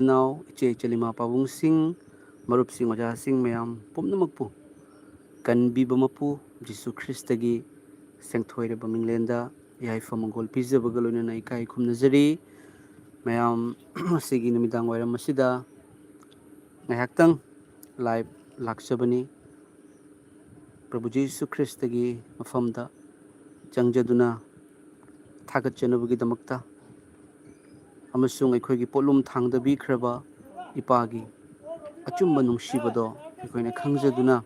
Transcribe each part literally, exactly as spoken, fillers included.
ꯏꯅꯥꯎ, ꯏꯆꯦ ꯏꯆꯜ, ꯏꯃꯥ ꯄꯥꯕꯨꯡꯁꯤꯡ, ꯃꯔꯨꯞꯁꯤꯡ, ꯑꯣꯖꯥꯁꯤꯡ ꯃꯌꯥꯝ ꯄꯨꯝꯅꯃꯛꯄꯨ ꯀꯟꯕꯤꯕ ꯃꯄꯨ ꯖꯤꯁꯨ ꯈ꯭ꯔꯤꯁꯇꯒꯤ ꯁꯦꯡꯊꯣꯏꯔꯕ ꯃꯤꯡꯂꯦꯟꯗ ꯌꯥꯏꯐ ꯃꯪꯒꯣꯜ ꯄꯤꯖꯕꯒ ꯂꯣꯏꯅꯅ ꯏꯀꯥꯏ ꯈꯨꯝꯅꯖꯔꯤ꯫ ꯃꯌꯥꯝ, ꯉꯁꯤꯒꯤ ꯅꯨꯃꯤꯗꯥꯡ ꯋꯥꯏꯔꯝ ꯑꯁꯤꯗ ꯉꯥꯏꯍꯥꯛꯇꯪ live ꯂꯥꯛꯆꯕꯅꯤ꯫ ꯄ꯭ꯔꯚꯨ ꯖꯤꯁꯨ ꯈ꯭ꯔꯤꯁꯇꯒꯤ ꯃꯐꯝꯗ ꯆꯪꯖꯗꯨꯅ ꯊꯥꯒꯠꯆꯅꯕꯒꯤꯗꯃꯛꯇ ꯑꯃꯁꯨꯡ ꯑꯩꯈꯣꯏꯒꯤ ꯄꯣꯠꯂꯨꯝ ꯊꯥꯡꯗꯕꯤꯈ꯭ꯔꯕ ꯏꯄꯥꯒꯤ ꯑꯆꯨꯝꯕ ꯅꯨꯡꯁꯤꯕꯗꯣ ꯑꯩꯈꯣꯏꯅ ꯈꯪꯖꯗꯨꯅ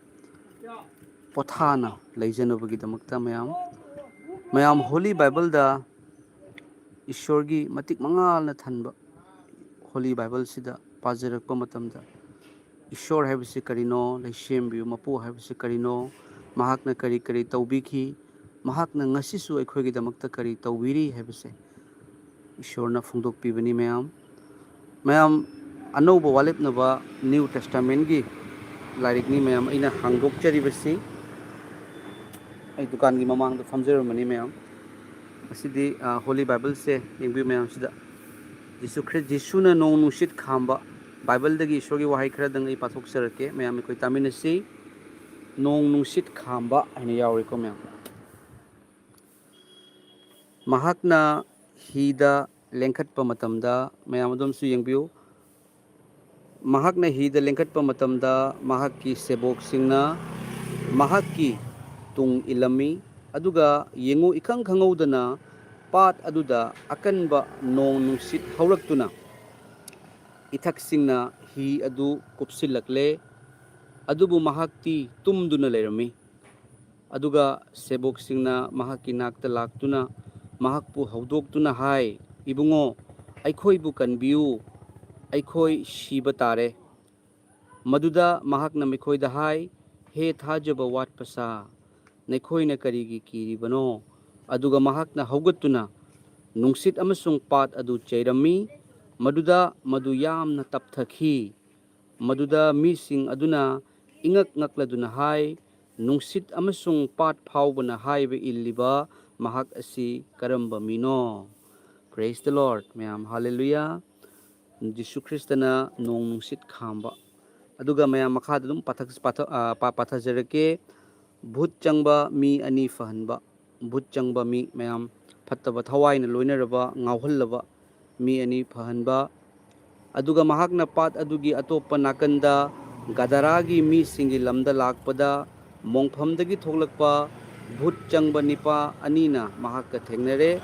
ꯄꯣꯊꯥꯅ ꯂꯩꯖꯅꯕꯒꯤꯗꯃꯛꯇ ꯃꯌꯥꯝ, ꯃꯌꯥꯝ Holy Bible ꯗ ꯏꯁꯣꯔꯒꯤ ꯃꯇꯤꯛ ꯃꯉꯥꯜꯅ ꯊꯟꯕ Holy Bible ꯁꯤꯗ ꯄꯥꯖꯔꯛꯄ ꯃꯇꯝꯗ, ꯏꯁꯣꯔ ꯍꯥꯏꯕꯁꯤ ꯀꯔꯤꯅꯣ, ꯂꯩꯁꯦꯝꯕꯤꯌꯨ ꯃꯄꯨ ꯍꯥꯏꯕꯁꯤ ꯀꯔꯤꯅꯣ, ꯃꯍꯥꯛꯅ ꯀꯔꯤ ꯀꯔꯤ ꯇꯧꯕꯤꯈꯤ, ꯃꯍꯥꯛꯅ ꯉꯁꯤꯁꯨ ꯑꯩꯈꯣꯏꯒꯤꯗꯃꯛꯇ ꯀꯔꯤ ꯇꯧꯕꯤꯔꯤ ꯍꯥꯏꯕꯁꯦ ꯏꯁꯣꯔꯅ ꯐꯣꯡꯗꯣꯛꯄꯤꯕꯅꯤ꯫ ꯃꯌꯥꯝ, ꯃꯌꯥꯝ, ꯑꯅꯧꯕ ꯋꯥꯂꯦꯞꯅꯕ New Testament ꯀꯤ ꯂꯥꯏꯔꯤꯛꯅꯤ꯫ ꯃꯌꯥꯝ, ꯑꯩꯅ ꯍꯥꯡꯗꯣꯛꯆꯔꯤꯕꯁꯤ ꯑꯩ ꯗꯨꯀꯥꯟꯒꯤ ꯃꯃꯥꯡꯗ ꯐꯝꯖꯔꯝꯕꯅꯤ꯫ ꯃꯌꯥꯝ, ꯑꯁꯤꯗꯤ, ꯑ, Holy Bible ꯁꯦ ꯌꯦꯡꯕꯤꯌꯨ꯫ ꯃꯌꯥꯝꯁꯤꯗ ꯖꯤꯁꯨ ꯈ꯭ꯔꯤꯁ, ꯖꯤꯁꯨꯅ ꯅꯣꯡ ꯅꯨꯡꯁꯤꯠ ꯈꯥꯝꯕ꯫ Bible ꯗꯒꯤ ꯏꯁꯣꯔꯒꯤ ꯋꯥꯍꯩ ꯈꯔꯗꯪ ꯑꯩ ꯄꯥꯊꯣꯛꯆꯔꯛꯀꯦ꯫ ꯃꯌꯥꯝ ꯑꯩꯈꯣꯏ ꯇꯥꯃꯤꯟꯅꯁꯤ꯫ ꯅꯣꯡ ꯅꯨꯡꯁꯤꯠ ꯈꯥꯝꯕ ꯍꯥꯏꯅ ꯌꯥꯎꯔꯤꯀꯣ ꯃꯌꯥꯝ꯫ ꯃꯍꯥꯛꯅ ꯍꯤꯗ ꯂꯦꯡꯈꯠꯄ ꯃꯇꯝꯗ, ꯃꯌꯥꯝ ꯑꯗꯨꯝꯁꯨ ꯌꯦꯡꯕꯤꯌꯨ꯫ ꯃꯍꯥꯛꯅ ꯍꯤꯗ ꯂꯦꯡꯈꯠꯄ ꯃꯇꯝꯗ ꯃꯍꯥꯛꯀꯤ ꯁꯦꯕꯣꯛꯁꯤꯡꯅ ꯃꯍꯥꯛꯀꯤ ꯇꯨꯡ ꯏꯜꯂꯝꯃꯤ꯫ ꯑꯗꯨꯒ ꯌꯦꯡꯉꯨ, ꯏꯈꯪ ꯈꯪꯍꯧꯗꯅ ꯄꯥꯠ ꯑꯗꯨꯗ ꯑꯀꯟꯕ ꯅꯣꯡ ꯅꯨꯡꯁꯤꯠ ꯍꯧꯔꯛꯇꯨꯅ ꯏꯊꯛꯁꯤꯡꯅ ꯍꯤ ꯑꯗꯨ ꯀꯨꯞꯁꯤꯜꯂꯛꯂꯦ꯫ ꯑꯗꯨꯕꯨ ꯃꯍꯥꯛꯇꯤ ꯇꯨꯝꯗꯨꯅ ꯂꯩꯔꯝꯃꯤ꯫ ꯑꯗꯨꯒ ꯁꯦꯕꯣꯛꯁꯤꯡꯅ ꯃꯍꯥꯛꯀꯤ ꯅꯥꯛꯇ ꯂꯥꯛꯇꯨꯅ ꯃꯍꯥꯛꯄꯨ ꯍꯧꯗꯣꯛꯇꯨꯅ ꯍꯥꯏ, "ꯏꯕꯨꯡꯉꯣ, ꯑꯩꯈꯣꯏꯕꯨ ꯀꯟꯕꯤꯌꯨ, ꯑꯩꯈꯣꯏ ꯁꯤꯕ ꯇꯥꯔꯦ!" ꯃꯗꯨꯗ ꯃꯍꯥꯛꯅ ꯃꯈꯣꯏꯗ ꯍꯥꯏ, "ꯍꯦ ꯊꯥꯖꯕ ꯋꯥꯠꯄ ꯁꯥ, ꯅꯈꯣꯏꯅ ꯀꯔꯤꯒꯤ ꯀꯤꯔꯤꯕꯅꯣ?" ꯑꯗꯨꯒ ꯃꯍꯥꯛꯅ ꯍꯧꯒꯠꯇꯨꯅ ꯅꯨꯡꯁꯤꯠ ꯑꯃꯁꯨꯡ ꯄꯥꯠ ꯑꯗꯨ ꯆꯩꯔꯝꯃꯤ꯫ ꯃꯗꯨꯗ ꯃꯗꯨ ꯌꯥꯝꯅ ꯇꯞꯊꯈꯤ꯫ ꯃꯗꯨꯗ ꯃꯤꯁꯤꯡ ꯑꯗꯨꯅ ꯏꯉꯛ ꯉꯛꯂꯗꯨꯅ ꯍꯥꯏ, "ꯅꯨꯡꯁꯤꯠ ꯑꯃꯁꯨꯡ ꯄꯥꯠ ꯐꯥꯎꯕꯅ ꯍꯥꯏꯕ ꯏꯜꯂꯤꯕ ꯃꯍꯥꯛ ꯑꯁꯤ ꯀꯔꯝꯕ ꯃꯤꯅꯣ?" Praise the Lord, ꯃꯌꯥꯝ꯫ ꯍꯥꯂꯦꯂꯨꯌꯥ꯫ ꯖꯤꯁꯨ ꯈ꯭ꯔꯤꯁꯇꯅ ꯅꯣꯡ ꯅꯨꯡꯁꯤꯠ ꯈꯥꯝꯕ꯫ ꯑꯗꯨꯒ ꯃꯌꯥꯝ ꯃꯈꯥꯗ ꯑꯗꯨꯝ ꯄꯥꯊꯛ-, ꯄꯥꯊ-, ꯑ, ꯄꯥ-, ꯄꯥꯊꯖꯔꯛꯀꯦ꯫ ꯚꯨꯠ ꯆꯪꯕ ꯃꯤ ꯑꯅꯤ ꯐꯍꯟꯕ꯫ ꯚꯨꯠ ꯆꯪꯕ ꯃꯤ ꯃꯌꯥꯝ, ꯐꯠꯇꯕ ꯊꯋꯥꯏꯅ ꯂꯣꯏꯅꯔꯕ, ꯉꯥꯎꯍꯜꯂꯕ ꯃꯤ ꯑꯅꯤ ꯐꯍꯟꯕ꯫ ꯑꯗꯨꯒ ꯃꯍꯥꯛꯅ ꯄꯥꯠ ꯑꯗꯨꯒꯤ ꯑꯇꯣꯞꯄ ꯅꯥꯀꯟꯗ ꯒꯗꯔꯥꯒꯤ ꯃꯤꯁꯤꯡꯒꯤ ꯂꯝꯗ ꯂꯥꯛꯄꯗ, ꯃꯣꯡꯐꯝꯗꯒꯤ ꯊꯣꯛꯂꯛꯄ ꯚꯨꯠ ꯆꯪꯕ ꯅꯤꯄꯥ ꯑꯅꯤꯅ ꯃꯍꯥꯛꯀ ꯊꯦꯡꯅꯔꯦ꯫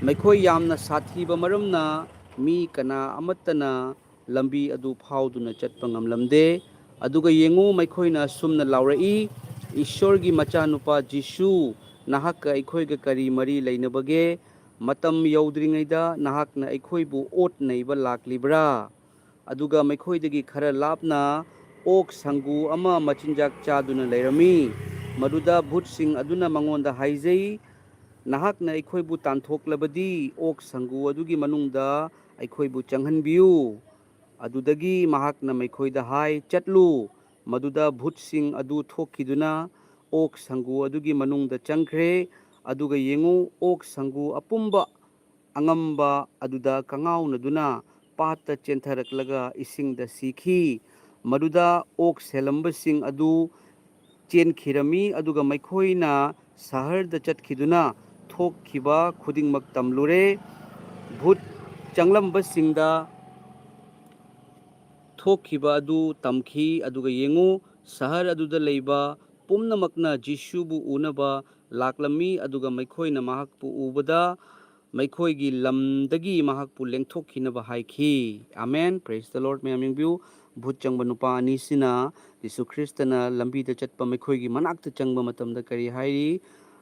ꯃꯈꯣꯏ ꯌꯥꯝꯅ ꯁꯥꯊꯤꯕ ꯃꯔꯝꯅ ꯃꯤ ꯀꯅꯥ ꯑꯃꯠꯇꯅ ꯂꯝꯕꯤ ꯑꯗꯨ ꯐꯥꯎꯗꯨꯅ ꯆꯠꯄ ꯉꯝꯂꯝꯗꯦ꯫ ꯑꯗꯨꯒ ꯌꯦꯡꯉꯨ, ꯃꯈꯣꯏꯅ ꯑꯁꯨꯝꯅ ꯂꯥꯎꯔꯛꯏ, "ꯏꯁ꯭ꯋꯔꯒꯤ ꯃꯆꯥꯅꯨꯄꯥ ꯖꯤꯁꯨ, ꯅꯍꯥꯛꯀ ꯑꯩꯈꯣꯏꯒ ꯀꯔꯤ ꯃꯔꯤ ꯂꯩꯅꯕꯒꯦ? ꯃꯇꯝ ꯌꯧꯗ꯭ꯔꯤꯉꯩꯗ ꯅꯍꯥꯛꯅ ꯑꯩꯈꯣꯏꯕꯨ ꯑꯣꯠ ꯅꯩꯕ ꯂꯥꯛꯂꯤꯕ꯭ꯔꯥ?" ꯑꯗꯨꯒ ꯃꯈꯣꯏꯗꯒꯤ ꯈꯔ ꯂꯥꯞꯅ ꯑꯣꯛ ꯁꯪꯒꯨ ꯑꯃ ꯃꯆꯤꯟꯖꯥꯛ ꯆꯥꯗꯨꯅ ꯂꯩꯔꯝꯃꯤ꯫ ꯃꯗꯨꯗ ꯚꯨꯠꯁꯤꯡ ꯑꯗꯨꯅ ꯃꯉꯣꯟꯗ ꯍꯥꯏꯖꯩ, "ꯅꯍꯥꯛꯅ ꯑꯩꯈꯣꯏꯕꯨ ꯇꯥꯟꯊꯣꯛꯂꯕꯗꯤ ꯑꯣꯛ ꯁꯪꯒꯨ ꯑꯗꯨꯒꯤ ꯃꯅꯨꯡꯗ ꯑꯩꯈꯣꯏꯕꯨ ꯆꯪꯍꯟꯕꯤꯌꯨ"꯫ ꯑꯗꯨꯗꯒꯤ ꯃꯍꯥꯛꯅ ꯃꯈꯣꯏꯗ ꯍꯥꯏ, "ꯆꯠꯂꯨ"꯫ ꯃꯗꯨꯗ ꯚꯨꯠꯁꯤꯡ ꯑꯗꯨ ꯊꯣꯛꯈꯤꯗꯨꯅ ꯑꯣꯛ ꯁꯪꯒꯨ ꯑꯗꯨꯒꯤ ꯃꯅꯨꯡꯗ ꯆꯪꯈ꯭ꯔꯦ꯫ ꯑꯗꯨꯒ ꯌꯦꯡꯉꯨ, ꯑꯣꯛ ꯁꯪꯒꯨ ꯑꯄꯨꯝꯕ ꯑꯉꯝꯕ ꯑꯗꯨꯗ ꯀꯉꯥꯎꯅꯗꯨꯅ ꯄꯥꯠꯇ ꯆꯦꯟꯊꯔꯛꯂꯒ ꯏꯁꯤꯡꯗ ꯁꯤꯈꯤ꯫ ꯃꯗꯨꯗ ꯑꯣꯛ ꯁꯦꯜꯂꯝꯕꯁꯤꯡ ꯑꯗꯨ ꯆꯦꯟꯈꯤꯔꯝꯃꯤ, ꯑꯗꯨꯒ ꯃꯈꯣꯏꯅ ꯁꯍꯔꯗ ꯆꯠꯈꯤꯗꯨꯅ ꯊꯣꯛꯈꯤꯕ ꯈꯨꯗꯤꯡꯃꯛ ꯇꯝꯂꯨꯔꯦ꯫ ꯚꯨꯠ ꯆꯪꯂꯝꯕꯁꯤꯡꯗ ꯊꯣꯛꯈꯤꯕ ꯑꯗꯨ ꯇꯝꯈꯤ꯫ ꯑꯗꯨꯒ ꯌꯦꯡꯉꯨ, ꯁꯍꯔ ꯑꯗꯨꯗ ꯂꯩꯕ ꯄꯨꯝꯅꯃꯛꯅ ꯖꯤꯁꯨꯕꯨ ꯎꯅꯕ ꯂꯥꯛꯂꯝꯃꯤ, ꯑꯗꯨꯒ ꯃꯈꯣꯏꯅ ꯃꯍꯥꯛꯄꯨ ꯎꯕꯗ ꯃꯈꯣꯏꯒꯤ ꯂꯝꯗꯒꯤ ꯃꯍꯥꯛꯄꯨ ꯂꯦꯡꯊꯣꯛꯈꯤꯅꯕ ꯍꯥꯏꯈꯤ꯫ ꯑꯃꯦꯟ꯫ Praise the Lord꯫ ꯃꯌꯥꯝ ꯌꯦꯡꯕꯤꯌꯨ, ꯚꯨꯠ ꯆꯪꯕ ꯅꯨꯄꯥ ꯑꯅꯤꯁꯤꯅ ꯖꯤꯁꯨ ꯈ꯭ꯔꯤꯁꯇꯅ ꯂꯝꯕꯤꯗ ꯆꯠꯄ ꯃꯈꯣꯏꯒꯤ ꯃꯅꯥꯛꯇ ꯆꯪꯕ ꯃꯇꯝꯗ ꯀꯔꯤ ꯍꯥꯏꯔꯤ?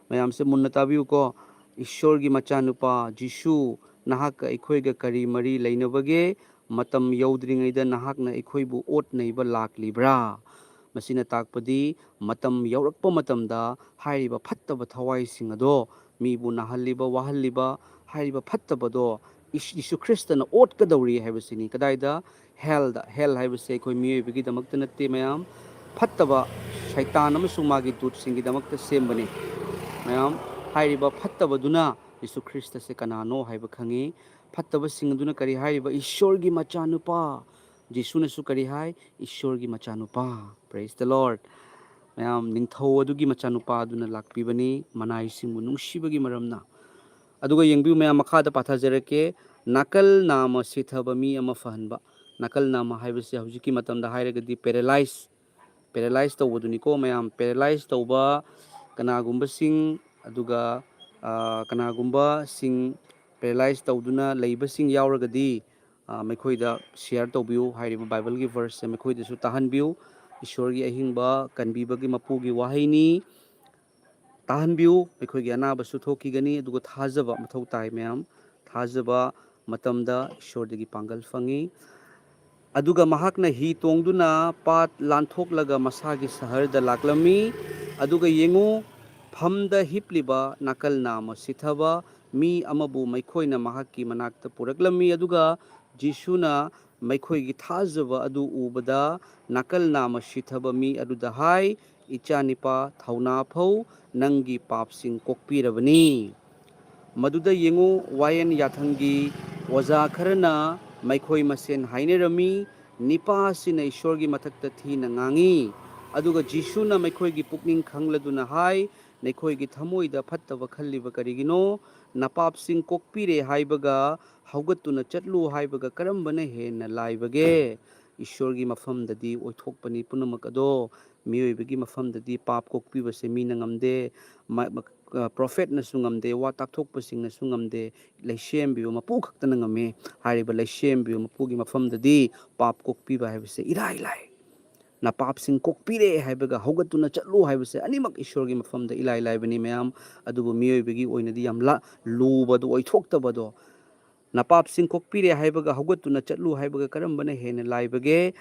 ꯃꯌꯥꯝꯁꯦ ꯃꯨꯟꯅ ꯇꯥꯕꯤꯌꯨꯀꯣ꯫ "ꯏꯁ꯭ꯋꯔꯒꯤ ꯃꯆꯥꯅꯨꯄꯥ ꯖꯤꯁꯨ, ꯅꯍꯥꯛꯀ ꯑꯩꯈꯣꯏꯒ ꯀꯔꯤ ꯃꯔꯤ ꯂꯩꯅꯕꯒꯦ? ꯃꯇꯝ ꯌꯧꯗ꯭ꯔꯤꯉꯩꯗ ꯅꯍꯥꯛꯅ ꯑꯩꯈꯣꯏꯕꯨ ꯑꯣꯠ ꯅꯩꯕ ꯂꯥꯛꯂꯤꯕ꯭ꯔꯥ?" ꯃꯁꯤꯅ ꯇꯥꯛꯄꯗꯤ ꯃꯇꯝ ꯌꯧꯔꯛꯄ ꯃꯇꯝꯗ ꯍꯥꯏꯔꯤꯕ ꯐꯠꯇꯕ ꯊꯋꯥꯏꯁꯤꯡ ꯑꯗꯣ, ꯃꯤꯕꯨ ꯅꯥꯍꯜꯂꯤꯕ, ꯋꯥꯍꯜꯂꯤꯕ, ꯍꯥꯏꯔꯤꯕ ꯐꯠꯇꯕꯗꯣ ꯏꯁ-, ꯌꯤꯁꯨ ꯈ꯭ꯔꯤꯁꯇꯅ ꯑꯣꯠꯀꯗꯧꯔꯤ ꯍꯥꯏꯕꯁꯤꯅꯤ꯫ ꯀꯗꯥꯏꯗ? ꯍꯦꯜꯗ꯫ ꯍꯦꯜ ꯍꯥꯏꯕꯁꯦ ꯑꯩꯈꯣꯏ ꯃꯤꯑꯣꯏꯕꯒꯤꯗꯃꯛꯇ ꯅꯠꯇꯦ, ꯃꯌꯥꯝ꯫ ꯐꯠꯇꯕ ꯁꯩꯇꯥꯟ ꯑꯃꯁꯨꯡ ꯃꯥꯒꯤ ꯗꯨꯠꯁꯤꯡꯒꯤꯗꯃꯛꯇ ꯁꯦꯝꯕꯅꯤ꯫ ꯃꯌꯥꯝ, ꯍꯥꯏꯔꯤꯕ ꯐꯠꯇꯕꯗꯨꯅ ꯌꯤꯁꯨ ꯈ꯭ꯔꯤꯁꯇꯁꯦ ꯀꯅꯥꯅꯣ ꯍꯥꯏꯕ ꯈꯪꯉꯤ꯫ ꯐꯠꯇꯕꯁꯤꯡ ꯑꯗꯨꯅ ꯀꯔꯤ ꯍꯥꯏꯔꯤꯕ? ꯏꯁꯣꯔꯒꯤ ꯃꯆꯥꯅꯨꯄꯥ꯫ ꯖꯤꯁꯨꯅꯁꯨ ꯀꯔꯤ ꯍꯥꯏ? ꯏꯁꯣꯔꯒꯤ ꯃꯆꯥꯅꯨꯄꯥ꯫ Praise the Lord꯫ ꯃꯌꯥꯝ, ꯅꯤꯡꯊꯧ ꯑꯗꯨꯒꯤ ꯃꯆꯥꯅꯨꯄꯥ ꯑꯗꯨꯅ ꯂꯥꯛꯄꯤꯕꯅꯤ, ꯃꯅꯥꯏꯁꯤꯡꯕꯨ ꯅꯨꯡꯁꯤꯕꯒꯤ ꯃꯔꯝꯅ꯫ ꯑꯗꯨꯒ ꯌꯦꯡꯕꯤꯌꯨ ꯃꯌꯥꯝ, ꯃꯈꯥꯗ ꯄꯥꯊꯖꯔꯛꯀꯦ꯫ ꯅꯥꯀꯜ ꯅꯥꯝꯃ ꯁꯤꯊꯕ ꯃꯤ ꯑꯃ ꯐꯍꯟꯕ꯫ ꯅꯥꯀꯜ ꯅꯥꯝꯃ ꯍꯥꯏꯕꯁꯤ ꯍꯧꯖꯤꯛꯀꯤ ꯃꯇꯝꯗ ꯍꯥꯏꯔꯒꯗꯤ ꯄꯦꯔꯦꯂꯥꯏꯁ, ꯄꯦꯔꯦꯂꯥꯏꯁ ꯇꯧꯕꯗꯨꯅꯤꯀꯣ ꯃꯌꯥꯝ꯫ ꯄꯦꯔꯦꯂꯥꯏꯁ ꯇꯧꯕ ꯀꯅꯥꯒꯨꯝꯕꯁꯤꯡ, ꯑꯗꯨꯒ, ꯑ, ꯀꯅꯥꯒꯨꯝꯕꯁꯤꯡ ꯄꯦꯔꯦꯂꯥꯏꯁ ꯇꯧꯗꯨꯅ ꯂꯩꯕꯁꯤꯡ ꯌꯥꯎꯔꯒꯗꯤ, ꯑ, ꯃꯈꯣꯏꯗ ꯁꯤꯌꯔ ꯇꯧꯕꯤꯌꯨ꯫ ꯍꯥꯏꯔꯤꯕ ꯕꯥꯏꯕꯜꯒꯤ ꯚꯔꯁꯁꯦ ꯃꯈꯣꯏꯗꯁꯨ ꯇꯥꯍꯟꯕꯤꯌꯨ꯫ ꯏꯁꯣꯔꯒꯤ ꯑꯍꯤꯡꯕ ꯀꯟꯕꯤꯕꯒꯤ ꯃꯄꯨꯒꯤ ꯋꯥꯍꯩꯅꯤ꯫ ꯇꯥꯍꯟꯕꯤꯌꯨ꯫ ꯑꯩꯈꯣꯏꯒꯤ ꯑꯅꯥꯕꯁꯨ ꯊꯣꯛꯈꯤꯒꯅꯤ, ꯑꯗꯨꯒ ꯊꯥꯖꯕ ꯃꯊꯧ ꯇꯥꯏ ꯃꯌꯥꯝ꯫ ꯊꯥꯖꯕ ꯃꯇꯝꯗ ꯏꯁꯣꯔꯗꯒꯤ ꯄꯥꯡꯒꯜ ꯐꯪꯉꯤ꯫ ꯑꯗꯨꯒ ꯃꯍꯥꯛꯅ ꯍꯤ ꯇꯣꯡꯗꯨꯅ ꯄꯥꯠ ꯂꯥꯟꯊꯣꯛꯂꯒ ꯃꯁꯥꯒꯤ ꯁꯍꯔꯗ ꯂꯥꯛꯂꯝꯃꯤ꯫ ꯑꯗꯨꯒ ꯌꯦꯡꯉꯨ, ꯐꯝꯗ ꯍꯤꯞꯂꯤꯕ ꯅꯥꯀꯜ ꯅꯥꯝꯃ ꯁꯤꯊꯕ ꯃꯤ ꯑꯃꯕꯨ ꯃꯈꯣꯏꯅ ꯃꯍꯥꯛꯀꯤ ꯃꯅꯥꯛꯇ ꯄꯨꯔꯛꯂꯝꯃꯤ꯫ ꯑꯗꯨꯒ ꯖꯤꯁꯨꯅ ꯃꯈꯣꯏꯒꯤ ꯊꯥꯖꯕ ꯑꯗꯨ ꯎꯕꯗ ꯅꯥꯀꯜ ꯅꯥꯝꯃ ꯁꯤꯊꯕ ꯃꯤ ꯑꯗꯨꯗ ꯍꯥꯏ, "ꯏꯆꯥꯅꯤꯄꯥ, ꯊꯧꯅꯥ ꯐꯧ, ꯅꯪꯒꯤ ꯄꯥꯞꯁꯤꯡ ꯀꯣꯛꯄꯤꯔꯕꯅꯤ"꯫ ꯃꯗꯨꯗ ꯌꯦꯡꯉꯨ, ꯋꯥꯌꯦꯟ ꯌꯥꯊꯪꯒꯤ ꯑꯣꯖꯥ ꯈꯔꯅ ꯃꯈꯣꯏ ꯃꯁꯦꯟ ꯍꯥꯏꯅꯔꯝꯃꯤ, "ꯅꯤꯄꯥ ꯑꯁꯤꯅ ꯏꯁꯣꯔꯒꯤ ꯃꯊꯛꯇ ꯊꯤꯅ ꯉꯥꯡꯉꯤ"꯫ ꯑꯗꯨꯒ ꯖꯤꯁꯨꯅ ꯃꯈꯣꯏꯒꯤ ꯄꯨꯛꯅꯤꯡ ꯈꯪꯂꯗꯨꯅ ꯍꯥꯏ, "ꯅꯈꯣꯏꯒꯤ ꯊꯃꯣꯏꯗ ꯐꯠꯇꯕ ꯈꯜꯂꯤꯕ ꯀꯔꯤꯒꯤꯅꯣ? ꯅꯄꯥꯞꯁꯤꯡ ꯀꯣꯛꯄꯤꯔꯦ ꯍꯥꯏꯕꯒ ꯍꯧꯒꯠꯇꯨꯅ ꯆꯠꯂꯨ ꯍꯥꯏꯕꯒ ꯀꯔꯝꯕꯅ ꯍꯦꯟꯅ ꯂꯥꯏꯕꯒꯦ?" ꯏꯁꯣꯔꯒꯤ ꯃꯐꯝꯗꯗꯤ ꯑꯣꯏꯊꯣꯛꯄꯅꯤ ꯄꯨꯝꯅꯃꯛ ꯑꯗꯣ, ꯃꯤꯑꯣꯏꯕꯒꯤ ꯃꯐꯝꯗꯗꯤ ꯄꯥꯞ ꯀꯣꯛꯄꯤꯕꯁꯦ ꯃꯤꯅ ꯉꯝꯗꯦ꯫ ꯃ-, ꯃ-, ꯑ, ꯄ꯭ꯔꯣꯐꯦꯠꯅꯁꯨ ꯉꯝꯗꯦ, ꯋꯥ ꯇꯥꯛꯊꯣꯛꯄꯁꯤꯡꯅꯁꯨ ꯉꯝꯗꯦ, ꯂꯩꯁꯦꯝꯕꯤꯕ ꯃꯄꯨ ꯈꯛꯇꯅ ꯉꯝꯃꯤ꯫ ꯍꯥꯏꯔꯤꯕ ꯂꯩꯁꯦꯝꯕꯤꯕ ꯃꯄꯨꯒꯤ ꯃꯐꯝꯗꯗꯤ ꯄꯥꯞ ꯀꯣꯛꯄꯤꯕ ꯍꯥꯏꯕꯁꯦ ꯏꯔꯥꯏ ꯂꯥꯏ꯫ ꯅꯄꯥꯞꯁꯤꯡ ꯀꯣꯛꯄꯤꯔꯦ ꯍꯥꯏꯕꯒ ꯍꯧꯒꯠꯇꯨꯅ ꯆꯠꯂꯨ ꯍꯥꯏꯕꯁꯦ ꯑꯅꯤꯃꯛ ꯏꯁꯣꯔꯒꯤ ꯃꯐꯝꯗ ꯏꯂꯥꯏ ꯂꯥꯏꯕꯅꯤ ꯃꯌꯥꯝ꯫ ꯑꯗꯨꯕꯨ ꯃꯤꯑꯣꯏꯕꯒꯤ ꯑꯣꯏꯅꯗꯤ ꯌꯥꯝ ꯂꯥ-, ꯂꯨꯕꯗꯣ ꯑꯣꯏꯊꯣꯛꯇꯕꯗꯣ꯫ ꯅꯄꯥꯞꯁꯤꯡ ꯀꯣꯛꯄꯤꯔꯦ ꯍꯥꯏꯕꯒ ꯍꯧꯒꯠꯇꯨꯅ ꯆꯠꯂꯨ ꯍꯥꯏꯕꯒ ꯀꯔꯝꯕꯅ ꯍꯦꯟꯅ ꯂꯥꯏꯕꯒꯦ?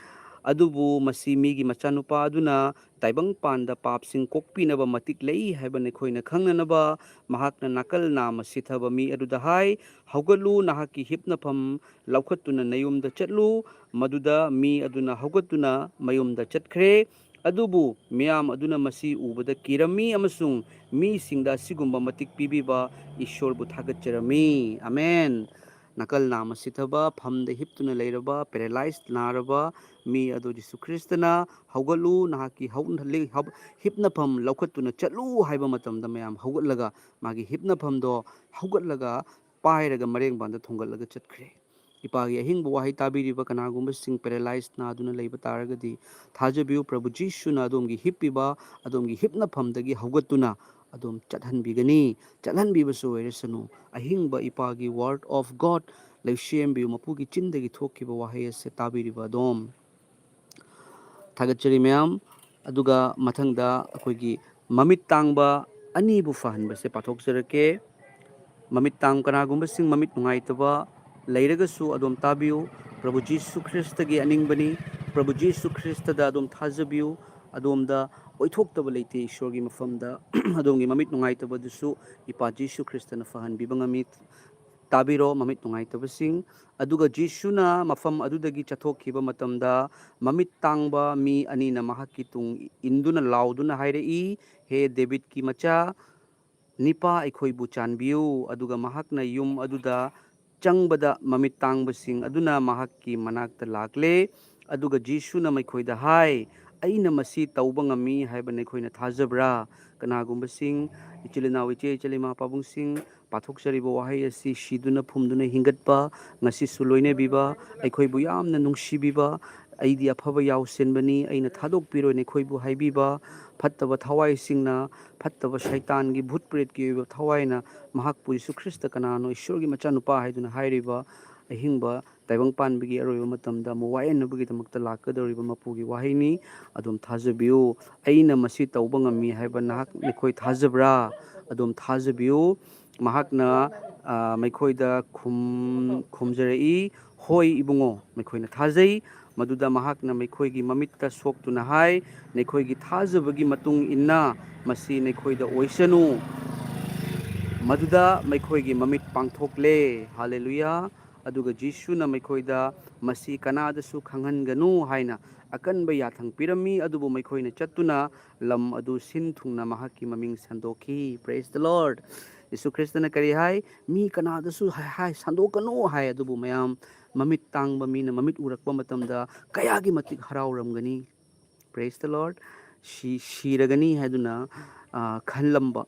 ꯑꯗꯨꯕꯨ ꯃꯁꯤ ꯃꯤꯒꯤ ꯃꯆꯥꯅꯨꯄꯥ ꯑꯗꯨꯅ ꯇꯥꯏꯕꯪꯄꯥꯟꯗ ꯄꯥꯞꯁꯤꯡ ꯀꯣꯛꯄꯤꯅꯕ ꯃꯇꯤꯛ ꯂꯩ ꯍꯥꯏꯕ ꯅꯈꯣꯏꯅ ꯈꯪꯅꯅꯕ ꯃꯍꯥꯛꯅ ꯅꯥꯀꯜ ꯅꯥꯝꯃ ꯁꯤꯊꯕ ꯃꯤ ꯑꯗꯨꯗ ꯍꯥꯏ, "ꯍꯧꯒꯠꯂꯨ, ꯅꯍꯥꯛꯀꯤ ꯍꯤꯞꯅꯐꯝ ꯂꯧꯈꯠꯇꯨꯅ ꯅꯌꯨꯝꯗ ꯆꯠꯂꯨ"꯫ ꯃꯗꯨꯗ ꯃꯤ ꯑꯗꯨꯅ ꯍꯧꯒꯠꯇꯨꯅ ꯃꯌꯨꯝꯗ ꯆꯠꯈ꯭ꯔꯦ꯫ ꯑꯗꯨꯕꯨ ꯃꯤꯌꯥꯝ ꯑꯗꯨꯅ ꯃꯁꯤ ꯎꯕꯗ ꯀꯤꯔꯝꯃꯤ ꯑꯃꯁꯨꯡ ꯃꯤꯁꯤꯡꯗ ꯑꯁꯤꯒꯨꯝꯕ ꯃꯇꯤꯛ ꯄꯤꯕꯤꯕ ꯏꯁꯣꯔꯕꯨ ꯊꯥꯒꯠꯆꯔꯝꯃꯤ꯫ ꯑꯃꯦꯟ꯫ ꯅꯥꯀꯜ ꯅꯥꯝꯃ ꯁꯤꯊꯕ, ꯐꯝꯗ ꯍꯤꯞꯇꯨꯅ ꯂꯩꯔꯕ, ꯄꯦꯔꯥꯂꯥꯏꯁ ꯅꯥꯔꯕ ꯃꯤ ꯑꯗꯨ ꯖꯤꯁꯨ ꯈ꯭ꯔꯤꯁꯇꯅ "ꯍꯧꯒꯠꯂꯨ, ꯅꯍꯥꯛꯀꯤ ꯍꯧ-, ꯂꯤ-, ꯍꯧ-, ꯍꯤꯞꯅꯐꯝ ꯂꯧꯈꯠꯇꯨꯅ ꯆꯠꯂꯨ" ꯍꯥꯏꯕ ꯃꯇꯝꯗ ꯃꯌꯥꯝ ꯍꯧꯒꯠꯂꯒ ꯃꯥꯒꯤ ꯍꯤꯞꯅꯐꯝꯗꯣ ꯍꯧꯒꯠꯂꯒ ꯄꯥꯏꯔꯒ ꯃꯔꯦꯡꯕꯥꯟꯗ ꯊꯣꯡꯒꯠꯂꯒ ꯆꯠꯈ꯭ꯔꯦ꯫ ꯏꯄꯥꯒꯤ ꯑꯍꯤꯡꯕ ꯋꯥꯍꯩ ꯇꯥꯕꯤꯔꯤꯕ ꯀꯅꯥꯒꯨꯝꯕꯁꯤꯡ ꯄꯦꯔꯥꯂꯥꯏꯁ ꯅꯥꯗꯨꯅ ꯂꯩꯕ ꯇꯥꯔꯒꯗꯤ ꯊꯥꯖꯕꯤꯌꯨ, ꯄ꯭ꯔꯚꯨ ꯖꯤꯁꯨꯅ ꯑꯗꯣꯝꯒꯤ ꯍꯤꯞꯄꯤꯕ, ꯑꯗꯣꯝꯒꯤ ꯍꯤꯞꯅꯐꯝꯗꯒꯤ ꯍꯧꯒꯠꯇꯨꯅ ꯑꯗꯣꯝ ꯆꯠꯍꯟꯕꯤꯒꯅꯤ꯫ ꯆꯠꯍꯟꯕꯤꯕꯁꯨ ꯑꯣꯏꯔꯁꯅꯨ꯫ ꯑꯍꯤꯡꯕ ꯏꯄꯥꯒꯤ word of God ꯂꯩꯁꯦꯝꯕꯤꯌꯨ, ꯃꯄꯨꯒꯤ ꯆꯤꯟꯗꯒꯤ ꯊꯣꯛꯈꯤꯕ ꯋꯥꯍꯩ ꯑꯁꯦ ꯇꯥꯕꯤꯔꯤꯕ ꯑꯗꯣꯝ꯫ ꯊꯥꯒꯠꯆꯔꯤ ꯃꯌꯥꯝ꯫ ꯑꯗꯨꯒ ꯃꯊꯪꯗ ꯑꯩꯈꯣꯏꯒꯤ ꯃꯃꯤꯠ ꯇꯥꯡꯕ ꯑꯅꯤꯕꯨ ꯐꯍꯟꯕꯁꯦ ꯄꯥꯊꯣꯛꯆꯔꯛꯀꯦ꯫ ꯃꯃꯤꯠ ꯇꯥꯡ-, ꯀꯅꯥꯒꯨꯝꯕꯁꯤꯡ ꯃꯃꯤꯠ ꯅꯨꯡꯉꯥꯏꯇꯕ ꯂꯩꯔꯒꯁꯨ ꯑꯗꯣꯝ ꯇꯥꯕꯤꯌꯨ꯫ ꯄ꯭ꯔꯚꯨ ꯖꯤꯁꯨ ꯈ꯭ꯔꯤꯁꯇꯒꯤ ꯑꯅꯤꯡꯕꯅꯤ꯫ ꯄ꯭ꯔꯚꯨ ꯖꯤꯁꯨ ꯈ꯭ꯔꯤꯁꯇꯗ ꯑꯗꯣꯝ ꯊꯥꯖꯕꯤꯌꯨ꯫ ꯑꯗꯣꯝꯗ ꯑꯣꯏꯊꯣꯛꯇꯕ ꯂꯩꯇꯦ꯫ ꯏꯁꯣꯔꯒꯤ ꯃꯐꯝꯗ ꯑꯗꯣꯝꯒꯤ ꯃꯃꯤꯠ ꯅꯨꯡꯉꯥꯏꯇꯕꯗꯨꯁꯨ ꯏꯄꯥ ꯖꯤꯁꯨ ꯈ꯭ꯔꯤꯁꯇꯅ ꯐꯍꯟꯕꯤꯕ ꯉꯝꯃꯤ꯫ ꯇꯥꯕꯤꯔꯣ, ꯃꯃꯤꯠ ꯅꯨꯡꯉꯥꯏꯇꯕꯁꯤꯡ꯫ ꯑꯗꯨꯒ ꯖꯤꯁꯨꯅ ꯃꯐꯝ ꯑꯗꯨꯗꯒꯤ ꯆꯠꯊꯣꯛꯈꯤꯕ ꯃꯇꯝꯗ, ꯃꯃꯤꯠ ꯇꯥꯡꯕ ꯃꯤ ꯑꯅꯤꯅ ꯃꯍꯥꯛꯀꯤ ꯇꯨꯡ ꯏꯟꯗꯨꯅ ꯂꯥꯎꯗꯨꯅ ꯍꯥꯏꯔꯛꯏ, "ꯍꯦ ꯗꯦꯕꯤꯠꯀꯤ ꯃꯆꯥ, ꯅꯤꯄꯥ ꯑꯩꯈꯣꯏꯕꯨ ꯆꯥꯟꯕꯤꯌꯨ"꯫ ꯑꯗꯨꯒ ꯃꯍꯥꯛꯅ ꯌꯨꯝ ꯑꯗꯨꯗ ꯆꯪꯕꯗ, ꯃꯃꯤꯠ ꯇꯥꯡꯕꯁꯤꯡ ꯑꯗꯨꯅ ꯃꯍꯥꯛꯀꯤ ꯃꯅꯥꯛꯇ ꯂꯥꯛꯂꯦ꯫ ꯑꯗꯨꯒ ꯖꯤꯁꯨꯅ ꯃꯈꯣꯏꯗ ꯍꯥꯏ, "ꯑꯩꯅ ꯃꯁꯤ ꯇꯧꯕ ꯉꯝꯃꯤ ꯍꯥꯏꯕ ꯅꯈꯣꯏꯅ ꯊꯥꯖꯕ꯭ꯔꯥ?" ꯀꯅꯥꯒꯨꯝꯕꯁꯤꯡ, ꯏꯆꯤꯜ ꯏꯅꯥꯎ, ꯏꯆꯦ ꯏꯆꯜ, ꯏꯃꯥ ꯄꯥꯕꯨꯡꯁꯤꯡ, ꯄꯥꯊꯣꯛꯆꯔꯤꯕ ꯋꯥꯍꯩ ꯑꯁꯤ ꯁꯤꯗꯨꯅ ꯐꯨꯝꯗꯨꯅ ꯍꯤꯡꯒꯠꯄ, ꯉꯁꯤꯁꯨ ꯂꯣꯏꯅꯕꯤꯕ, ꯑꯩꯈꯣꯏꯕꯨ ꯌꯥꯝꯅ ꯅꯨꯡꯁꯤꯕꯤꯕ, "ꯑꯩꯗꯤ ꯑꯐꯕ ꯌꯥꯎꯁꯦꯟꯕꯅꯤ, ꯑꯩꯅ ꯊꯥꯗꯣꯛꯄꯤꯔꯣꯏ" ꯅꯈꯣꯏꯕꯨ ꯍꯥꯏꯕꯤꯕ, ꯐꯠꯇꯕ ꯊꯋꯥꯏꯁꯤꯡꯅ, ꯐꯠꯇꯕ ꯁꯩꯇꯥꯟꯒꯤ, ꯚꯨꯠ ꯄ꯭ꯔꯦꯠꯀꯤ ꯑꯣꯏꯕ ꯊꯋꯥꯏꯅ ꯃꯍꯥꯛꯄꯨ ꯖꯤꯁꯨ ꯈ꯭ꯔꯤꯁꯇ ꯀꯅꯥꯅꯣ, ꯏꯁꯣꯔꯒꯤ ꯃꯆꯥꯅꯨꯄꯥ ꯍꯥꯏꯗꯨꯅ ꯍꯥꯏꯔꯤꯕ ꯑꯍꯤꯡꯕ ꯇꯥꯏꯕꯪ ꯄꯥꯟꯕꯒꯤ ꯑꯔꯣꯏꯕ ꯃꯇꯝꯗ ꯑꯃꯨꯛ ꯋꯥꯌꯦꯟꯅꯕꯒꯤꯗꯃꯛꯇ ꯂꯥꯛꯀꯗꯧꯔꯤꯕ ꯃꯄꯨꯒꯤ ꯋꯥꯍꯩꯅꯤ꯫ ꯑꯗꯨꯝ ꯊꯥꯖꯕꯤꯌꯨ꯫ "ꯑꯩꯅ ꯃꯁꯤ ꯇꯧꯕ ꯉꯝꯃꯤ ꯍꯥꯏꯕ ꯅꯍꯥꯛ, ꯅꯈꯣꯏ ꯊꯥꯖꯕ꯭ꯔꯥ?" ꯑꯗꯨꯝ ꯊꯥꯖꯕꯤꯌꯨ꯫ ꯃꯍꯥꯛꯅ, ꯑ, ꯃꯈꯣꯏꯗ ꯈꯨꯝ-, ꯈꯨꯝꯖꯔꯛꯏ, "ꯍꯣꯏ, ꯏꯕꯨꯡꯉꯣ, ꯃꯈꯣꯏꯅ ꯊꯥꯖꯩ"꯫ ꯃꯗꯨꯗ ꯃꯍꯥꯛꯅ ꯃꯈꯣꯏꯒꯤ ꯃꯃꯤꯠꯇ ꯁꯣꯛꯇꯨꯅ ꯍꯥꯏ, "ꯅꯈꯣꯏꯒꯤ ꯊꯥꯖꯕꯒꯤ ꯃꯇꯨꯡ ꯏꯟꯅ ꯃꯁꯤ ꯅꯈꯣꯏꯗ ꯑꯣꯏꯁꯅꯨ"꯫ ꯃꯗꯨꯗ ꯃꯈꯣꯏꯒꯤ ꯃꯃꯤꯠ ꯄꯥꯡꯊꯣꯛꯂꯦ꯫ ꯍꯥꯂꯦꯂꯨꯌꯥ! ꯑꯗꯨꯒ ꯖꯤꯁꯨꯅ ꯃꯈꯣꯏꯗ, "ꯃꯁꯤ ꯀꯅꯥꯗꯁꯨ ꯈꯪꯍꯟꯒꯅꯨ" ꯍꯥꯏꯅ ꯑꯀꯟꯕ ꯌꯥꯊꯪ ꯄꯤꯔꯝꯃꯤ꯫ ꯑꯗꯨꯕꯨ ꯃꯈꯣꯏꯅ ꯆꯠꯇꯨꯅ ꯂꯝ ꯑꯗꯨ ꯁꯤꯟ ꯊꯨꯡꯅ ꯃꯍꯥꯛꯀꯤ ꯃꯃꯤꯡ ꯁꯟꯗꯣꯛꯈꯤ꯫ Praise the Lord! ꯌꯦꯁꯨ ꯈ꯭ꯔꯤꯁꯇꯅ ꯀꯔꯤ ꯍꯥꯏ? ꯃꯤ ꯀꯅꯥꯗꯁꯨ ꯍꯥꯏ, ꯍꯥꯏ, ꯁꯟꯗꯣꯛꯀꯅꯨ ꯍꯥꯏ꯫ ꯑꯗꯨꯕꯨ ꯃꯌꯥꯝ, ꯃꯃꯤꯠ ꯇꯥꯡꯕ ꯃꯤꯅ ꯃꯃꯤꯠ ꯎꯔꯛꯄ ꯃꯇꯝꯗ ꯀꯌꯥꯒꯤ ꯃꯇꯤꯛ ꯍꯔꯥꯎꯔꯝꯒꯅꯤ? Praise the Lord. ꯁꯤ, ꯁꯤꯔꯒꯅꯤ ꯍꯥꯏꯗꯨꯅ, ꯑ, ꯈꯜꯂꯝꯕ,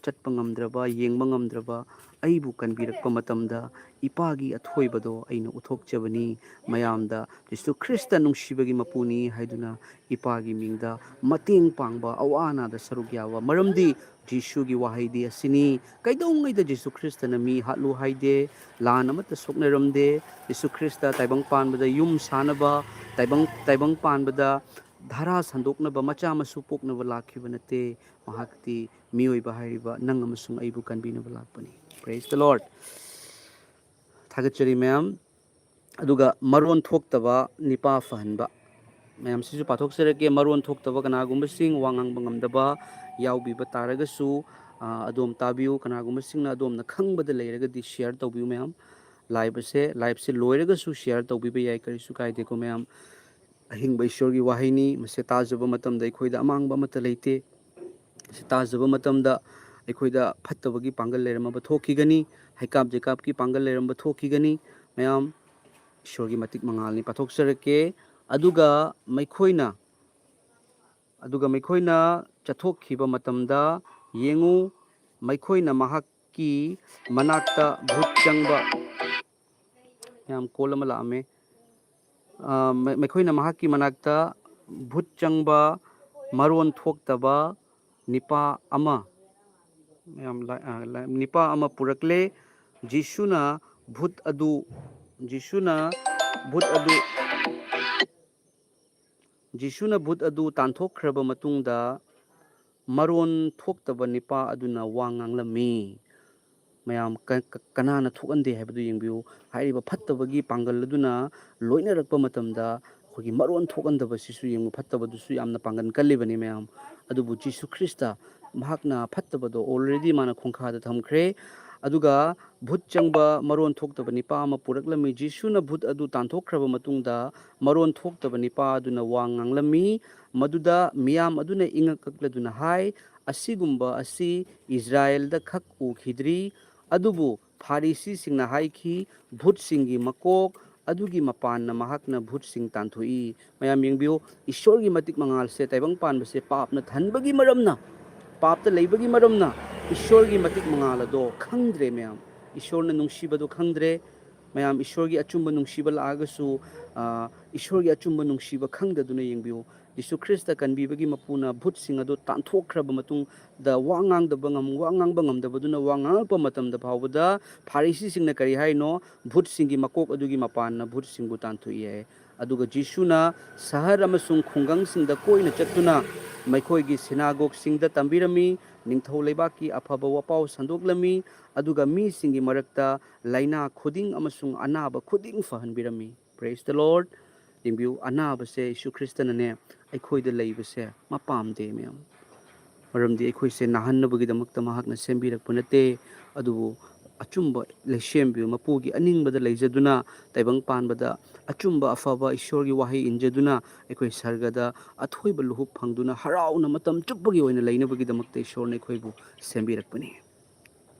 ꯆꯠꯄ ꯉꯝꯗ꯭ꯔꯕ, ꯌꯦꯡꯕ ꯉꯝꯗ꯭ꯔꯕ ꯑꯩꯕꯨ ꯀꯟꯕꯤꯔꯛꯄ ꯃꯇꯝꯗ, ꯏꯄꯥꯒꯤ ꯑꯊꯣꯏꯕꯗꯣ ꯑꯩꯅ ꯎꯠꯊꯣꯛꯆꯕꯅꯤ ꯃꯌꯥꯝꯗ꯫ ꯖꯤꯁꯨ ꯈ꯭ꯔꯤꯁꯇ ꯅꯨꯡꯁꯤꯕꯒꯤ ꯃꯄꯨꯅꯤ ꯍꯥꯏꯗꯨꯅ ꯏꯄꯥꯒꯤ ꯃꯤꯡꯗ ꯃꯇꯦꯡ ꯄꯥꯡꯕ, ꯑꯋꯥ ꯑꯅꯥꯗ ꯁꯔꯨꯛ ꯌꯥꯕ꯫ ꯃꯔꯝꯗꯤ ꯖꯤꯁꯨꯒꯤ ꯋꯥꯍꯩꯗꯤ ꯑꯁꯤꯅꯤ, ꯀꯩꯗꯧꯉꯩꯗ ꯖꯤꯁꯨ ꯈ꯭ꯔꯤꯁꯇꯅ ꯃꯤ ꯍꯥꯠꯂꯨ ꯍꯥꯏꯗꯦ, ꯂꯥꯟ ꯑꯃꯠꯇ ꯁꯣꯛꯅꯔꯝꯗꯦ꯫ ꯖꯤꯁꯨ ꯈ꯭ꯔꯤꯁꯇ ꯇꯥꯏꯕꯪ ꯄꯥꯟꯕꯗ ꯌꯨꯝ ꯁꯥꯅꯕ, ꯇꯥꯏꯕꯪ, ꯇꯥꯏꯕꯪ ꯄꯥꯟꯕꯗ ꯙꯔꯥ ꯁꯟꯗꯣꯛꯅꯕ, ꯃꯆꯥ ꯃꯁꯨ ꯄꯣꯛꯅꯕ ꯂꯥꯛꯈꯤꯕ ꯅꯠꯇꯦ꯫ ꯃꯍꯥꯛꯇꯤ ꯃꯤꯑꯣꯏꯕ ꯍꯥꯏꯔꯤꯕ ꯅꯪ ꯑꯃꯁꯨꯡ ꯑꯩꯕꯨ ꯀꯟꯕꯤꯅꯕ ꯂꯥꯛꯄꯅꯤ꯫ Praise the Lord. ꯊꯥꯒꯠꯆꯔꯤ ꯃꯌꯥꯝ꯫ ꯑꯗꯨꯒ ꯃꯔꯣꯟ ꯊꯣꯛꯇꯕ ꯅꯤꯄꯥ ꯐꯍꯟꯕ꯫ ꯃꯌꯥꯝꯁꯤꯁꯨ ꯄꯥꯊꯣꯛꯆꯔꯛꯀꯦ꯫ ꯃꯔꯣꯟ ꯊꯣꯛꯇꯕ ꯀꯅꯥꯒꯨꯝꯕꯁꯤꯡ, ꯋꯥ ꯉꯥꯡꯕ ꯉꯝꯗꯕ ꯌꯥꯎꯕꯤꯕ ꯇꯥꯔꯒꯁꯨ, ꯑ, ꯑꯗꯣꯝ ꯇꯥꯕꯤꯌꯨ꯫ ꯀꯅꯥꯒꯨꯝꯕꯁꯤꯡꯅ ꯑꯗꯣꯝꯅ ꯈꯪꯕꯗ ꯂꯩꯔꯒꯗꯤ share ꯇꯧꯕꯤꯌꯨ ꯃꯌꯥꯝ꯫ Live ꯑꯁꯦ, live ꯁꯦ ꯂꯣꯏꯔꯒꯁꯨ share ꯇꯧꯕꯤꯕ ꯌꯥꯏ, ꯀꯔꯤꯁꯨ ꯀꯥꯏꯗꯦꯀꯣ ꯃꯌꯥꯝ꯫ ꯑꯍꯤꯡꯕ ꯏꯁꯣꯔꯒꯤ ꯋꯥꯍꯩꯅꯤ꯫ ꯃꯁꯤ ꯇꯥꯖꯕ ꯃꯇꯝꯗ ꯑꯩꯈꯣꯏꯗ ꯑꯃꯥꯡꯕ ꯑꯃꯠꯇ ꯂꯩꯇꯦ꯫ ꯃꯁꯤ ꯇꯥꯖꯕ ꯃꯇꯝꯗ ꯑꯩꯈꯣꯏꯗ ꯐꯠꯇꯕꯒꯤ ꯄꯥꯡꯒꯜ ꯂꯩꯔꯝꯕ ꯊꯣꯛꯈꯤꯒꯅꯤ, ꯍꯩꯀꯥꯞ ꯖꯩꯀꯥꯞꯀꯤ ꯄꯥꯡꯒꯜ ꯂꯩꯔꯝꯕ ꯊꯣꯛꯈꯤꯒꯅꯤ꯫ ꯃꯌꯥꯝ, ꯏꯁꯣꯔꯒꯤ ꯃꯇꯤꯛ ꯃꯉꯥꯜꯅꯤ꯫ ꯄꯥꯊꯣꯛꯆꯔꯛꯀꯦ꯫ ꯑꯗꯨꯒ ꯃꯈꯣꯏꯅ, ꯑꯗꯨꯒ ꯃꯈꯣꯏꯅ ꯆꯠꯊꯣꯛꯈꯤꯕ ꯃꯇꯝꯗ, ꯌꯦꯡꯉꯨ, ꯃꯈꯣꯏꯅ ꯃꯍꯥꯛꯀꯤ ꯃꯅꯥꯛꯇ ꯚꯨꯠ ꯆꯪꯕ, ꯌꯥꯝ call ꯑꯃ ꯂꯥꯛꯑꯝꯃꯦ꯫ ꯑ, ꯃ-, ꯃꯈꯣꯏꯅ ꯃꯍꯥꯛꯀꯤ ꯃꯅꯥꯛꯇ ꯚꯨꯠ ꯆꯪꯕ, ꯃꯔꯣꯟ ꯊꯣꯛꯇꯕ ꯅꯤꯄꯥ ꯑꯃ, ꯌꯥꯝ ꯂꯥ-, ꯑ, ꯂꯥ-, ꯅꯤꯄꯥ ꯑꯃ ꯄꯨꯔꯛꯂꯦ꯫ ꯖꯤꯁꯨꯅ ꯚꯨꯠ ꯑꯗꯨ, ꯖꯤꯁꯨꯅ ꯚꯨꯠ ꯑꯗꯨ, ꯖꯤꯁꯨꯅ ꯚꯨꯠ ꯑꯗꯨ ꯇꯥꯟꯊꯣꯛꯈ꯭ꯔꯕ ꯃꯇꯨꯡꯗ, ꯃꯔꯣꯟ ꯊꯣꯛꯇꯕ ꯅꯤꯄꯥ ꯑꯗꯨꯅ ꯋꯥ ꯉꯥꯡꯂꯝꯃꯤ꯫ ꯃꯌꯥꯝ, ꯀ-, ꯀ-, ꯀꯅꯥꯅ ꯊꯣꯛꯍꯟꯗꯦ ꯍꯥꯏꯕꯗꯨ ꯌꯦꯡꯕꯤꯌꯨ꯫ ꯍꯥꯏꯔꯤꯕ ꯐꯠꯇꯕꯒꯤ ꯄꯥꯡꯒꯜ ꯑꯗꯨꯅ ꯂꯣꯏꯅꯔꯛꯄ ꯃꯇꯝꯗ, ꯑꯩꯈꯣꯏꯒꯤ ꯃꯔꯣꯟ ꯊꯣꯛꯍꯟꯗꯕꯁꯤꯁꯨ ꯌꯦꯡꯕ, ꯐꯠꯇꯕꯗꯨꯁꯨ ꯌꯥꯝꯅ ꯄꯥꯡꯒꯜ ꯀꯜꯂꯤꯕꯅꯤ ꯃꯌꯥꯝ꯫ ꯑꯗꯨꯕꯨ ꯖꯤꯁꯨ ꯈ꯭ꯔꯤꯁꯇ, ꯃꯍꯥꯛꯅ ꯐꯠꯇꯕꯗꯣ already ꯃꯥꯅ ꯈꯣꯡꯈꯥꯗ ꯊꯝꯈ꯭ꯔꯦ꯫ ꯑꯗꯨꯒ ꯚꯨꯠ ꯆꯪꯕ, ꯃꯔꯣꯟ ꯊꯣꯛꯇꯕ ꯅꯤꯄꯥ ꯑꯃ ꯄꯨꯔꯛꯂꯝꯃꯤ꯫ ꯖꯤꯁꯨꯅ ꯚꯨꯠ ꯑꯗꯨ ꯇꯥꯟꯊꯣꯛꯈ꯭ꯔꯕ ꯃꯇꯨꯡꯗ, ꯃꯔꯣꯟ ꯊꯣꯛꯇꯕ ꯅꯤꯄꯥ ꯑꯗꯨꯅ ꯋꯥ ꯉꯥꯡꯂꯝꯃꯤ꯫ ꯃꯗꯨꯗ ꯃꯤꯌꯥꯝ ꯑꯗꯨꯅ ꯏꯉꯛ ꯉꯛꯂꯗꯨꯅ ꯍꯥꯏ, ꯑꯁꯤꯒꯨꯝꯕ ꯑꯁꯤ ꯏꯁꯔꯥꯌꯦꯜꯗ ꯈꯛ ꯎꯈꯤꯗ꯭ꯔꯤ, ꯑꯗꯨꯕꯨ ꯐꯥꯔꯤꯁꯤꯁꯤꯡꯅ ꯍꯥꯏꯈꯤ, "ꯚꯨꯠꯁꯤꯡꯒꯤ ꯃꯀꯣꯛ ꯑꯗꯨꯒꯤ ꯃꯄꯥꯟꯅ ꯃꯍꯥꯛꯅ ꯚꯨꯠꯁꯤꯡ ꯇꯥꯟꯊꯣꯛꯏ"꯫ ꯃꯌꯥꯝ ꯌꯦꯡꯕꯤꯌꯨ, ꯏꯁꯣꯔꯒꯤ ꯃꯇꯤꯛ ꯃꯉꯥꯜꯁꯦ ꯇꯥꯏꯕꯪ ꯄꯥꯟꯕꯁꯦ ꯄꯥꯞꯅ ꯊꯟꯕꯒꯤ ꯃꯔꯝꯅ, ꯄꯥꯞꯇ ꯂꯩꯕꯒꯤ ꯃꯔꯝꯅ ꯏꯁꯣꯔꯒꯤ ꯃꯇꯤꯛ ꯃꯉꯥꯜ ꯑꯗꯣ ꯈꯪꯗ꯭ꯔꯦ ꯃꯌꯥꯝ꯫ ꯏꯁꯣꯔꯅ ꯅꯨꯡꯁꯤꯕꯗꯣ ꯈꯪꯗ꯭ꯔꯦ꯫ ꯃꯌꯥꯝ, ꯏꯁꯣꯔꯒꯤ ꯑꯆꯨꯝꯕ ꯅꯨꯡꯁꯤꯕ ꯂꯥꯛꯑꯒꯁꯨ, ꯑ, ꯏꯁꯣꯔꯒꯤ ꯑꯆꯨꯝꯕ ꯅꯨꯡꯁꯤꯕ ꯈꯪꯗꯗꯨꯅ ꯌꯦꯡꯕꯤꯌꯨ꯫ ꯖꯤꯁꯨ ꯈ꯭ꯔꯤꯁꯇ ꯀꯟꯕꯤꯕꯒꯤ ꯃꯄꯨꯅ ꯚꯨꯠꯁꯤꯡ ꯑꯗꯨ ꯇꯥꯟꯊꯣꯛꯈ꯭ꯔꯕ ꯃꯇꯨꯡꯗ ꯋꯥ ꯉꯥꯡꯗꯕ ꯉꯝ-, ꯋꯥ ꯉꯥꯡꯕ ꯉꯝꯗꯕꯗꯨꯅ ꯋꯥ ꯉꯥꯡꯉꯛꯄ ꯃꯇꯝꯗ ꯐꯥꯎꯕꯗ ꯐꯥꯔꯤꯁꯤꯁꯤꯡꯅ ꯀꯔꯤ ꯍꯥꯏꯅꯣ? "ꯚꯨꯠꯁꯤꯡꯒꯤ ꯃꯀꯣꯛ ꯑꯗꯨꯒꯤ ꯃꯄꯥꯟꯅ ꯚꯨꯠꯁꯤꯡꯕꯨ ꯇꯥꯟꯊꯣꯛꯏ" ꯍꯥꯏ꯫ ꯑꯗꯨꯒ ꯖꯤꯁꯨꯅ ꯁꯍꯔ ꯑꯃꯁꯨꯡ ꯈꯨꯡꯒꯪꯁꯤꯡꯗ ꯀꯣꯏꯅ ꯆꯠꯇꯨꯅ ꯃꯈꯣꯏꯒꯤ ꯁꯤꯅꯥꯒꯣꯒꯁꯤꯡꯗ ꯇꯝꯕꯤꯔꯝꯃꯤ, ꯅꯤꯡꯊꯧ ꯂꯩꯕꯥꯛꯀꯤ ꯑꯐꯕ ꯋꯥꯄꯥꯎ ꯁꯟꯗꯣꯛꯂꯝꯃꯤ, ꯑꯗꯨꯒ ꯃꯤꯁꯤꯡꯒꯤ ꯃꯔꯛꯇ ꯂꯥꯏꯅꯥ ꯈꯨꯗꯤꯡ ꯑꯃꯁꯨꯡ ꯑꯅꯥꯕ ꯈꯨꯗꯤꯡ ꯐꯍꯟꯕꯤꯔꯝꯃꯤ꯫ Praise the Lord꯫ ꯌꯦꯡꯕꯤꯌꯨ, ꯑꯅꯥꯕꯁꯦ ꯌꯤꯁꯨ ꯈ꯭ꯔꯤꯁꯇꯅꯅꯦ ꯑꯩꯈꯣꯏꯗ ꯂꯩꯕꯁꯦ ꯃꯄꯥꯝꯗꯦ, ꯃꯌꯥꯝ꯫ ꯃꯔꯝꯗꯤ ꯑꯩꯈꯣꯏꯁꯦ ꯅꯥꯍꯟꯅꯕꯒꯤꯗꯃꯛꯇ ꯃꯍꯥꯛꯅ ꯁꯦꯝꯕꯤꯔꯛꯄ ꯅꯠꯇꯦ, ꯑꯗꯨꯕꯨ ꯑꯆꯨꯝꯕ ꯂꯩꯁꯦꯝꯕꯤꯕ ꯃꯄꯨꯒꯤ ꯑꯅꯤꯡꯕꯗ ꯂꯩꯖꯗꯨꯅ ꯇꯥꯏꯕꯪ ꯄꯥꯟꯕꯗ ꯑꯆꯨꯝꯕ ꯑꯐꯕ ꯏꯁꯣꯔꯒꯤ ꯋꯥꯍꯩ ꯏꯟꯖꯗꯨꯅ ꯑꯩꯈꯣꯏ ꯁꯔꯒꯗ ꯑꯊꯣꯏꯕ ꯂꯨꯍꯨꯞ ꯐꯪꯗꯨꯅ ꯍꯔꯥꯎꯅ ꯃꯇꯝ ꯆꯨꯞꯄꯒꯤ ꯑꯣꯏꯅ ꯂꯩꯅꯕꯒꯤꯗꯃꯛꯇ ꯏꯁꯣꯔꯅ ꯑꯩꯈꯣꯏꯕꯨ ꯁꯦꯝꯕꯤꯔꯛꯄꯅꯤ꯫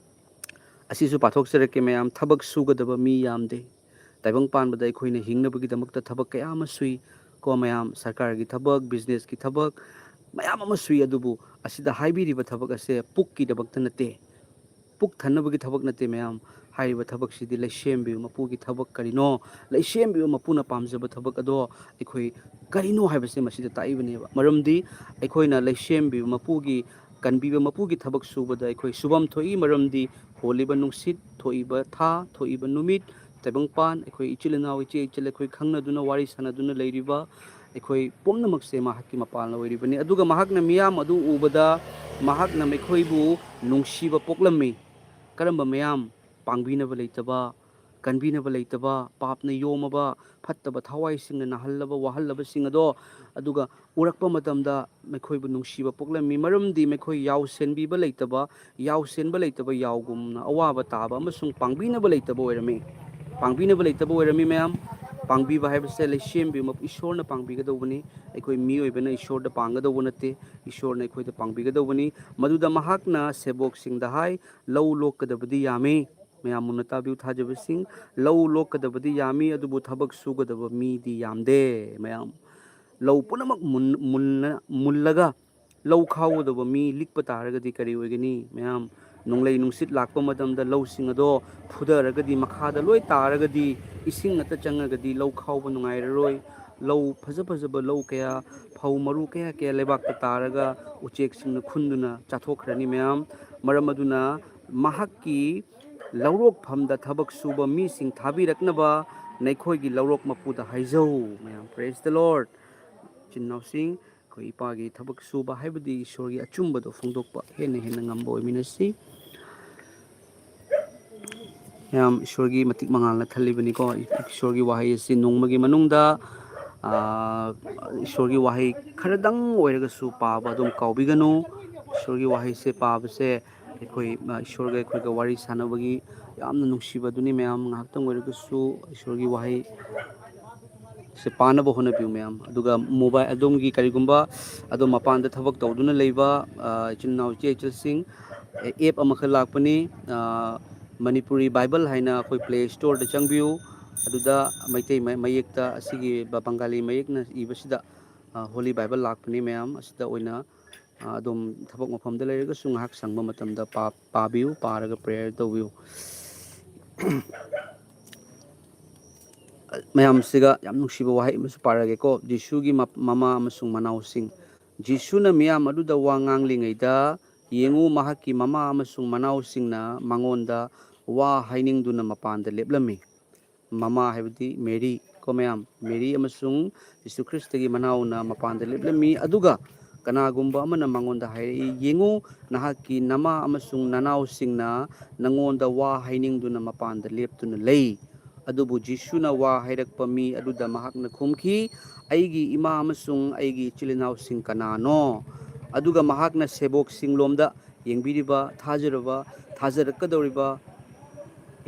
ꯑꯁꯤꯁꯨ ꯄꯥꯊꯣꯛꯆꯔꯛꯀꯦ ꯃꯌꯥꯝ, ꯊꯕꯛ ꯁꯨꯒꯗꯕ ꯃꯤ ꯌꯥꯝꯗꯦ꯫ ꯇꯥꯏꯕꯪ ꯄꯥꯟꯕꯗ ꯑꯩꯈꯣꯏꯅ ꯍꯤꯡꯅꯕꯒꯤꯗꯃꯛꯇ ꯊꯕꯛ ꯀꯌꯥ ꯑꯃ ꯁꯨꯏ ꯀꯣ ꯃꯌꯥꯝ, ꯁꯔꯀꯥꯔꯒꯤ ꯊꯕꯛ, ꯕꯤꯖꯤꯅꯦꯁꯀꯤ ꯊꯕꯛ ꯃꯌꯥꯝ ꯑꯃ ꯁꯨꯏ꯫ ꯑꯗꯨꯕꯨ ꯑꯁꯤꯗ ꯍꯥꯏꯕꯤꯔꯤꯕ ꯊꯕꯛ ꯑꯁꯦ ꯄꯨꯛꯀꯤꯗꯃꯛꯇ ꯅꯠꯇꯦ, ꯄꯨꯛ ꯊꯟꯅꯕꯒꯤ ꯊꯕꯛ ꯅꯠꯇꯦ ꯃꯌꯥꯝ꯫ ꯍꯥꯏꯔꯤꯕ ꯊꯕꯛꯁꯤꯗꯤ ꯂꯩꯁꯦꯝꯕꯤꯕ ꯃꯄꯨꯒꯤ ꯊꯕꯛ ꯀꯔꯤꯅꯣ? ꯂꯩꯁꯦꯝꯕꯤꯕ ꯃꯄꯨꯅ ꯄꯥꯝꯖꯕ ꯊꯕꯛ ꯑꯗꯣ ꯑꯩꯈꯣꯏ ꯀꯔꯤꯅꯣ ꯍꯥꯏꯕꯁꯦ ꯃꯁꯤꯗ ꯇꯥꯛꯏꯕꯅꯦꯕ꯫ ꯃꯔꯝꯗꯤ ꯑꯩꯈꯣꯏꯅ ꯂꯩꯁꯦꯝꯕꯤꯕ ꯃꯄꯨꯒꯤ, ꯀꯟꯕꯤꯕ ꯃꯄꯨꯒꯤ ꯊꯕꯛ ꯁꯨꯕꯗ ꯑꯩꯈꯣꯏ ꯁꯨꯐꯝ ꯊꯣꯛꯏ, ꯃꯔꯝꯗꯤ ꯍꯣꯜꯂꯤꯕ ꯅꯨꯡꯁꯤꯠ, ꯊꯣꯛꯏꯕ ꯊꯥ, ꯊꯣꯛꯏꯕ ꯅꯨꯃꯤꯠ, ꯇꯥꯏꯕꯪꯄꯥꯟ, ꯑꯩꯈꯣꯏ ꯏꯆꯤꯜ ꯏꯅꯥꯎ, ꯏꯆꯦ ꯏꯆꯜ, ꯑꯩꯈꯣꯏ ꯈꯪꯅꯗꯨꯅ ꯋꯥꯔꯤ ꯁꯥꯟꯅꯗꯨꯅ ꯂꯩꯔꯤꯕ ꯑꯩꯈꯣꯏ ꯄꯨꯝꯅꯃꯛꯁꯦ ꯃꯍꯥꯛꯀꯤ ꯃꯄꯥꯜꯅ ꯑꯣꯏꯔꯤꯕꯅꯤ꯫ ꯑꯗꯨꯒ ꯃꯍꯥꯛꯅ ꯃꯤꯌꯥꯝ ꯑꯗꯨ ꯎꯕꯗ ꯃꯍꯥꯛꯅ ꯃꯈꯣꯏꯕꯨ ꯅꯨꯡꯁꯤꯕ ꯄꯣꯛꯂꯝꯃꯤ꯫ ꯀꯔꯝꯕ ꯃꯌꯥꯝ? ꯄꯥꯡꯕꯤꯅꯕ ꯂꯩꯇꯕ, ꯀꯟꯕꯤꯅꯕ ꯂꯩꯇꯕ, ꯄꯥꯞꯅ ꯌꯣꯝꯃꯕ, ꯐꯠꯇꯕ ꯊꯋꯥꯏꯁꯤꯡꯅ ꯅꯥꯍꯜꯂꯕ, ꯋꯥꯍꯜꯂꯕꯁꯤꯡ ꯑꯗꯣ, ꯑꯗꯨꯒ ꯎꯔꯛꯄ ꯃꯇꯝꯗ ꯃꯈꯣꯏꯕꯨ ꯅꯨꯡꯁꯤꯕ ꯄꯣꯛꯂꯝꯃꯤ꯫ ꯃꯔꯝꯗꯤ ꯃꯈꯣꯏ ꯌꯥꯎꯁꯦꯟꯕꯤꯕ ꯂꯩꯇꯕ, ꯌꯥꯎꯁꯦꯟꯕ ꯂꯩꯇꯕ ꯌꯥꯎꯒꯨꯝꯅ ꯑꯋꯥꯕ ꯇꯥꯕ ꯑꯃꯁꯨꯡ ꯄꯥꯡꯕꯤꯅꯕ ꯂꯩꯇꯕ ꯑꯣꯏꯔꯝꯃꯤ꯫ ꯄꯥꯡꯕꯤꯅꯕ ꯂꯩꯇꯕ ꯑꯣꯏꯔꯝꯃꯤ ꯃꯌꯥꯝ꯫ ꯄꯥꯡꯕꯤꯕ ꯍꯥꯏꯕꯁꯦ ꯂꯩꯁꯦꯝꯕꯤꯕ ꯏꯁꯣꯔꯅ ꯄꯥꯡꯕꯤꯒꯗꯧꯕꯅꯤ꯫ ꯑꯩꯈꯣꯏ ꯃꯤꯑꯣꯏꯕꯅ ꯏꯁꯣꯔꯗ ꯄꯥꯡꯒꯗꯧꯕ ꯅꯠꯇꯦ, ꯏꯁꯣꯔꯅ ꯑꯩꯈꯣꯏꯗ ꯄꯥꯡꯕꯤꯒꯗꯧꯕꯅꯤ꯫ ꯃꯗꯨꯗ ꯃꯍꯥꯛꯅ ꯁꯦꯕꯣꯛꯁꯤꯡꯗ ꯍꯥꯏ, "ꯂꯧ ꯂꯣꯛꯀꯗꯕꯗꯤ ꯌꯥꯝꯃꯤ"꯫ ꯃꯌꯥꯝ ꯃꯨꯟꯅ ꯇꯥꯕꯤꯌꯨ ꯊꯥꯖꯕꯁꯤꯡ, "ꯂꯧ ꯂꯣꯛꯀꯗꯕꯗꯤ ꯌꯥꯝꯃꯤ, ꯑꯗꯨꯕꯨ ꯊꯕꯛ ꯁꯨꯒꯗꯕ ꯃꯤꯗꯤ ꯌꯥꯝꯗꯦ"꯫ ꯃꯌꯥꯝ, ꯂꯧ ꯄꯨꯝꯅꯃꯛ ꯃꯨꯟ-, ꯃꯨꯟꯅ-, ꯃꯨꯜꯂꯒ ꯂꯧ ꯈꯥꯎꯒꯗꯕ ꯃꯤ ꯂꯤꯛꯄ ꯇꯥꯔꯒꯗꯤ ꯀꯔꯤ ꯑꯣꯏꯒꯅꯤ? ꯃꯌꯥꯝ, ꯅꯣꯡꯂꯩ ꯅꯨꯡꯁꯤꯠ ꯂꯥꯛꯄ ꯃꯇꯝꯗ ꯂꯧꯁꯤꯡ ꯑꯗꯣ ꯐꯨꯊꯔꯒꯗꯤ, ꯃꯈꯥꯗ ꯂꯣꯏ ꯇꯥꯔꯒꯗꯤ, ꯏꯁꯤꯡ ꯉꯥꯛꯇ ꯆꯪꯉꯒꯗꯤ ꯂꯧ ꯈꯥꯎꯕ ꯅꯨꯡꯉꯥꯏꯔꯔꯣꯏ꯫ ꯂꯧ ꯐꯖ ꯐꯖꯕ ꯂꯧ ꯀꯌꯥ, ꯐꯧ ꯃꯔꯨ ꯀꯌꯥ ꯀꯌꯥ ꯂꯩꯕꯥꯛꯇ ꯇꯥꯔꯒ ꯎꯆꯦꯛꯁꯤꯡꯅ ꯈꯨꯟꯗꯨꯅ ꯆꯥꯊꯣꯛꯈ꯭ꯔꯅꯤ ꯃꯌꯥꯝ꯫ ꯃꯔꯝ ꯑꯗꯨꯅ ꯃꯍꯥꯛꯀꯤ ꯂꯧꯔꯣꯛꯐꯝꯗ ꯊꯕꯛ ꯁꯨꯕ ꯃꯤꯁꯤꯡ ꯊꯥꯕꯤꯔꯛꯅꯕ ꯅꯈꯣꯏꯒꯤ ꯂꯧꯔꯣꯛ ꯃꯄꯨꯗ ꯍꯥꯏꯖꯧ꯫ ꯃꯌꯥꯝ, praise the Lord꯫ ꯏꯆꯤꯟ ꯏꯅꯥꯎꯁꯤꯡ, ꯑꯩꯈꯣꯏ ꯏꯄꯥꯒꯤ ꯊꯕꯛ ꯁꯨꯕ ꯍꯥꯏꯕꯗꯤ ꯏꯁꯣꯔꯒꯤ ꯑꯆꯨꯝꯕꯗꯣ ꯐꯣꯡꯗꯣꯛꯄ ꯍꯦꯟꯅ ꯍꯦꯟꯅ ꯉꯝꯕ ꯑꯣꯏꯃꯤꯟꯅꯁꯤ꯫ ꯃꯌꯥꯝ, ꯏꯁꯣꯔꯒꯤ ꯃꯇꯤꯛ ꯃꯉꯥꯜꯅ ꯊꯜꯂꯤꯕꯅꯤꯀꯣ꯫ ꯏꯁꯣꯔꯒꯤ ꯋꯥꯍꯩ ꯑꯁꯤ ꯅꯣꯡꯃꯒꯤ ꯃꯅꯨꯡꯗ, ꯑꯥ, ꯏꯁꯣꯔꯒꯤ ꯋꯥꯍꯩ ꯈꯔꯗꯪ ꯑꯣꯏꯔꯒꯁꯨ ꯄꯥꯕ ꯑꯗꯨꯝ ꯀꯥꯎꯕꯤꯒꯅꯨ꯫ ꯏꯁꯣꯔꯒꯤ ꯋꯥꯍꯩꯁꯦ ꯄꯥꯕꯁꯦ ꯑꯩꯈꯣꯏ, ꯑ, ꯏꯁꯣꯔꯒ ꯑꯩꯈꯣꯏꯒ ꯋꯥꯔꯤ ꯁꯥꯟꯅꯕꯒꯤ ꯌꯥꯝꯅ ꯅꯨꯡꯁꯤꯕꯗꯨꯅꯤ ꯃꯌꯥꯝ꯫ ꯉꯥꯏꯍꯥꯛꯇꯪ ꯑꯣꯏꯔꯒꯁꯨ ꯏꯁꯣꯔꯒꯤ ꯋꯥꯍꯩ ꯁꯦ ꯄꯥꯅꯕ ꯍꯣꯠꯅꯕꯤꯌꯨ ꯃꯌꯥꯝ꯫ ꯑꯗꯨꯒ mobile, ꯑꯗꯣꯝꯒꯤ ꯀꯔꯤꯒꯨꯝꯕ ꯑꯗꯣꯝ ꯃꯄꯥꯟꯗ ꯊꯕꯛ ꯇꯧꯗꯨꯅ ꯂꯩꯕ, ꯑ, ꯏꯆꯤꯟ ꯏꯅꯥꯎ ꯏꯆꯦ ꯏꯆꯜꯁꯤꯡ, ꯑꯦ-, app ꯑꯃꯈꯛ ꯂꯥꯛꯄꯅꯤ, ꯑ, ꯃꯅꯤꯄꯨꯔꯤ ꯕꯥꯏꯕꯜ ꯍꯥꯏꯅ ꯑꯩꯈꯣꯏ Play Storeꯗ ꯆꯪꯕꯤꯌꯨ꯫ ꯑꯗꯨꯗ ꯃꯩꯇꯩ ꯃ-, ꯃꯌꯦꯛꯇ ꯑꯁꯤꯒꯤ ꯕ-, ꯕꯪꯒꯥꯂꯤ ꯃꯌꯦꯛꯅ ꯏꯕꯁꯤꯗ, ꯑ, Holy Bible ꯂꯥꯛꯄꯅꯤ ꯃꯌꯥꯝ꯫ ꯑꯁꯤꯗ ꯑꯣꯏꯅ, ꯑ, ꯑꯗꯣꯝ ꯊꯕꯛ ꯃꯐꯝꯗ ꯂꯩꯔꯒꯁꯨ ꯉꯥꯏꯍꯥꯛ ꯁꯪꯕ ꯃꯇꯝꯗ ꯄꯥ-, ꯄꯥꯕꯤꯌꯨ, ꯄꯥꯔꯒ prayer ꯇꯧꯕꯤꯌꯨ꯫ ꯃꯌꯥꯝꯁꯤꯒ ꯌꯥꯝ ꯅꯨꯡꯁꯤꯕ ꯋꯥꯍꯩ ꯑꯃꯁꯨ ꯄꯥꯔꯒꯦꯀꯣ꯫ ꯖꯤꯁꯨꯒꯤ ꯃ-, ꯃꯃꯥ ꯑꯃꯁꯨꯡ ꯃꯅꯥꯎꯁꯤꯡ꯫ ꯖꯤꯁꯨꯅ ꯃꯤꯌꯥꯝ ꯑꯗꯨꯗ ꯋꯥ ꯉꯥꯡꯂꯤꯉꯩꯗ, ꯌꯦꯡꯉꯨ, ꯃꯍꯥꯛꯀꯤ ꯃꯃꯥ ꯑꯃꯁꯨꯡ ꯃꯅꯥꯎꯁꯤꯡꯅ ꯃꯉꯣꯟꯗ ꯋꯥ ꯍꯥꯏꯅꯤꯡꯗꯨꯅ ꯃꯄꯥꯟꯗ ꯂꯦꯞꯂꯝꯃꯤ꯫ ꯃꯃꯥ ꯍꯥꯏꯕꯗꯤ ꯃꯦꯔꯤ ꯀꯣ ꯃꯌꯥꯝ, ꯃꯦꯔꯤ ꯑꯃꯁꯨꯡ ꯖꯤꯁꯨ ꯈ꯭ꯔꯤꯁꯇꯒꯤ ꯃꯅꯥꯎꯅ ꯃꯄꯥꯟꯗ ꯂꯦꯞꯂꯝꯃꯤ꯫ ꯑꯗꯨꯒ ꯀꯅꯥꯒꯨꯝꯕ ꯑꯃꯅ ꯃꯉꯣꯟꯗ ꯍꯥꯏꯔꯛꯏ, "ꯌꯦꯡꯉꯨ, ꯅꯍꯥꯛꯀꯤ ꯅꯃꯥ ꯑꯃꯁꯨꯡ ꯅꯅꯥꯎꯁꯤꯡꯅ ꯅꯉꯣꯟꯗ ꯋꯥ ꯍꯥꯏꯅꯤꯡꯗꯨꯅ ꯃꯄꯥꯟꯗ ꯂꯦꯞꯇꯨꯅ ꯂꯩ"꯫ ꯑꯗꯨꯕꯨ ꯖꯤꯁꯨꯅ ꯋꯥ ꯍꯥꯏꯔꯛꯄ ꯃꯤ ꯑꯗꯨꯗ ꯃꯍꯥꯛꯅ ꯈꯨꯝꯈꯤ, "ꯑꯩꯒꯤ ꯏꯃꯥ ꯑꯃꯁꯨꯡ ꯑꯩꯒꯤ ꯏꯆꯤꯜ ꯏꯅꯥꯎꯁꯤꯡ ꯀꯅꯥꯅꯣ?" ꯑꯗꯨꯒ ꯃꯍꯥꯛꯅ ꯁꯦꯕꯣꯛꯁꯤꯡꯂꯣꯝꯗ ꯌꯦꯡꯕꯤꯔꯤꯕ, ꯊꯥꯖꯔꯕ, ꯊꯥꯖꯔꯛꯀꯗꯧꯔꯤꯕ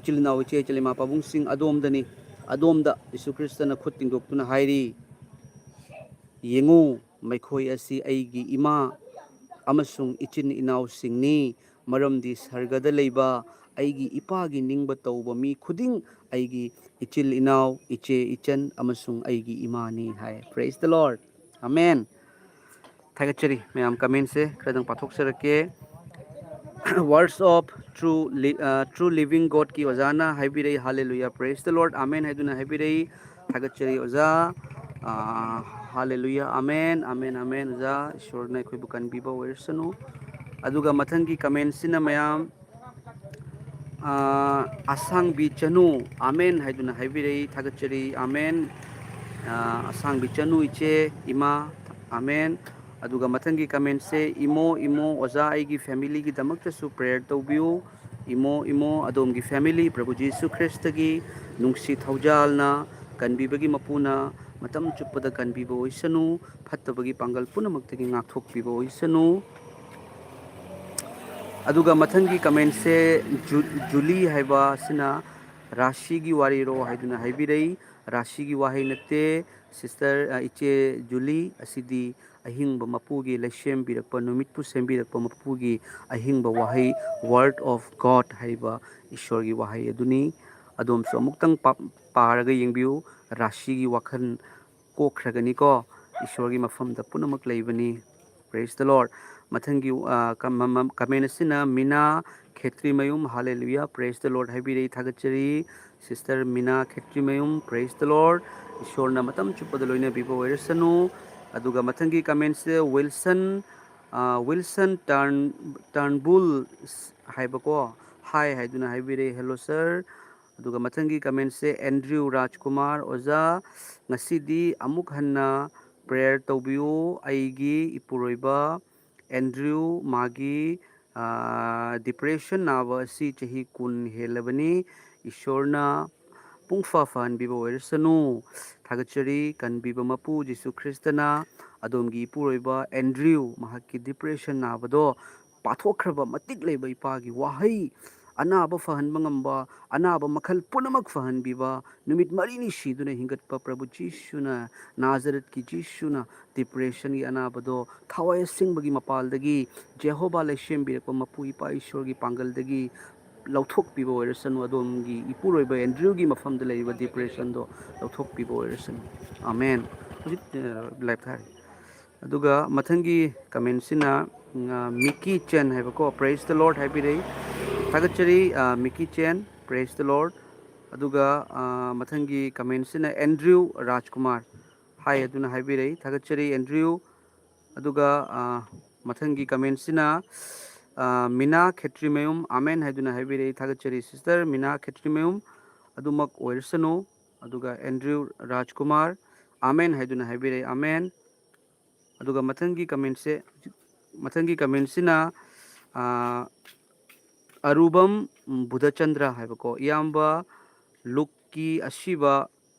ꯏꯆꯤꯜ ꯏꯅꯥꯎ, ꯏꯆꯦ ꯏꯆꯜ, ꯏꯃꯥ ꯄꯥꯕꯨꯡꯁꯤꯡ ꯑꯗꯣꯝꯗꯅꯤ꯫ ꯑꯗꯣꯝꯗ ꯌꯤꯁꯨ ꯈ꯭ꯔꯤꯁꯇꯅ ꯈꯨꯠ ꯇꯤꯡꯊꯣꯛꯇꯨꯅ ꯍꯥꯏꯔꯤ, "ꯌꯦꯡꯉꯨ, ꯃꯈꯣꯏ ꯑꯁꯤ ꯑꯩꯒꯤ ꯏꯃꯥ ꯑꯃꯁꯨꯡ ꯏꯆꯤꯟ ꯏꯅꯥꯎꯁꯤꯡꯅꯤ, ꯃꯔꯝꯗꯤ ꯁꯔꯒꯗ ꯂꯩꯕ ꯑꯩꯒꯤ ꯏꯄꯥꯒꯤ ꯅꯤꯡꯕ ꯇꯧꯕ ꯃꯤ ꯈꯨꯗꯤꯡ ꯑꯩꯒꯤ ꯏꯆꯤꯜ ꯏꯅꯥꯎ, ꯏꯆꯦ ꯏꯆꯟ ꯑꯃꯁꯨꯡ ꯑꯩꯒꯤ ꯏꯃꯥꯅꯤ" ꯍꯥꯏ꯫ Praise the Lord. ꯑꯃꯦꯟ꯫ ꯊꯥꯒꯠꯆꯔꯤ ꯃꯌꯥꯝ꯫ ꯀꯃꯦꯟꯁꯦ ꯈꯔꯗꯪ ꯄꯥꯊꯣꯛꯆꯔꯛꯀꯦ꯫ Words of True Li-, ꯑ, True Living Godꯀꯤ ꯑꯣꯖꯥꯅ ꯍꯥꯏꯕꯤꯔꯛꯏ, "Hallelujah, praise the Lord, Amen" ꯍꯥꯏꯗꯨꯅ ꯍꯥꯏꯕꯤꯔꯛꯏ꯫ ꯊꯥꯒꯠꯆꯔꯤ ꯑꯣꯖꯥ꯫ ꯑ, "Hallelujah, Amen, Amen, Amen" ꯑꯣꯖꯥ꯫ ꯏꯁꯣꯔꯅ ꯑꯩꯈꯣꯏꯕꯨ ꯀꯟꯕꯤꯕ ꯑꯣꯏꯔꯁꯅꯨ꯫ ꯑꯗꯨꯒ ꯃꯊꯪꯒꯤ ꯀꯃꯦꯟꯁꯤꯅ ꯃꯌꯥꯝ, ꯑ, "ꯑꯁꯥꯡꯕꯤ ꯆꯅꯨ, ꯑꯥꯃꯦꯟ" ꯍꯥꯏꯗꯨꯅ ꯍꯥꯏꯕꯤꯔꯛꯏ꯫ ꯊꯥꯒꯠꯆꯔꯤ, ꯑꯥꯃꯦꯟ꯫ ꯑ, "ꯑꯁꯥꯡꯕꯤ ꯆꯅꯨ ꯏꯆꯦ, ꯏꯃꯥ, ꯑꯥꯃꯦꯟ"꯫ ꯑꯗꯨꯒ ꯃꯊꯪꯒꯤ ꯀꯃꯦꯟꯁꯦ, "ꯏꯃꯣ, ꯏꯃꯣ, ꯑꯣꯖꯥ, ꯑꯩꯒꯤ ꯐꯦꯃꯤꯂꯤꯒꯤꯗꯃꯛꯇꯁꯨ ꯄ꯭ꯔꯦꯌꯔ ꯇꯧꯕꯤꯌꯨ꯫ ꯏꯃꯣ, ꯏꯃꯣ, ꯑꯗꯣꯝꯒꯤ ꯐꯦꯃꯤꯂꯤ ꯄ꯭ꯔꯚꯨ ꯖꯤꯁꯨ ꯈ꯭ꯔꯤꯁꯇꯒꯤ ꯅꯨꯡꯁꯤ ꯊꯧꯖꯥꯜꯅ ꯀꯟꯕꯤꯕꯒꯤ ꯃꯄꯨꯅ ꯃꯇꯝ ꯆꯨꯞꯄꯗ ꯀꯟꯕꯤꯕ ꯑꯣꯏꯁꯅꯨ, ꯐꯠꯇꯕꯒꯤ ꯄꯥꯡꯒꯜ ꯄꯨꯝꯅꯃꯛꯇꯒꯤ ꯉꯥꯛꯊꯣꯛꯄꯤꯕ ꯑꯣꯏꯁꯅꯨ"꯫ ꯑꯗꯨꯒ ꯃꯊꯪꯒꯤ ꯀꯃꯦꯟꯁꯦ ꯖꯨ-, ꯖꯨꯂꯤ ꯍꯥꯏꯕ ꯑꯁꯤꯅ "ꯔꯥꯁꯤꯒꯤ ꯋꯥꯔꯤꯔꯣ?" ꯍꯥꯏꯗꯨꯅ ꯍꯥꯏꯕꯤꯔꯛꯏ꯫ ꯔꯥꯁꯤꯒꯤ ꯋꯥꯍꯩ ꯅꯠꯇꯦ, ꯁꯤꯁꯇꯔ, ꯑ, ꯏꯆꯦ ꯖꯨꯂꯤ, ꯑꯁꯤꯗꯤ ꯑꯍꯤꯡꯕ ꯃꯄꯨꯒꯤ ꯂꯩꯁꯦꯝꯕꯤꯔꯛꯄ, ꯅꯨꯃꯤꯠꯄꯨ ꯁꯦꯝꯕꯤꯔꯛꯄ ꯃꯄꯨꯒꯤ ꯑꯍꯤꯡꯕ ꯋꯥꯍꯩ, Word of God ꯍꯥꯏꯔꯤꯕ ꯏꯁꯣꯔꯒꯤ ꯋꯥꯍꯩ ꯑꯗꯨꯅꯤ꯫ ꯑꯗꯣꯝꯁꯨ ꯑꯃꯨꯛꯇꯪ ꯄꯥ-, ꯄꯥꯔꯒ ꯌꯦꯡꯕꯤꯌꯨ꯫ ꯔꯥꯁꯤꯒꯤ ꯋꯥꯈꯜ ꯀꯣꯛꯈ꯭ꯔꯒꯅꯤꯀꯣ꯫ ꯏꯁꯣꯔꯒꯤ ꯃꯐꯝꯗ ꯄꯨꯝꯅꯃꯛ ꯂꯩꯕꯅꯤ꯫ Praise the Lord꯫ ꯃꯊꯪꯒꯤ, ꯑ, ꯀꯃ-, ꯃ-, ꯀꯃꯦꯟ ꯑꯁꯤꯅ ꯃꯤꯅꯥ ꯈꯦꯇ꯭ꯔꯤꯃꯌꯨꯝ, "Hallelujah, praise the Lord" ꯍꯥꯏꯕꯤꯔꯛꯏ꯫ ꯊꯥꯒꯠꯆꯔꯤ sister Meena Khetrimayum, "Praise the Lord"꯫ ꯏꯁꯣꯔꯅ ꯃꯇꯝ ꯆꯨꯞꯄꯗ ꯂꯣꯏꯅꯕꯤꯕ ꯑꯣꯏꯔꯁꯅꯨ꯫ ꯑꯗꯨꯒ ꯃꯊꯪꯒꯤ ꯀꯃꯦꯟꯁꯦ ꯋꯤꯜꯁꯟ, ꯑ, ꯋꯤꯜꯁꯟ ꯇꯔꯟ-, ꯇꯔꯟꯕꯨꯜ ꯍꯥꯏꯕꯀꯣ, "Hi" ꯍꯥꯏꯗꯨꯅ ꯍꯥꯏꯕꯤꯔꯛꯏ, "Hello sir"꯫ ꯑꯗꯨꯒ ꯃꯊꯪꯒꯤ ꯀꯃꯦꯟꯁꯦ ꯑꯦꯟꯗ꯭ꯔꯤꯌꯨ ꯔꯥꯖꯀꯨꯃꯥꯔ, "ꯑꯣꯖꯥ, ꯉꯁꯤꯗꯤ ꯑꯃꯨꯛ ꯍꯟꯅ ꯄ꯭ꯔꯦꯌꯔ ꯇꯧꯕꯤꯌꯨ꯫ ꯑꯩꯒꯤ ꯏꯄꯨꯔꯣꯏꯕ ꯑꯦꯟꯗ꯭ꯔꯤꯌꯨ, ꯃꯥꯒꯤ, ꯑ, ꯗꯤꯄ꯭ꯔꯦꯁꯟ ꯅꯥꯕ ꯑꯁꯤ ꯆꯍꯤ ꯀꯨꯟ ꯍꯦꯜꯂꯕꯅꯤ꯫ ꯏꯁꯣꯔꯅ ꯄꯨꯡꯐ ꯐꯍꯟꯕꯤꯕ ꯑꯣꯏꯔꯁꯅꯨ꯫ ꯊꯥꯒꯠꯆꯔꯤ, ꯀꯟꯕꯤꯕ ꯃꯄꯨ ꯖꯤꯁꯨ ꯈ꯭ꯔꯤꯁꯇꯅ ꯑꯗꯣꯝꯒꯤ ꯏꯄꯨꯔꯣꯏꯕ ꯑꯦꯟꯗ꯭ꯔꯤꯌꯨ, ꯃꯍꯥꯛꯀꯤ ꯗꯤꯄ꯭ꯔꯦꯁꯟ ꯅꯥꯕꯗꯣ ꯄꯥꯊꯣꯛꯈ꯭ꯔꯕ ꯃꯇꯤꯛ ꯂꯩꯕ ꯏꯄꯥꯒꯤ ꯋꯥꯍꯩ ꯑꯅꯥꯕ ꯐꯍꯟꯕ ꯉꯝꯕ, ꯑꯅꯥꯕ ꯃꯈꯜ ꯄꯨꯝꯅꯃꯛ ꯐꯍꯟꯕꯤꯕ, ꯅꯨꯃꯤꯠ ꯃꯔꯤꯅꯤ ꯁꯤꯗꯨꯅ ꯍꯤꯡꯒꯠꯄ ꯄ꯭ꯔꯚꯨ ꯖꯤꯁꯨꯅ, ꯅꯥꯖꯔꯠꯀꯤ ꯖꯤꯁꯨꯅ depressionꯒꯤ ꯑꯅꯥꯕꯗꯣ ꯊꯋꯥꯏ ꯑꯁꯦꯡꯕꯒꯤ ꯃꯄꯥꯜꯗꯒꯤ ꯖꯦꯍꯣꯚꯥ ꯂꯩꯁꯦꯝꯕꯤꯔꯛꯄ ꯃꯄꯨ ꯏꯄꯥ ꯏꯁꯣꯔꯒꯤ ꯄꯥꯡꯒꯜꯗꯒꯤ ꯂꯧꯊꯣꯛꯄꯤꯕ ꯑꯣꯏꯔꯁꯅꯨ꯫ ꯑꯗꯣꯝꯒꯤ ꯏꯄꯨꯔꯣꯏꯕ ꯑꯦꯟꯗ꯭ꯔꯨꯒꯤ ꯃꯐꯝꯗ ꯂꯩꯔꯤꯕ depressionꯗꯣ ꯂꯧꯊꯣꯛꯄꯤꯕ ꯑꯣꯏꯔꯁꯅꯨ꯫ ꯑꯃꯦꯟ꯫ ꯍꯧꯖꯤꯛ, ꯑ, live ꯊꯥꯔꯤ꯫ ꯑꯗꯨꯒ ꯃꯊꯪꯒꯤ commentꯁꯤꯅ, ꯎꯝ, ꯑ, ꯃꯤꯀꯤ ꯆꯦꯟ ꯍꯥꯏꯕꯀꯣ, "Praise the Lord" ꯍꯥꯏꯕꯤꯔꯛꯏ꯫ ꯊꯥꯒꯠꯆꯔꯤ, ꯑ, ꯃꯤꯀꯤ ꯆꯦꯟ, "Praise the Lord"꯫ ꯑꯗꯨꯒ, ꯑ, ꯃꯊꯪꯒꯤ commentꯁꯤꯅ ꯑꯦꯟꯗ꯭ꯔꯤꯌꯨ ꯔꯥꯖꯀꯨꯃꯥꯔ, "Hi" ꯑꯗꯨꯅ ꯍꯥꯏꯕꯤꯔꯛꯏ꯫ ꯊꯥꯒꯠꯆꯔꯤ ꯑꯦꯟꯗ꯭ꯔꯤꯌꯨ꯫ ꯑꯗꯨꯒ, ꯑ, ꯃꯊꯪꯒꯤ commentꯁꯤꯅ, ꯑ, ꯃꯤꯅꯥ ꯈꯦꯇ꯭ꯔꯤꯃꯌꯨꯝ, "Amen" ꯍꯥꯏꯗꯨꯅ ꯍꯥꯏꯕꯤꯔꯛꯏ꯫ ꯊꯥꯒꯠꯆꯔꯤ sister ꯃꯤꯅꯥ ꯈꯦꯇ꯭ꯔꯤꯃꯌꯨꯝ꯫ ꯑꯗꯨꯃꯛ ꯑꯣꯏꯔꯁꯅꯨ꯫ ꯑꯗꯨꯒ ꯑꯦꯟꯗ꯭ꯔꯤꯌꯨ ꯔꯥꯖꯀꯨꯃꯥꯔ, "Amen" ꯍꯥꯏꯗꯨꯅ ꯍꯥꯏꯕꯤꯔꯛꯏ꯫ ꯑꯃꯦꯟ꯫ ꯑꯗꯨꯒ ꯃꯊꯪꯒꯤ commentꯁꯦ, ꯃꯊꯪꯒꯤ commentꯁꯤꯅ, ꯑ, ꯑꯔꯨꯕꯝ ꯕꯨꯙꯆꯟꯗ꯭ꯔ ꯍꯥꯏꯕꯀꯣ, "ꯏꯌꯥꯝꯕ ꯂꯨꯛꯀꯤ ꯑꯁꯤꯕ,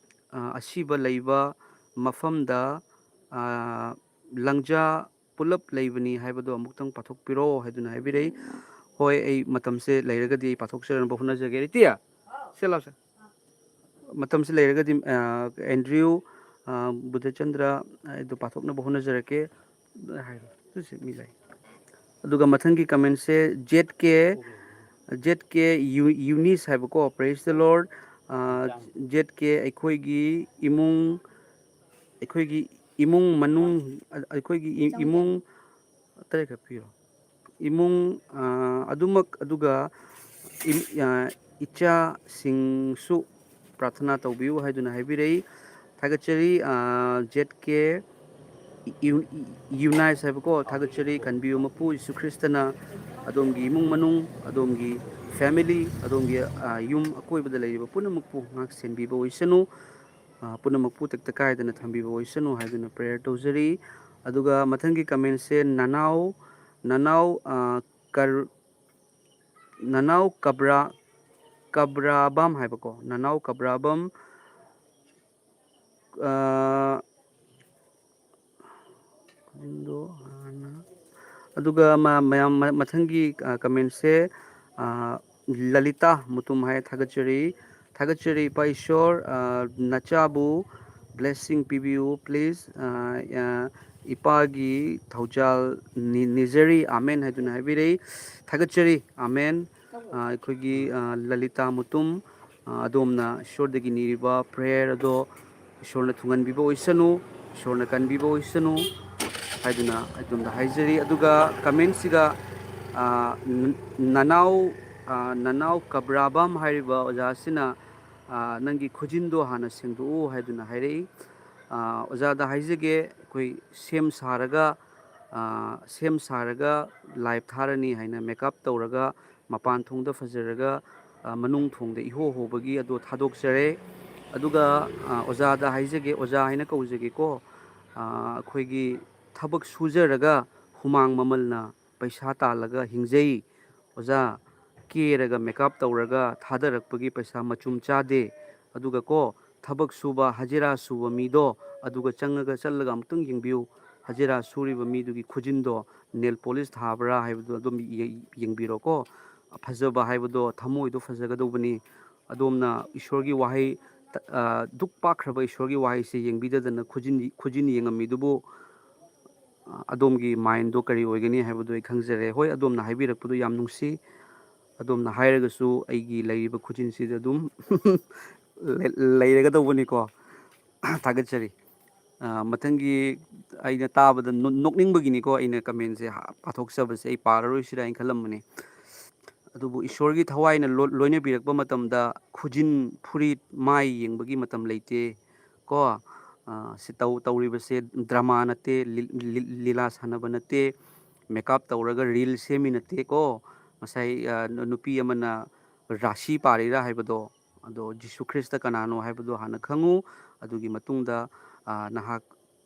ꯑ, ꯑꯁꯤꯕ ꯂꯩꯕ ꯃꯐꯝꯗ, ꯑ, ꯂꯪꯖꯥ ꯄꯨꯂꯞ ꯂꯩꯕꯅꯤ ꯍꯥꯏꯕꯗꯣ ꯑꯃꯨꯛꯇꯪ ꯄꯥꯊꯣꯛꯄꯤꯔꯣ" ꯍꯥꯏꯗꯨꯅ ꯍꯥꯏꯕꯤꯔꯛꯏ꯫ ꯍꯣꯏ, ꯑꯩ ꯃꯇꯝꯁꯦ ꯂꯩꯔꯒꯗꯤ ꯑꯩ ꯄꯥꯊꯣꯛꯆꯅꯕ ꯍꯣꯠꯅꯖꯒꯦ꯫ ꯏꯇꯤꯌꯥ, ꯁꯦ ꯂꯥꯎꯁꯦ꯫ ꯃꯇꯝꯁꯦ ꯂꯩꯔꯒꯗꯤ, ꯑ, ꯑꯦꯟꯗ꯭ꯔꯤꯌꯨ, ꯑ, ꯕꯨꯙꯆꯟꯗ꯭ꯔ, ꯑ, ꯑꯗꯨ ꯄꯥꯊꯣꯛꯅꯕ ꯍꯣꯠꯅꯖꯔꯛꯀꯦ꯫ ꯍꯥꯏꯔꯣ꯫ ꯑꯗꯨꯁꯨ ꯃꯤ ꯂꯩ꯫ ꯑꯗꯨꯒ ꯃꯊꯪꯒꯤ commentꯁꯦ Z K, Z K U-, ꯌꯨꯅꯤꯁ ꯍꯥꯏꯕꯀꯣ, "Praise the Lord, ꯑ, ꯖꯦꯠ ꯀꯦ, ꯑꯩꯈꯣꯏꯒꯤ ꯏꯃꯨꯡ, ꯑꯩꯈꯣꯏꯒꯤ ꯏꯃꯨꯡ ꯃꯅꯨꯡ, ꯑ, ꯑꯩꯈꯣꯏꯒꯤ ꯏ-, ꯏꯃꯨꯡ", ꯇꯔꯦꯠꯈꯛ ꯄꯤꯔꯣ꯫ "ꯏꯃꯨꯡ, ꯑ, ꯑꯗꯨꯃꯛ, ꯑꯗꯨꯒ ꯏꯝ-, ꯑ, ꯏꯆꯥꯁꯤꯡꯁꯨ ꯄ꯭ꯔꯥꯊꯅꯥ ꯇꯧꯕꯤꯌꯨ" ꯍꯥꯏꯗꯨꯅ ꯍꯥꯏꯕꯤꯔꯛꯏ꯫ ꯊꯥꯒꯠꯆꯔꯤ, ꯑ, ꯖꯦꯠ ꯀꯦ ꯌꯨ-, ꯌꯨꯅꯥꯏꯁ ꯍꯥꯏꯕꯀꯣ, "ꯊꯥꯒꯠꯆꯔꯤ, ꯀꯟꯕꯤꯌꯨ ꯃꯄꯨ ꯌꯤꯁꯨ ꯈ꯭ꯔꯤꯁꯇꯅ ꯑꯗꯣꯝꯒꯤ ꯏꯃꯨꯡ ꯃꯅꯨꯡ, ꯑꯗꯣꯝꯒꯤ family, ꯑꯗꯣꯝꯒꯤ, ꯑ, ꯌꯨꯝ ꯑꯀꯣꯏꯕꯗ ꯂꯩꯔꯤꯕ ꯄꯨꯝꯅꯃꯛꯄꯨ ꯉꯥꯛ ꯁꯦꯟꯕꯤꯕ ꯑꯣꯏꯁꯅꯨ꯫ ꯑ, ꯄꯨꯝꯅꯃꯛꯄꯨ ꯇꯦꯛꯇ ꯀꯥꯏꯗꯅ ꯊꯝꯕꯤꯕ ꯑꯣꯏꯁꯅꯨ" ꯍꯥꯏꯗꯨꯅ prayer ꯇꯧꯖꯔꯤ꯫ ꯑꯗꯨꯒ ꯃꯊꯪꯒꯤ commentꯁꯦ ꯅꯅꯥꯎ, ꯅꯅꯥꯎ, ꯑ, ꯀꯔ-, ꯅꯅꯥꯎ ꯀꯕ꯭ꯔꯥ, ꯀꯕ꯭ꯔꯥꯕꯝ ꯍꯥꯏꯕꯀꯣ, ꯅꯅꯥꯎ ꯀꯕ꯭ꯔꯥꯕꯝ, ꯑ, ꯑꯗꯣ ꯍꯥꯟꯅ, ꯑꯗꯨꯒ ꯃ-, ꯃꯌꯥꯝ ꯃ-, ꯃꯊꯪꯒꯤ, ꯑ, commentꯁꯦ, ꯑ, ꯂꯂꯤꯇꯥ ꯃꯨꯇꯨꯝ ꯍꯥꯏ, ꯊꯥꯒꯠꯆꯔꯤ꯫ ꯊꯥꯒꯠꯆꯔꯤ, ꯏꯄꯥ ꯏꯁꯣꯔ, ꯑ, ꯅꯆꯥꯕꯨ blessing ꯄꯤꯕꯤꯌꯨ, please꯫ ꯑ, ꯑ, ꯏꯄꯥꯒꯤ ꯊꯧꯖꯥꯜ ꯅꯤ-, ꯅꯤꯖꯔꯤ, ꯑꯥꯃꯦꯟ ꯍꯥꯏꯗꯨꯅ ꯍꯥꯏꯕꯤꯔꯛꯏ꯫ ꯊꯥꯒꯠꯆꯔꯤ, ꯑꯥꯃꯦꯟ꯫ ꯑ, ꯑꯩꯈꯣꯏꯒꯤ, ꯑ, ꯂꯂꯤꯇꯥ ꯃꯨꯇꯨꯝ, ꯑ, ꯑꯗꯣꯝꯅ ꯏꯁꯣꯔꯗꯒꯤ ꯅꯤꯔꯤꯕ prayer ꯑꯗꯣ ꯏꯁꯣꯔꯅ ꯊꯨꯡꯍꯟꯕꯤꯕ ꯑꯣꯏꯁꯅꯨ, ꯏꯁꯣꯔꯅ ꯀꯟꯕꯤꯕ ꯑꯣꯏꯁꯅꯨ ꯍꯥꯏꯗꯨꯅ ꯑꯗꯣꯝꯗ ꯍꯥꯏꯖꯔꯤ꯫ ꯑꯗꯨꯒ comment ꯁꯤꯒ, ꯑ, ꯅ-, ꯅꯅꯥꯎ, ꯑ, ꯅꯅꯥꯎ ꯀꯕ꯭ꯔꯥꯕꯝ ꯍꯥꯏꯔꯤꯕ ꯑꯣꯖꯥꯁꯤꯅ, ꯑ, "ꯅꯪꯒꯤ ꯈꯨꯖꯤꯟꯗꯣ ꯍꯥꯟꯅ ꯁꯦꯡꯗꯣꯛꯎ" ꯍꯥꯏꯗꯨꯅ ꯍꯥꯏꯔꯛꯏ꯫ ꯑ, ꯑꯣꯖꯥꯗ ꯍꯥꯏꯖꯒꯦ, ꯑꯩꯈꯣꯏ ꯁꯦꯝ ꯁꯥꯔꯒ, ꯑ, ꯁꯦꯝ ꯁꯥꯔꯒ live ꯊꯥꯔꯅꯤ ꯍꯥꯏꯅ makeup ꯇꯧꯔꯒ, ꯃꯄꯥꯟ ꯊꯣꯡꯗ ꯐꯖꯔꯒ, ꯑ, ꯃꯅꯨꯡ ꯊꯣꯡꯗ ꯏꯍꯣ ꯍꯣꯕꯒꯤ ꯑꯗꯣ ꯊꯥꯗꯣꯛꯆꯔꯦ꯫ ꯑꯗꯨꯒ, ꯑ, ꯑꯣꯖꯥꯗ ꯍꯥꯏꯖꯒꯦ, ꯑꯣꯖꯥ ꯍꯥꯏꯅ ꯀꯧꯖꯒꯦꯀꯣ꯫ ꯑ, ꯑꯩꯈꯣꯏꯒꯤ ꯊꯕꯛ ꯁꯨꯖꯔꯒ ꯍꯨꯃꯥꯡ ꯃꯃꯜꯅ ꯄꯩꯁꯥ ꯇꯥꯜꯂꯒ ꯍꯤꯡꯖꯩ꯫ ꯑꯣꯖꯥ, ꯀꯦꯔꯒ makeup ꯇꯧꯔꯒ ꯊꯥꯗꯔꯛꯄꯒꯤ ꯄꯩꯁꯥ ꯃꯆꯨꯝ ꯆꯥꯗꯦ꯫ ꯑꯗꯨꯒ ꯀꯣ, ꯊꯕꯛ ꯁꯨꯕ, ꯍꯖꯤꯔꯥ ꯁꯨꯕ ꯃꯤꯗꯣ, ꯑꯗꯨꯒ ꯆꯪꯉꯒ, ꯆꯠꯂꯒ ꯑꯃꯨꯛꯇꯪ ꯌꯦꯡꯕꯤꯌꯨ꯫ ꯍꯖꯤꯔꯥ ꯁꯨꯔꯤꯕ ꯃꯤꯗꯨꯒꯤ ꯈꯨꯖꯤꯟꯗꯣ nail polish ꯊꯥꯕ꯭ꯔꯥ ꯍꯥꯏꯕꯗꯣ ꯑꯗꯨꯝ ꯌꯦ-, ꯌꯦꯡꯕꯤꯔꯣꯀꯣ꯫ ꯐꯖꯕ ꯍꯥꯏꯕꯗꯣ ꯊꯃꯣꯏꯗꯣ ꯐꯖꯒꯗꯧꯕꯅꯤ꯫ ꯑꯗꯣꯝꯅ ꯏꯁꯣꯔꯒꯤ ꯋꯥꯍꯩ, ꯇ-, ꯑ, ꯗꯨꯛ ꯄꯥꯛꯈ꯭ꯔꯕ ꯏꯁꯣꯔꯒꯤ ꯋꯥꯍꯩꯁꯦ ꯌꯦꯡꯕꯤꯗꯗꯅ ꯈꯨꯖꯤꯟ, ꯈꯨꯖꯤꯟ ꯌꯦꯡꯉꯝꯃꯤꯗꯨꯕꯨ, ꯑ, ꯑꯗꯣꯝꯒꯤ mind ꯗꯣ ꯀꯔꯤ ꯑꯣꯏꯒꯅꯤ ꯍꯥꯏꯕꯗꯨ ꯑꯩ ꯈꯪꯖꯔꯦ꯫ ꯍꯣꯏ, ꯑꯗꯣꯝꯅ ꯍꯥꯏꯕꯤꯔꯛꯄꯗꯨ ꯌꯥꯝ ꯅꯨꯡꯁꯤ꯫ ꯑꯗꯣꯝꯅ ꯍꯥꯏꯔꯒꯁꯨ ꯑꯩꯒꯤ ꯂꯩꯔꯤꯕ ꯈꯨꯖꯤꯟꯁꯤꯗ ꯑꯗꯨꯝ ꯂꯩ-, ꯂꯩꯔꯒꯗꯧꯕꯅꯤꯀꯣ꯫ ꯊꯥꯒꯠꯆꯔꯤ꯫ ꯑ, ꯃꯊꯪꯒꯤ ꯑꯩꯅ ꯇꯥꯕꯗ ꯅꯣ-, ꯅꯣꯛꯅꯤꯡꯕꯒꯤꯅꯤꯀꯣ ꯑꯩꯅ comment ꯁꯦ ꯍꯥ-, ꯄꯥꯊꯣꯛꯆꯕꯁꯦ꯫ ꯑꯩ ꯄꯥꯔꯔꯣꯏꯁꯤꯔꯥ ꯍꯥꯏꯅ ꯈꯜꯂꯝꯕꯅꯤ꯫ ꯑꯗꯨꯕꯨ ꯏꯁꯣꯔꯒꯤ ꯊꯋꯥꯏꯅ ꯂꯣ-, ꯂꯣꯏꯅꯕꯤꯔꯛꯄ ꯃꯇꯝꯗ ꯈꯨꯖꯤꯟ, ꯐꯨꯔꯤꯠ, ꯃꯥꯏ ꯌꯦꯡꯕꯒꯤ ꯃꯇꯝ ꯂꯩꯇꯦ꯫ ꯀꯣ, ꯑ, ꯁꯤ ꯇꯧ-, ꯇꯧꯔꯤꯕꯁꯦ drama ꯅꯠꯇꯦ, ꯂꯤ-, ꯂꯤ-, ꯂꯤꯂꯥ ꯁꯥꯟꯅꯕ ꯅꯠꯇꯦ, makeup ꯇꯧꯔꯒ reel ꯁꯦꯝꯃꯤ ꯅꯠꯇꯦꯀꯣ꯫ ꯉꯁꯥꯏ, ꯑ, ꯅꯨ-, ꯅꯨꯄꯤ ꯑꯃꯅ ꯔꯥꯁꯤ ꯄꯥꯔꯤꯔꯥ ꯍꯥꯏꯕꯗꯣ, ꯑꯗꯣ ꯖꯤꯁꯨ ꯈ꯭ꯔꯤꯁꯇ ꯀꯅꯥꯅꯣ ꯍꯥꯏꯕꯗꯣ ꯍꯥꯟꯅ ꯈꯪꯉꯨ, ꯑꯗꯨꯒꯤ ꯃꯇꯨꯡꯗ, ꯑ, ꯅꯍꯥꯛ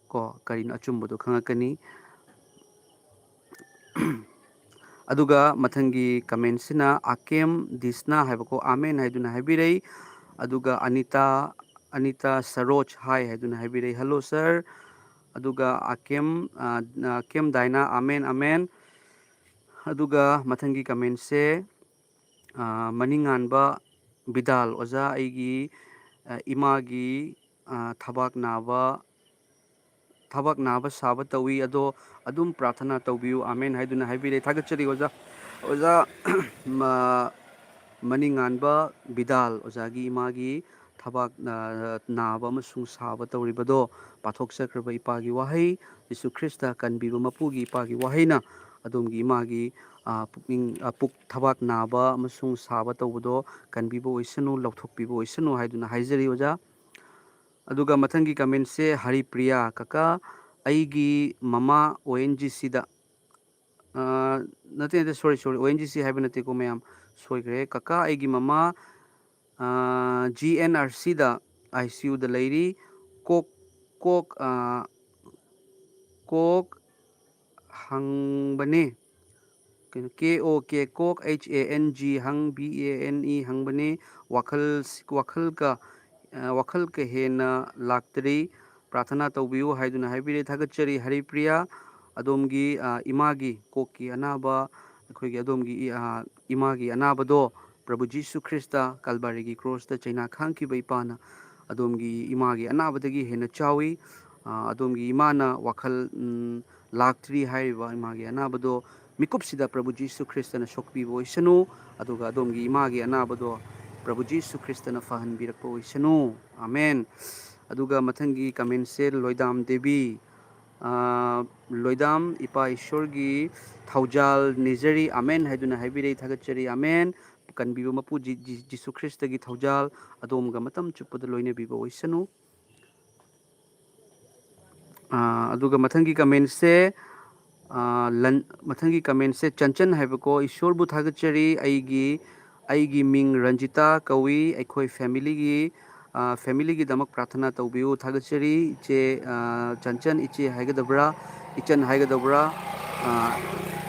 ꯀꯣ ꯀꯔꯤꯅꯣ ꯑꯆꯨꯝꯕꯗꯣ ꯈꯪꯉꯛꯀꯅꯤ꯫ ꯑꯗꯨꯒ ꯃꯊꯪꯒꯤ comment ꯁꯤꯅ ꯑꯀꯦꯝ ꯗꯤꯁꯅꯥ ꯍꯥꯏꯕꯀꯣ, "ꯑꯥꯃꯦꯟ" ꯍꯥꯏꯗꯨꯅ ꯍꯥꯏꯕꯤꯔꯛꯏ꯫ ꯑꯗꯨꯒ ꯑꯅꯤꯇꯥ, ꯑꯅꯤꯇꯥ ꯁꯔꯣꯖ ꯍꯥꯏ ꯍꯥꯏꯗꯨꯅ ꯍꯥꯏꯕꯤꯔꯛꯏ, "Hello sir"꯫ ꯑꯗꯨꯒ ꯑꯀꯦꯝ, ꯑ, ꯑꯀꯦꯝ ꯗꯥꯏꯅꯥ, "ꯑꯥꯃꯦꯟ, ꯑꯥꯃꯦꯟ"꯫ ꯑꯗꯨꯒ ꯃꯊꯪꯒꯤ comment ꯁꯦ, ꯃꯅꯤꯡꯉꯥꯟꯕ ꯕꯤꯗꯥꯜ ꯑꯣꯖꯥ, ꯑꯩꯒꯤ ꯏꯃꯥꯒꯤ ꯊꯕꯥꯛ ꯅꯥꯕ ꯊꯕꯛ ꯅꯥꯕ ꯁꯥꯕ ꯇꯧꯏ, ꯑꯗꯣ ꯑꯗꯨꯝ ꯄ꯭ꯔꯥꯊꯅꯥ ꯇꯧꯕꯤꯌꯨ, ꯑꯥꯃꯦꯟ ꯍꯥꯏꯗꯨꯅ ꯍꯥꯏꯕꯤꯔꯦ꯫ ꯊꯥꯒꯠꯆꯔꯤ ꯑꯣꯖꯥ꯫ ꯑꯣꯖꯥ ꯃꯅꯤꯡꯉꯥꯟꯕ ꯕꯤꯗꯥꯜ ꯑꯣꯖꯥꯒꯤ ꯏꯃꯥꯒꯤ ꯊꯕꯥꯛ ꯅꯥꯕ ꯑꯃꯁꯨꯡ ꯁꯥꯕ ꯇꯧꯔꯤꯕꯗꯣ ꯄꯥꯊꯣꯛꯆꯈ꯭ꯔꯕ ꯏꯄꯥꯒꯤ ꯋꯥꯍꯩ, ꯖꯤꯁꯨ ꯈ꯭ꯔꯤꯁꯇ ꯀꯟꯕꯤꯕ ꯃꯄꯨꯒꯤ ꯏꯄꯥꯒꯤ ꯋꯥꯍꯩꯅ ꯑꯗꯣꯝꯒꯤ ꯏꯃꯥꯒꯤ ꯄꯨꯛꯅꯤꯡ ꯄꯨꯛ ꯊꯕꯥꯛ ꯅꯥꯕ ꯑꯃꯁꯨꯡ ꯁꯥꯕ ꯇꯧꯕꯗꯣ ꯀꯟꯕꯤꯕ ꯑꯣꯏꯁꯅꯨ, ꯂꯧꯊꯣꯛꯄꯤꯕ ꯑꯣꯏꯁꯅꯨ ꯍꯥꯏꯗꯨꯅ ꯍꯥꯏꯖꯔꯤ ꯑꯣꯖꯥ꯫ ꯑꯗꯨꯒ ꯃꯊꯪꯒꯤ ꯀꯃꯦꯟꯁꯦ ꯍꯔꯤꯄ꯭ꯔꯤꯌꯥ, "ꯀꯀꯥ, ꯑꯩꯒꯤ ꯃꯃꯥ ꯑꯣ ꯑꯦꯟ ꯖꯤ ꯁꯤꯗ", ꯑ, ꯅꯠꯇꯦ, ꯅꯠꯇꯦ, ꯁꯣꯔꯤ, ꯁꯣꯔꯤ, ꯑꯣ ꯑꯦꯟ ꯖꯤ ꯁꯤ ꯍꯥꯏꯕ ꯅꯠꯇꯦꯀꯣ ꯃꯌꯥꯝ, ꯁꯣꯏꯈ꯭ꯔꯦ꯫ "ꯀꯀꯥ, ꯑꯩꯒꯤ ꯃꯃꯥ, ꯑ, ꯖꯤ ꯑꯦꯟ ꯑꯥꯔ ꯁꯤꯗ ꯑꯥꯏ ꯁꯤ ꯌꯨꯗ ꯂꯩꯔꯤ꯫ ꯀꯣꯛ, ꯀꯣꯛ, ꯑ, ꯀꯣꯛ ꯍꯪꯕꯅꯦ"꯫ ꯀꯩꯅꯣ, ꯀꯦ ꯑꯣ ꯀꯦ, ꯀꯣꯛ, ꯑꯩꯆ ꯑꯦ ꯑꯦꯟ ꯖꯤ, ꯍꯪ, ꯕꯤ ꯑꯦ ꯑꯦꯟ ꯏ, ꯍꯪꯕꯅꯦ꯫ "ꯋꯥꯈꯜ, ꯋꯥꯈꯜꯒ, ꯑ, ꯋꯥꯈꯜꯒ ꯍꯦꯟꯅ ꯂꯥꯛꯇ꯭ꯔꯤ꯫ ꯄ꯭ꯔꯥꯊꯅꯥ ꯇꯧꯕꯤꯌꯨ" ꯍꯥꯏꯗꯨꯅ ꯍꯥꯏꯕꯤꯔꯦ꯫ ꯊꯥꯒꯠꯆꯔꯤ ꯍꯔꯤꯄ꯭ꯔꯤꯌꯥ꯫ ꯑꯗꯣꯝꯒꯤ, ꯑ, ꯏꯃꯥꯒꯤ ꯀꯣꯛꯀꯤ ꯑꯅꯥꯕ, ꯑꯩꯈꯣꯏꯒꯤ ꯑꯗꯣꯝꯒꯤ ꯏ-, ꯑ, ꯏꯃꯥꯒꯤ ꯑꯅꯥꯕꯗꯣ ꯄ꯭ꯔꯚꯨ ꯖꯤꯁꯨ ꯈ꯭ꯔꯤꯁꯇ ꯀꯜꯕꯥꯔꯤꯒꯤ ꯀ꯭ꯔꯣꯁꯇ ꯆꯩꯅꯥ ꯈꯥꯡꯈꯤꯕ ꯏꯄꯥꯅ ꯑꯗꯣꯝꯒꯤ ꯏꯃꯥꯒꯤ ꯑꯅꯥꯕꯗꯒꯤ ꯍꯦꯟꯅ ꯆꯥꯎꯏ꯫ ꯑ, ꯑꯗꯣꯝꯒꯤ ꯏꯃꯥꯅ ꯋꯥꯈꯜ, ꯎꯝ, ꯂꯥꯛꯇ꯭ꯔꯤ ꯍꯥꯏꯔꯤꯕ ꯏꯃꯥꯒꯤ ꯑꯅꯥꯕꯗꯣ ꯃꯤꯀꯨꯞꯁꯤꯗ ꯄ꯭ꯔꯚꯨ ꯖꯤꯁꯨ ꯈ꯭ꯔꯤꯁꯇꯅ ꯁꯣꯛꯄꯤꯕ ꯑꯣꯏꯁꯅꯨ, ꯑꯗꯨꯒ ꯑꯗꯣꯝꯒꯤ ꯏꯃꯥꯒꯤ ꯑꯅꯥꯕꯗꯣ ꯄ꯭ꯔꯚꯨ ꯖꯤꯁꯨ ꯈ꯭ꯔꯤꯁꯇꯅ ꯐꯍꯟꯕꯤꯔꯛꯄ ꯑꯣꯏꯁꯅꯨ꯫ ꯑꯥꯃꯦꯟ꯫ ꯑꯗꯨꯒ ꯃꯊꯪꯒꯤ ꯀꯃꯦꯟꯁꯦ ꯂꯣꯏꯗꯥꯝ ꯗꯦꯕꯤ꯫ ꯑ, "ꯂꯣꯏꯗꯥꯝ, ꯏꯄꯥ ꯏꯁꯣꯔꯒꯤ ꯊꯧꯖꯥꯜ ꯅꯤꯖꯔꯤ, ꯑꯥꯃꯦꯟ" ꯍꯥꯏꯗꯨꯅ ꯍꯥꯏꯕꯤꯔꯛꯏ꯫ ꯊꯥꯒꯠꯆꯔꯤ, ꯑꯥꯃꯦꯟ꯫ ꯀꯟꯕꯤꯕ ꯃꯄꯨ ꯖꯤ-, ꯖꯤ-, ꯖꯤꯁꯨ ꯈ꯭ꯔꯤꯁꯇꯒꯤ ꯊꯧꯖꯥꯜ ꯑꯗꯣꯝꯒ ꯃꯇꯝ ꯆꯨꯞꯄꯗ ꯂꯣꯏꯅꯕꯤꯕ ꯑꯣꯏꯁꯅꯨ꯫ ꯑ, ꯑꯗꯨꯒ ꯃꯊꯪꯒꯤ ꯀꯃꯦꯟꯁꯦ, ꯑ, ꯂꯟ-, ꯃꯊꯪꯒꯤ ꯀꯃꯦꯟꯁꯦ ꯆꯟꯆꯟ ꯍꯥꯏꯕꯀꯣ, "ꯏꯁꯣꯔꯕꯨ ꯊꯥꯒꯠꯆꯔꯤ, ꯑꯩꯒꯤ, ꯑꯩꯒꯤ ꯃꯤꯡ ꯔꯟꯖꯤꯇꯥ ꯀꯧꯏ, ꯑꯩꯈꯣꯏ ꯐꯦꯃꯤꯂꯤꯒꯤ, ꯑ, ꯐꯦꯃꯤꯂꯤꯒꯤꯗꯃꯛ ꯄ꯭ꯔꯥꯊꯅꯥ ꯇꯧꯕꯤꯌꯨ꯫ ꯊꯥꯒꯠꯆꯔꯤ ꯏꯆꯦ, ꯑ, ꯆꯟꯆꯟ, ꯏꯆꯦ ꯍꯥꯏꯒꯗꯕ꯭ꯔꯥ, ꯏꯆꯟ ꯍꯥꯏꯒꯗꯕ꯭ꯔꯥ, ꯑ,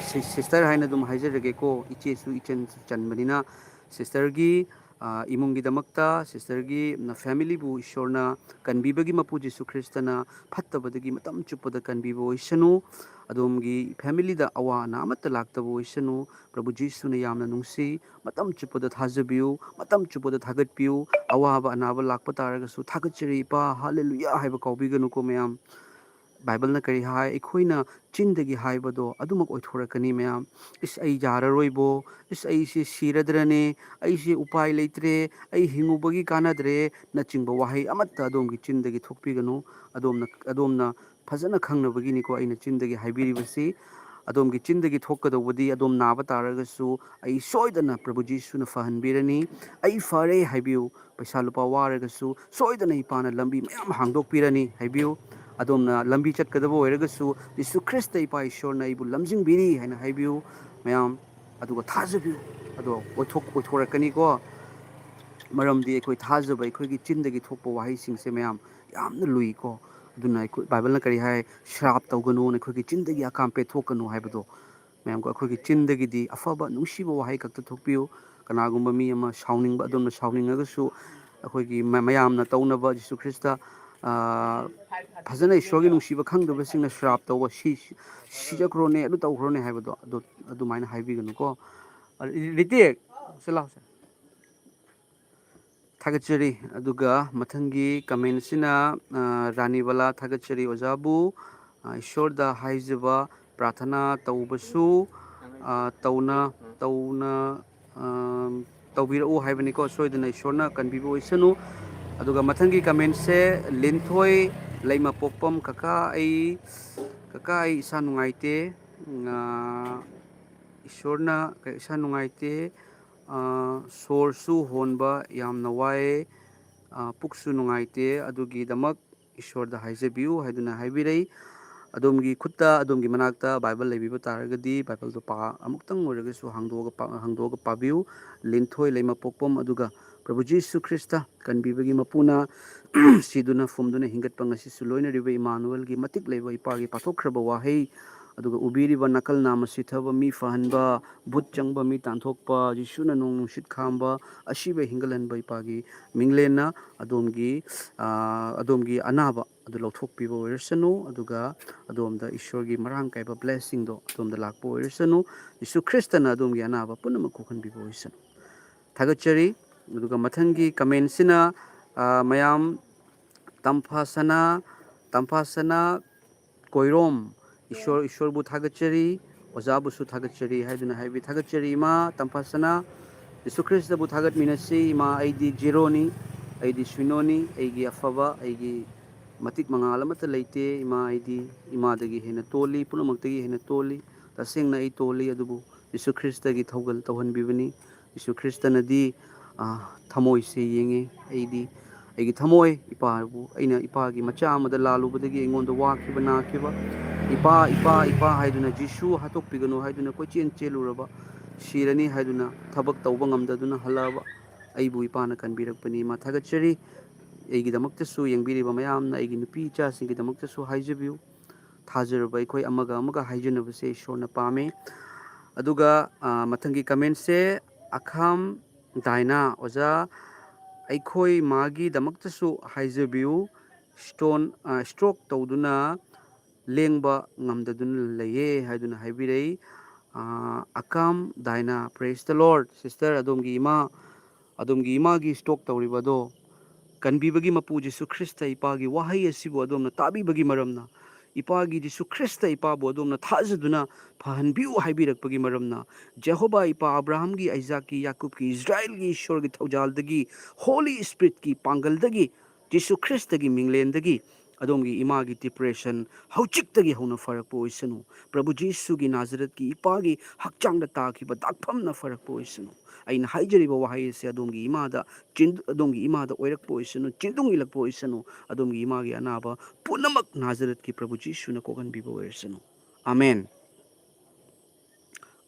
ꯁꯤ-, ꯁꯤꯁꯇꯔ ꯍꯥꯏꯅ ꯑꯗꯨꯝ ꯍꯥꯏꯖꯔꯒꯦꯀꯣ, ꯏꯆꯦꯁꯨ ꯏꯆꯟ ꯆꯟꯕꯅꯤꯅ꯫ ꯁꯤꯁꯇꯔꯒꯤ ꯑ, ꯏꯃꯨꯡꯒꯤꯗꯃꯛꯇ, ꯁꯤꯁꯇꯔꯒꯤ ꯐꯦꯃꯤꯂꯤꯕꯨ ꯏꯁꯣꯔꯅ ꯀꯟꯕꯤꯕꯒꯤ ꯃꯄꯨ ꯖꯤꯁꯨ ꯈ꯭ꯔꯤꯁꯇꯅ ꯐꯠꯇꯕꯗꯒꯤ ꯃꯇꯝ ꯆꯨꯞꯄꯗ ꯀꯟꯕꯤꯕ ꯑꯣꯏꯁꯅꯨ꯫ ꯑꯗꯣꯝꯒꯤ ꯐꯦꯃꯤꯂꯤꯗ ꯑꯋꯥ ꯑꯅꯥ ꯑꯃꯠꯇ ꯂꯥꯛꯇꯕ ꯑꯣꯏꯁꯅꯨ꯫ ꯄ꯭ꯔꯚꯨ ꯖꯤꯁꯨꯅ ꯌꯥꯝꯅ ꯅꯨꯡꯁꯤ꯫ ꯃꯇꯝ ꯆꯨꯞꯄꯗ ꯊꯥꯖꯕꯤꯌꯨ, ꯃꯇꯝ ꯆꯨꯞꯄꯗ ꯊꯥꯒꯠꯄꯤꯌꯨ꯫ ꯑꯋꯥꯕ ꯑꯅꯥꯕ ꯂꯥꯛꯄ ꯇꯥꯔꯒꯁꯨ, "ꯊꯥꯒꯠꯆꯔꯤ ꯏꯄꯥ, ꯍꯥꯂꯦꯂꯨꯌꯥ" ꯍꯥꯏꯕ ꯀꯥꯎꯕꯤꯒꯅꯨꯀꯣ ꯃꯌꯥꯝ꯫ ꯕꯥꯏꯕꯜꯅ ꯀꯔꯤ ꯍꯥꯏ? ꯑꯩꯈꯣꯏꯅ ꯆꯤꯟꯗꯒꯤ ꯍꯥꯏꯕꯗꯣ ꯑꯗꯨꯃꯛ ꯑꯣꯏꯊꯣꯔꯛꯀꯅꯤ ꯃꯌꯥꯝ꯫ "ꯏꯁ, ꯑꯩ ꯌꯥꯔꯔꯣꯏꯕꯣ, ꯏꯁ, ꯑꯩꯁꯦ ꯁꯤꯔꯗ꯭ꯔꯅꯦ, ꯑꯩꯁꯦ ꯎꯄꯥꯏ ꯂꯩꯇ꯭ꯔꯦ, ꯑꯩ ꯍꯤꯡꯉꯨꯕꯒꯤ ꯀꯥꯟꯅꯗ꯭ꯔꯦ"ꯅꯆꯤꯡꯕ ꯋꯥꯍꯩ ꯑꯃꯠꯇ ꯑꯗꯣꯝꯒꯤ ꯆꯤꯟꯗꯒꯤ ꯊꯣꯛꯄꯤꯒꯅꯨ꯫ ꯑꯗꯣꯝꯅ, ꯑꯗꯣꯝꯅ ꯐꯖꯅ ꯈꯪꯅꯕꯒꯤꯅꯤꯀꯣ ꯑꯩꯅ ꯆꯤꯟꯗꯒꯤ ꯍꯥꯏꯕꯤꯔꯤꯕꯁꯤ꯫ ꯑꯗꯣꯝꯒꯤ ꯆꯤꯟꯗꯒꯤ ꯊꯣꯛꯀꯗꯧꯕꯗꯤ, ꯑꯗꯣꯝ ꯅꯥꯕ ꯇꯥꯔꯒꯁꯨ, "ꯑꯩ ꯁꯣꯏꯗꯅ ꯄ꯭ꯔꯚꯨ ꯖꯤꯁꯨꯅ ꯐꯍꯟꯕꯤꯔꯅꯤ, ꯑꯩ ꯐꯔꯦ" ꯍꯥꯏꯕꯤꯌꯨ꯫ ꯄꯩꯁꯥ ꯂꯨꯄꯥ ꯋꯥꯔꯒꯁꯨ, ꯁꯣꯏꯗꯅ ꯏꯄꯥꯅ ꯂꯝꯕꯤ ꯃꯌꯥꯝ ꯍꯥꯡꯗꯣꯛꯄꯤꯔꯅꯤ ꯍꯥꯏꯕꯤꯌꯨ꯫ ꯑꯗꯣꯝꯅ ꯂꯝꯕꯤ ꯆꯠꯀꯗꯕ ꯑꯣꯏꯔꯒꯁꯨ, "ꯖꯤꯁꯨ ꯈ꯭ꯔꯤꯁꯇ ꯏꯄꯥ ꯏꯁꯣꯔꯅ ꯑꯩꯕꯨ ꯂꯝꯖꯤꯡꯕꯤꯔꯤ" ꯍꯥꯏꯅ ꯍꯥꯏꯕꯤꯌꯨ ꯃꯌꯥꯝ꯫ ꯑꯗꯨꯒ ꯊꯥꯖꯕꯤꯌꯨ, ꯑꯗꯣ ꯑꯣꯏꯊꯣꯛ-, ꯑꯣꯏꯊꯣꯔꯛꯀꯅꯤꯀꯣ꯫ ꯃꯔꯝꯗꯤ ꯑꯩꯈꯣꯏ ꯊꯥꯖꯕ, ꯑꯩꯈꯣꯏꯒꯤ ꯆꯤꯟꯗꯒꯤ ꯊꯣꯛꯄ ꯋꯥꯍꯩꯁꯤꯡꯁꯦ ꯃꯌꯥꯝ ꯌꯥꯝꯅ ꯂꯨꯏꯀꯣ꯫ ꯑꯗꯨꯅ ꯑꯩꯈꯣꯏ, ꯕꯥꯏꯕꯜꯅ ꯀꯔꯤ ꯍꯥꯏ? "ꯁ꯭ꯔꯥꯞ ꯇꯧꯒꯅꯨ, ꯅꯈꯣꯏꯒꯤ ꯆꯤꯟꯗꯒꯤ ꯑꯀꯥꯝ ꯄꯦꯠꯊꯣꯛꯀꯅꯨ" ꯍꯥꯏꯕꯗꯣ꯫ ꯃꯌꯥꯝ, ꯑꯩꯈꯣꯏꯒꯤ ꯆꯤꯟꯗꯒꯤꯗꯤ ꯑꯐꯕ, ꯅꯨꯡꯁꯤꯕ ꯋꯥꯍꯩ ꯈꯛꯇ ꯊꯣꯛꯄꯤꯌꯨ꯫ ꯀꯅꯥꯒꯨꯝꯕ ꯃꯤ ꯑꯃ ꯁꯥꯎꯅꯤꯡꯕ, ꯑꯗꯣꯝꯅ ꯁꯥꯎꯅꯤꯡꯉꯒꯁꯨ, ꯑꯩꯈꯣꯏꯒꯤ ꯃ-, ꯃꯌꯥꯝꯅ ꯇꯧꯅꯕ ꯖꯤꯁꯨ ꯈ꯭ꯔꯤꯁꯇ, ꯑ, ꯐꯖꯅ ꯏꯁꯣꯔꯒꯤ ꯅꯨꯡꯁꯤꯕ ꯈꯪꯗꯕꯁꯤꯡꯅ ꯁ꯭ꯔꯥꯞ ꯇꯧꯕ, "ꯁꯤ, ꯁꯤ, ꯁꯤꯖꯈ꯭ꯔꯣꯅꯦ, ꯑꯗꯨ ꯇꯧꯈ꯭ꯔꯣꯅꯦ" ꯍꯥꯏꯕꯗꯣ, ꯑꯗꯨ, ꯑꯗꯨꯃꯥꯏꯅ ꯍꯥꯏꯕꯤꯒꯅꯨꯀꯣ꯫ ꯑ, ꯔꯤ-, ꯔꯤꯇꯦꯛ, ꯁꯤ ꯂꯥꯎꯁꯦ꯫ ꯊꯥꯒꯠꯆꯔꯤ꯫ ꯑꯗꯨꯒ ꯃꯊꯪꯒꯤ ꯀꯃꯦꯟꯁꯤꯅ, ꯑ, ꯔꯥꯅꯤꯕꯂꯥ, ꯊꯥꯒꯠꯆꯔꯤ ꯑꯣꯖꯥꯕꯨ꯫ ꯑ, ꯏꯁꯣꯔꯗ ꯍꯥꯏꯖꯕ ꯄ꯭ꯔꯥꯊꯅꯥ ꯇꯧꯕꯁꯨ, ꯑ, ꯇꯧꯅ, ꯇꯧꯅ, ꯑ, ꯇꯧꯕꯤꯔꯛꯎ ꯍꯥꯏꯕꯅꯤꯀꯣ꯫ ꯁꯣꯏꯗꯅ ꯏꯁꯣꯔꯅ ꯀꯟꯕꯤꯕ ꯑꯣꯏꯁꯅꯨ꯫ ꯑꯗꯨꯒ ꯃꯊꯪꯒꯤ ꯀꯃꯦꯟꯁꯦ ꯂꯤꯟꯊꯣꯏ ꯂꯩꯃꯄꯣꯛꯄꯝ, "ꯀꯀꯥ ꯑꯩ, ꯀꯀꯥ ꯑꯩ ꯏꯁꯥ ꯅꯨꯡꯉꯥꯏꯇꯦ꯫ ꯑ, ꯏꯁꯣꯔꯅ, ꯏꯁꯥ ꯅꯨꯡꯉꯥꯏꯇꯦ꯫ ꯑ, ꯁꯣꯔꯁꯨ ꯍꯣꯟꯕ ꯌꯥꯝꯅ ꯋꯥꯏ꯫ ꯑ, ꯄꯨꯛꯁꯨ ꯅꯨꯡꯉꯥꯏꯇꯦ꯫ ꯑꯗꯨꯒꯤꯗꯃꯛ ꯏꯁꯣꯔꯗ ꯍꯥꯏꯖꯕꯤꯌꯨ" ꯍꯥꯏꯗꯨꯅ ꯍꯥꯏꯕꯤꯔꯛꯏ꯫ ꯑꯗꯣꯝꯒꯤ ꯈꯨꯠꯇ, ꯑꯗꯣꯝꯒꯤ ꯃꯅꯥꯛꯇ ꯕꯥꯏꯕꯜ ꯂꯩꯕꯤꯕ ꯇꯥꯔꯒꯗꯤ ꯕꯥꯏꯕꯜꯗꯣ ꯄꯥ-, ꯑꯃꯨꯛꯇꯪ ꯑꯣꯏꯔꯒꯁꯨ ꯍꯥꯡꯗꯣꯛꯑꯒ ꯄꯥ-, ꯍꯥꯡꯗꯣꯛꯑꯒ ꯄꯥꯕꯤꯌꯨ꯫ ꯂꯤꯟꯊꯣꯏ ꯂꯩꯃꯄꯣꯛꯄꯝ, ꯑꯗꯨꯒ ꯄ꯭ꯔꯚꯨ ꯖꯤꯁꯨ ꯈ꯭ꯔꯤꯁꯇ ꯀꯟꯕꯤꯕꯒꯤ ꯃꯄꯨꯅ ꯁꯤꯗꯨꯅ ꯐꯨꯝꯗꯨꯅ ꯍꯤꯡꯒꯠꯄ ꯉꯁꯤꯁꯨ ꯂꯣꯏꯅꯔꯤꯕ ꯏꯃꯥꯅꯨꯑꯦꯜꯒꯤ ꯃꯇꯤꯛ ꯂꯩꯕ ꯏꯄꯥꯒꯤ ꯄꯥꯊꯣꯛꯈ꯭ꯔꯕ ꯋꯥꯍꯩ ꯑꯗꯨꯒ ꯎꯕꯤꯔꯤꯕ ꯅꯥꯀꯜ ꯅꯥꯝꯃ ꯁꯤꯊꯕ, ꯃꯤ ꯐꯍꯟꯕ, ꯚꯨꯠ ꯆꯪꯕ, ꯃꯤ ꯇꯥꯟꯊꯣꯛꯄ, ꯖꯤꯁꯨꯅ ꯅꯣꯡ ꯅꯨꯡꯁꯤꯠ ꯈꯥꯝꯕ, ꯑꯁꯤꯕ ꯍꯤꯡꯒꯠꯍꯟꯕ ꯏꯄꯥꯒꯤ ꯃꯤꯡꯂꯦꯟꯅ ꯑꯗꯣꯝꯒꯤ, ꯑ, ꯑꯗꯣꯝꯒꯤ ꯑꯅꯥꯕ ꯑꯗꯨ ꯂꯧꯊꯣꯛꯄꯤꯕ ꯑꯣꯏꯔꯁꯅꯨ, ꯑꯗꯨꯒ ꯑꯗꯣꯝꯗ ꯏꯁꯣꯔꯒꯤ ꯃꯔꯥꯡ ꯀꯥꯏꯕ blessingꯗꯣ ꯑꯗꯣꯝꯗ ꯂꯥꯛꯄ ꯑꯣꯏꯔꯁꯅꯨ꯫ ꯖꯤꯁꯨ ꯈ꯭ꯔꯤꯁꯇꯅ ꯑꯗꯣꯝꯒꯤ ꯑꯅꯥꯕ ꯄꯨꯝꯅꯃꯛ ꯀꯣꯛꯍꯟꯕꯤꯕ ꯑꯣꯏꯁꯅꯨ꯫ ꯊꯥꯒꯠꯆꯔꯤ꯫ ꯑꯗꯨꯒ ꯃꯊꯪꯒꯤ commentꯁꯤꯅ, ꯑ, ꯃꯌꯥꯝ ꯇꯝꯐꯥꯁꯅꯥ, ꯇꯝꯐꯥꯁꯅꯥ ꯀꯣꯏꯔꯣꯝ, "ꯏꯁꯣꯔ, ꯏꯁꯣꯔꯕꯨ ꯊꯥꯒꯠꯆꯔꯤ, ꯑꯣꯖꯥꯕꯨꯁꯨ ꯊꯥꯒꯠꯆꯔꯤ" ꯍꯥꯏꯗꯨꯅ ꯍꯥꯏꯕꯤ꯫ ꯊꯥꯒꯠꯆꯔꯤ ꯏꯃꯥ ꯇꯝꯐꯥꯁꯅꯥ, ꯖꯤꯁꯨ ꯈ꯭ꯔꯤꯁꯇꯕꯨ ꯊꯥꯒꯠꯃꯤꯟꯅꯁꯤ꯫ ꯏꯃꯥ, ꯑꯩꯗꯤ ꯖꯤꯔꯣꯅꯤ, ꯑꯩꯗꯤ ꯁꯨꯏꯅꯣꯅꯤ, ꯑꯩꯒꯤ ꯑꯐꯕ, ꯑꯩꯒꯤ ꯃꯇꯤꯛ ꯃꯉꯥꯜ ꯑꯃꯠꯇ ꯂꯩꯇꯦ꯫ ꯏꯃꯥ, ꯑꯩꯗꯤ ꯏꯃꯥꯗꯒꯤ ꯍꯦꯟꯅ ꯇꯣꯜꯂꯤ, ꯄꯨꯝꯅꯃꯛꯇꯒꯤ ꯍꯦꯟꯅ ꯇꯣꯜꯂꯤ꯫ ꯇꯁꯦꯡꯅ ꯑꯩ ꯇꯣꯜꯂꯤ, ꯑꯗꯨꯕꯨ ꯖꯤꯁꯨ ꯈ꯭ꯔꯤꯁꯇꯒꯤ ꯊꯧꯒꯜ ꯇꯧꯍꯟꯕꯤꯕꯅꯤ꯫ ꯖꯤꯁꯨ ꯈ꯭ꯔꯤꯁꯇꯅꯗꯤ, ꯑ, ꯊꯃꯣꯏꯁꯦ ꯌꯦꯡꯉꯤ꯫ ꯑꯩꯗꯤ ꯑꯩꯒꯤ ꯊꯃꯣꯏ, ꯏꯄꯥꯕꯨ, ꯑꯩꯅ ꯏꯄꯥꯒꯤ ꯃꯆꯥ ꯑꯃꯗ ꯂꯥꯜꯂꯨꯕꯗꯒꯤ ꯑꯩꯉꯣꯟꯗ ꯋꯥꯈꯤꯕ, ꯅꯥꯈꯤꯕ, "ꯏꯄꯥ, ꯏꯄꯥ, ꯏꯄꯥ" ꯍꯥꯏꯗꯨꯅ, "ꯖꯤꯁꯨ ꯍꯥꯠꯇꯣꯛꯄꯤꯒꯅꯨ" ꯍꯥꯏꯗꯨꯅ ꯀꯣꯏꯆꯦꯟ ꯆꯦꯜꯂꯨꯔꯕ, ꯁꯤꯔꯅꯤ ꯍꯥꯏꯗꯨꯅ ꯊꯕꯛ ꯇꯧꯕ ꯉꯝꯗꯗꯨꯅ ꯍꯜꯂꯛꯑꯕ ꯑꯩꯕꯨ ꯏꯄꯥꯅ ꯀꯟꯕꯤꯔꯛꯄꯅꯤ꯫ ꯏꯃꯥ ꯊꯥꯒꯠꯆꯔꯤ꯫ ꯑꯩꯒꯤꯗꯃꯛꯇꯁꯨ ꯌꯦꯡꯕꯤꯔꯤꯕ ꯃꯌꯥꯝꯅ, ꯑꯩꯒꯤ ꯅꯨꯄꯤ ꯏꯆꯥꯁꯤꯡꯒꯤꯗꯃꯛꯇꯁꯨ ꯍꯥꯏꯖꯕꯤꯌꯨ꯫ ꯊꯥꯖꯔꯨꯕ ꯑꯩꯈꯣꯏ ꯑꯃꯒ ꯑꯃꯒ ꯍꯥꯏꯖꯅꯕꯁꯦ ꯏꯁꯣꯔꯅ ꯄꯥꯝꯃꯤ꯫ ꯑꯗꯨꯒ, ꯑ, ꯃꯊꯪꯒꯤ commentꯁꯦ ꯑꯈꯥꯝ ꯗꯥꯏꯅꯥ, "ꯑꯣꯖꯥ, ꯑꯩꯈꯣꯏ ꯃꯥꯒꯤꯗꯃꯛꯇꯁꯨ ꯍꯥꯏꯖꯕꯤꯌꯨ, stone, ꯑ, stroke ꯇꯧꯗꯨꯅ ꯂꯦꯡꯕ ꯉꯝꯗꯗꯨꯅ ꯂꯩꯌꯦ" ꯍꯥꯏꯗꯨꯅ ꯍꯥꯏꯕꯤꯔꯛꯏ꯫ ꯑ, ꯑꯀꯥꯝ ꯗꯥꯏꯅꯥ, praise the Lord, sister, ꯑꯗꯣꯝꯒꯤ ꯏꯃꯥ, ꯑꯗꯣꯝꯒꯤ ꯏꯃꯥꯒꯤ stroke ꯇꯧꯔꯤꯕ ꯑꯗꯣ ꯀꯟꯕꯤꯕꯒꯤ ꯃꯄꯨ ꯖꯤꯁꯨ ꯈ꯭ꯔꯤꯁꯇ ꯏꯄꯥꯒꯤ ꯋꯥꯍꯩ ꯑꯁꯤꯕꯨ ꯑꯗꯣꯝꯅ ꯇꯥꯕꯤꯕꯒꯤ ꯃꯔꯝꯅ, ꯏꯄꯥꯒꯤ ꯖꯤꯁꯨ ꯈ꯭ꯔꯤꯁꯇ ꯏꯄꯥꯕꯨ ꯑꯗꯣꯝꯅ ꯊꯥꯖꯗꯨꯅ ꯐꯍꯟꯕꯤꯌꯨ ꯍꯥꯏꯕꯤꯔꯛꯄꯒꯤ ꯃꯔꯝꯅ, ꯖꯦꯍꯣꯕꯥ ꯏꯄꯥ ꯑꯕ꯭ꯔꯥꯍꯝꯒꯤ, ꯑꯥꯏꯖꯥꯛꯀꯤ, ꯌꯥꯀꯨꯕꯀꯤ, ꯏꯁꯔꯥꯌꯦꯜꯒꯤ ꯏꯁꯣꯔꯒꯤ ꯊꯧꯖꯥꯜꯗꯒꯤ, Holy Spiritꯀꯤ ꯄꯥꯡꯒꯜꯗꯒꯤ, ꯖꯤꯁꯨ ꯈ꯭ꯔꯤꯁꯇꯒꯤ ꯃꯤꯡꯂꯦꯟꯗꯒꯤ ꯑꯗꯣꯝꯒꯤ ꯏꯃꯥꯒꯤ depression ꯍꯧꯖꯤꯛꯇꯒꯤ ꯍꯧꯅ ꯐꯔꯛꯄ ꯑꯣꯏꯁꯅꯨ꯫ ꯄ꯭ꯔꯚꯨ ꯖꯤꯁꯨꯒꯤ ꯅꯥꯖꯔꯦꯠꯀꯤ ꯏꯄꯥꯒꯤ ꯍꯛꯆꯥꯡꯗ ꯇꯥꯈꯤꯕ ꯗꯥꯛꯐꯝꯅ ꯐꯔꯛꯄ ꯑꯣꯏꯁꯅꯨ꯫ ꯑꯩꯅ ꯍꯥꯏꯖꯔꯤꯕ ꯋꯥꯍꯩ ꯑꯁꯤ ꯑꯗꯣꯝꯒꯤ ꯏꯃꯥꯗ ꯆꯤꯟ-, ꯑꯗꯣꯝꯒꯤ ꯏꯃꯥꯗ ꯑꯣꯏꯔꯛꯄ ꯑꯣꯏꯁꯅꯨ, ꯆꯤꯟꯗꯨꯡ ꯏꯜꯂꯛꯄ ꯑꯣꯏꯁꯅꯨ꯫ ꯑꯗꯣꯝꯒꯤ ꯏꯃꯥꯒꯤ ꯑꯅꯥꯕ ꯄꯨꯝꯅꯃꯛ ꯅꯥꯖꯔꯦꯠꯀꯤ ꯄ꯭ꯔꯚꯨ ꯖꯤꯁꯨꯅ ꯀꯣꯛꯍꯟꯕꯤꯕ ꯑꯣꯏꯔꯁꯅꯨ꯫ ꯑꯃꯦꯟ꯫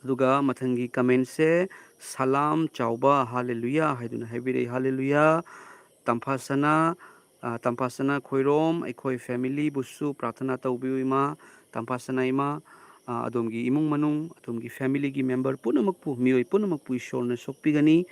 ꯑꯗꯨꯒ ꯃꯊꯪꯒꯤ commentꯁꯦ, "ꯁꯂꯥꯝ ꯆꯥꯎꯕ, ꯍꯥꯂꯦꯂꯨꯌꯥ" ꯍꯥꯏꯗꯨꯅ ꯍꯥꯏꯕꯤꯔꯛꯏ꯫ ꯍꯥꯂꯦꯂꯨꯌꯥ꯫ ꯇꯝꯐꯥꯁꯅꯥ, ꯑ, ꯇꯝꯐꯥꯁꯅꯥ ꯈꯣꯏꯔꯣꯝ, "ꯑꯩꯈꯣꯏ familyꯕꯨꯁꯨ ꯄ꯭ꯔꯥꯊꯅꯥ ꯇꯧꯕꯤꯌꯨ ꯏꯃꯥ꯫ ꯇꯝꯐꯥꯁꯅꯥ ꯏꯃꯥ, ꯑ, ꯑꯗꯣꯝꯒꯤ ꯏꯃꯨꯡ ꯃꯅꯨꯡ, ꯑꯗꯣꯝꯒꯤ familyꯒꯤ member ꯄꯨꯝꯅꯃꯛꯄꯨ, ꯃꯤꯑꯣꯏ ꯄꯨꯝꯅꯃꯛꯄꯨ ꯏꯁꯣꯔꯅ ꯁꯣꯛꯄꯤꯒꯅꯤ꯫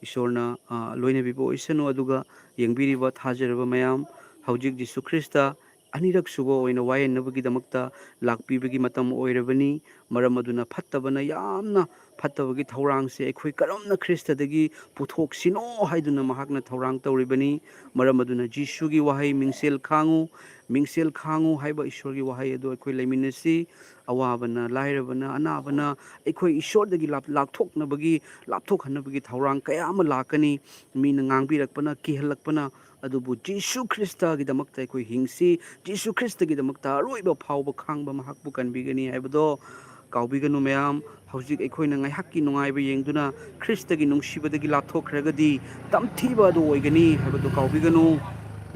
ꯏꯁꯣꯔꯅ, ꯑ, ꯂꯣꯏꯅꯕꯤꯕ ꯑꯣꯏꯁꯅꯨ꯫ ꯑꯗꯨꯒ ꯌꯦꯡꯕꯤꯔꯤꯕ ꯊꯥꯖꯔꯕ ꯃꯌꯥꯝ, ꯍꯧꯖꯤꯛ ꯖꯤꯁꯨ ꯈ꯭ꯔꯤꯁꯇ ꯑꯅꯤꯔꯛ ꯁꯨꯕ ꯑꯣꯏꯅ ꯋꯥꯌꯦꯟꯅꯕꯒꯤꯗꯃꯛꯇ ꯂꯥꯛꯄꯤꯕꯒꯤ ꯃꯇꯝ ꯑꯣꯏꯔꯕꯅꯤ꯫ ꯃꯔꯝ ꯑꯗꯨꯅ ꯐꯠꯇꯕꯅ ꯌꯥꯝꯅ, ꯐꯠꯇꯕꯒꯤ ꯊꯧꯔꯥꯡꯁꯦ ꯑꯩꯈꯣꯏ ꯀꯔꯝꯅ ꯈ꯭ꯔꯤꯁꯇꯗꯒꯤ ꯄꯨꯊꯣꯛꯁꯤꯅꯣ ꯍꯥꯏꯗꯨꯅ ꯃꯍꯥꯛꯅ ꯊꯧꯔꯥꯡ ꯇꯧꯔꯤꯕꯅꯤ꯫ ꯃꯔꯝ ꯑꯗꯨꯅ ꯖꯤꯁꯨꯒꯤ ꯋꯥꯍꯩ, "ꯃꯤꯡꯁꯦꯜ ꯈꯥꯡꯉꯨ, ꯃꯤꯡꯁꯦꯜ ꯈꯥꯡꯉꯨ" ꯍꯥꯏꯕ ꯏꯁꯣꯔꯒꯤ ꯋꯥꯍꯩ ꯑꯗꯨ ꯑꯩꯈꯣꯏ ꯂꯩꯃꯤꯟꯅꯁꯤ꯫ ꯑꯋꯥꯕꯅ, ꯂꯥꯏꯔꯕꯅ, ꯑꯅꯥꯕꯅ ꯑꯩꯈꯣꯏ ꯏꯁꯣꯔꯗꯒꯤ ꯂꯥꯞ-, ꯂꯥꯞꯊꯣꯛꯅꯕꯒꯤ, ꯂꯥꯞꯊꯣꯛꯍꯟꯅꯕꯒꯤ ꯊꯧꯔꯥꯡ ꯀꯌꯥ ꯑꯃ ꯂꯥꯛꯀꯅꯤ꯫ ꯃꯤꯅ ꯉꯥꯡꯕꯤꯔꯛꯄꯅ, ꯀꯤꯍꯜꯂꯛꯄꯅ, ꯑꯗꯨꯕꯨ ꯖꯤꯁꯨ ꯈ꯭ꯔꯤꯁꯇꯒꯤꯗꯃꯛꯇ ꯑꯩꯈꯣꯏ ꯍꯤꯡꯁꯤ꯫ ꯖꯤꯁꯨ ꯈ꯭ꯔꯤꯁꯇꯒꯤꯗꯃꯛꯇ ꯑꯔꯣꯏꯕ ꯐꯥꯎꯕ ꯈꯥꯡꯕ ꯃꯍꯥꯛꯄꯨ ꯀꯟꯕꯤꯒꯅꯤ ꯍꯥꯏꯕꯗꯣ ꯀꯥꯎꯕꯤꯒꯅꯨ ꯃꯌꯥꯝ꯫ ꯍꯧꯖꯤꯛ ꯑꯩꯈꯣꯏꯅ ꯉꯥꯏꯍꯥꯛꯀꯤ ꯅꯨꯡꯉꯥꯏꯕ ꯌꯦꯡꯗꯨꯅ ꯈ꯭ꯔꯤꯁꯇꯒꯤ ꯅꯨꯡꯁꯤꯕꯗꯒꯤ ꯂꯥꯞꯊꯣꯛꯈ꯭ꯔꯒꯗꯤ ꯇꯝꯊꯤꯕ ꯑꯗꯨ ꯑꯣꯏꯒꯅꯤ ꯍꯥꯏꯕꯗꯨ ꯀꯥꯎꯕꯤꯒꯅꯨ꯫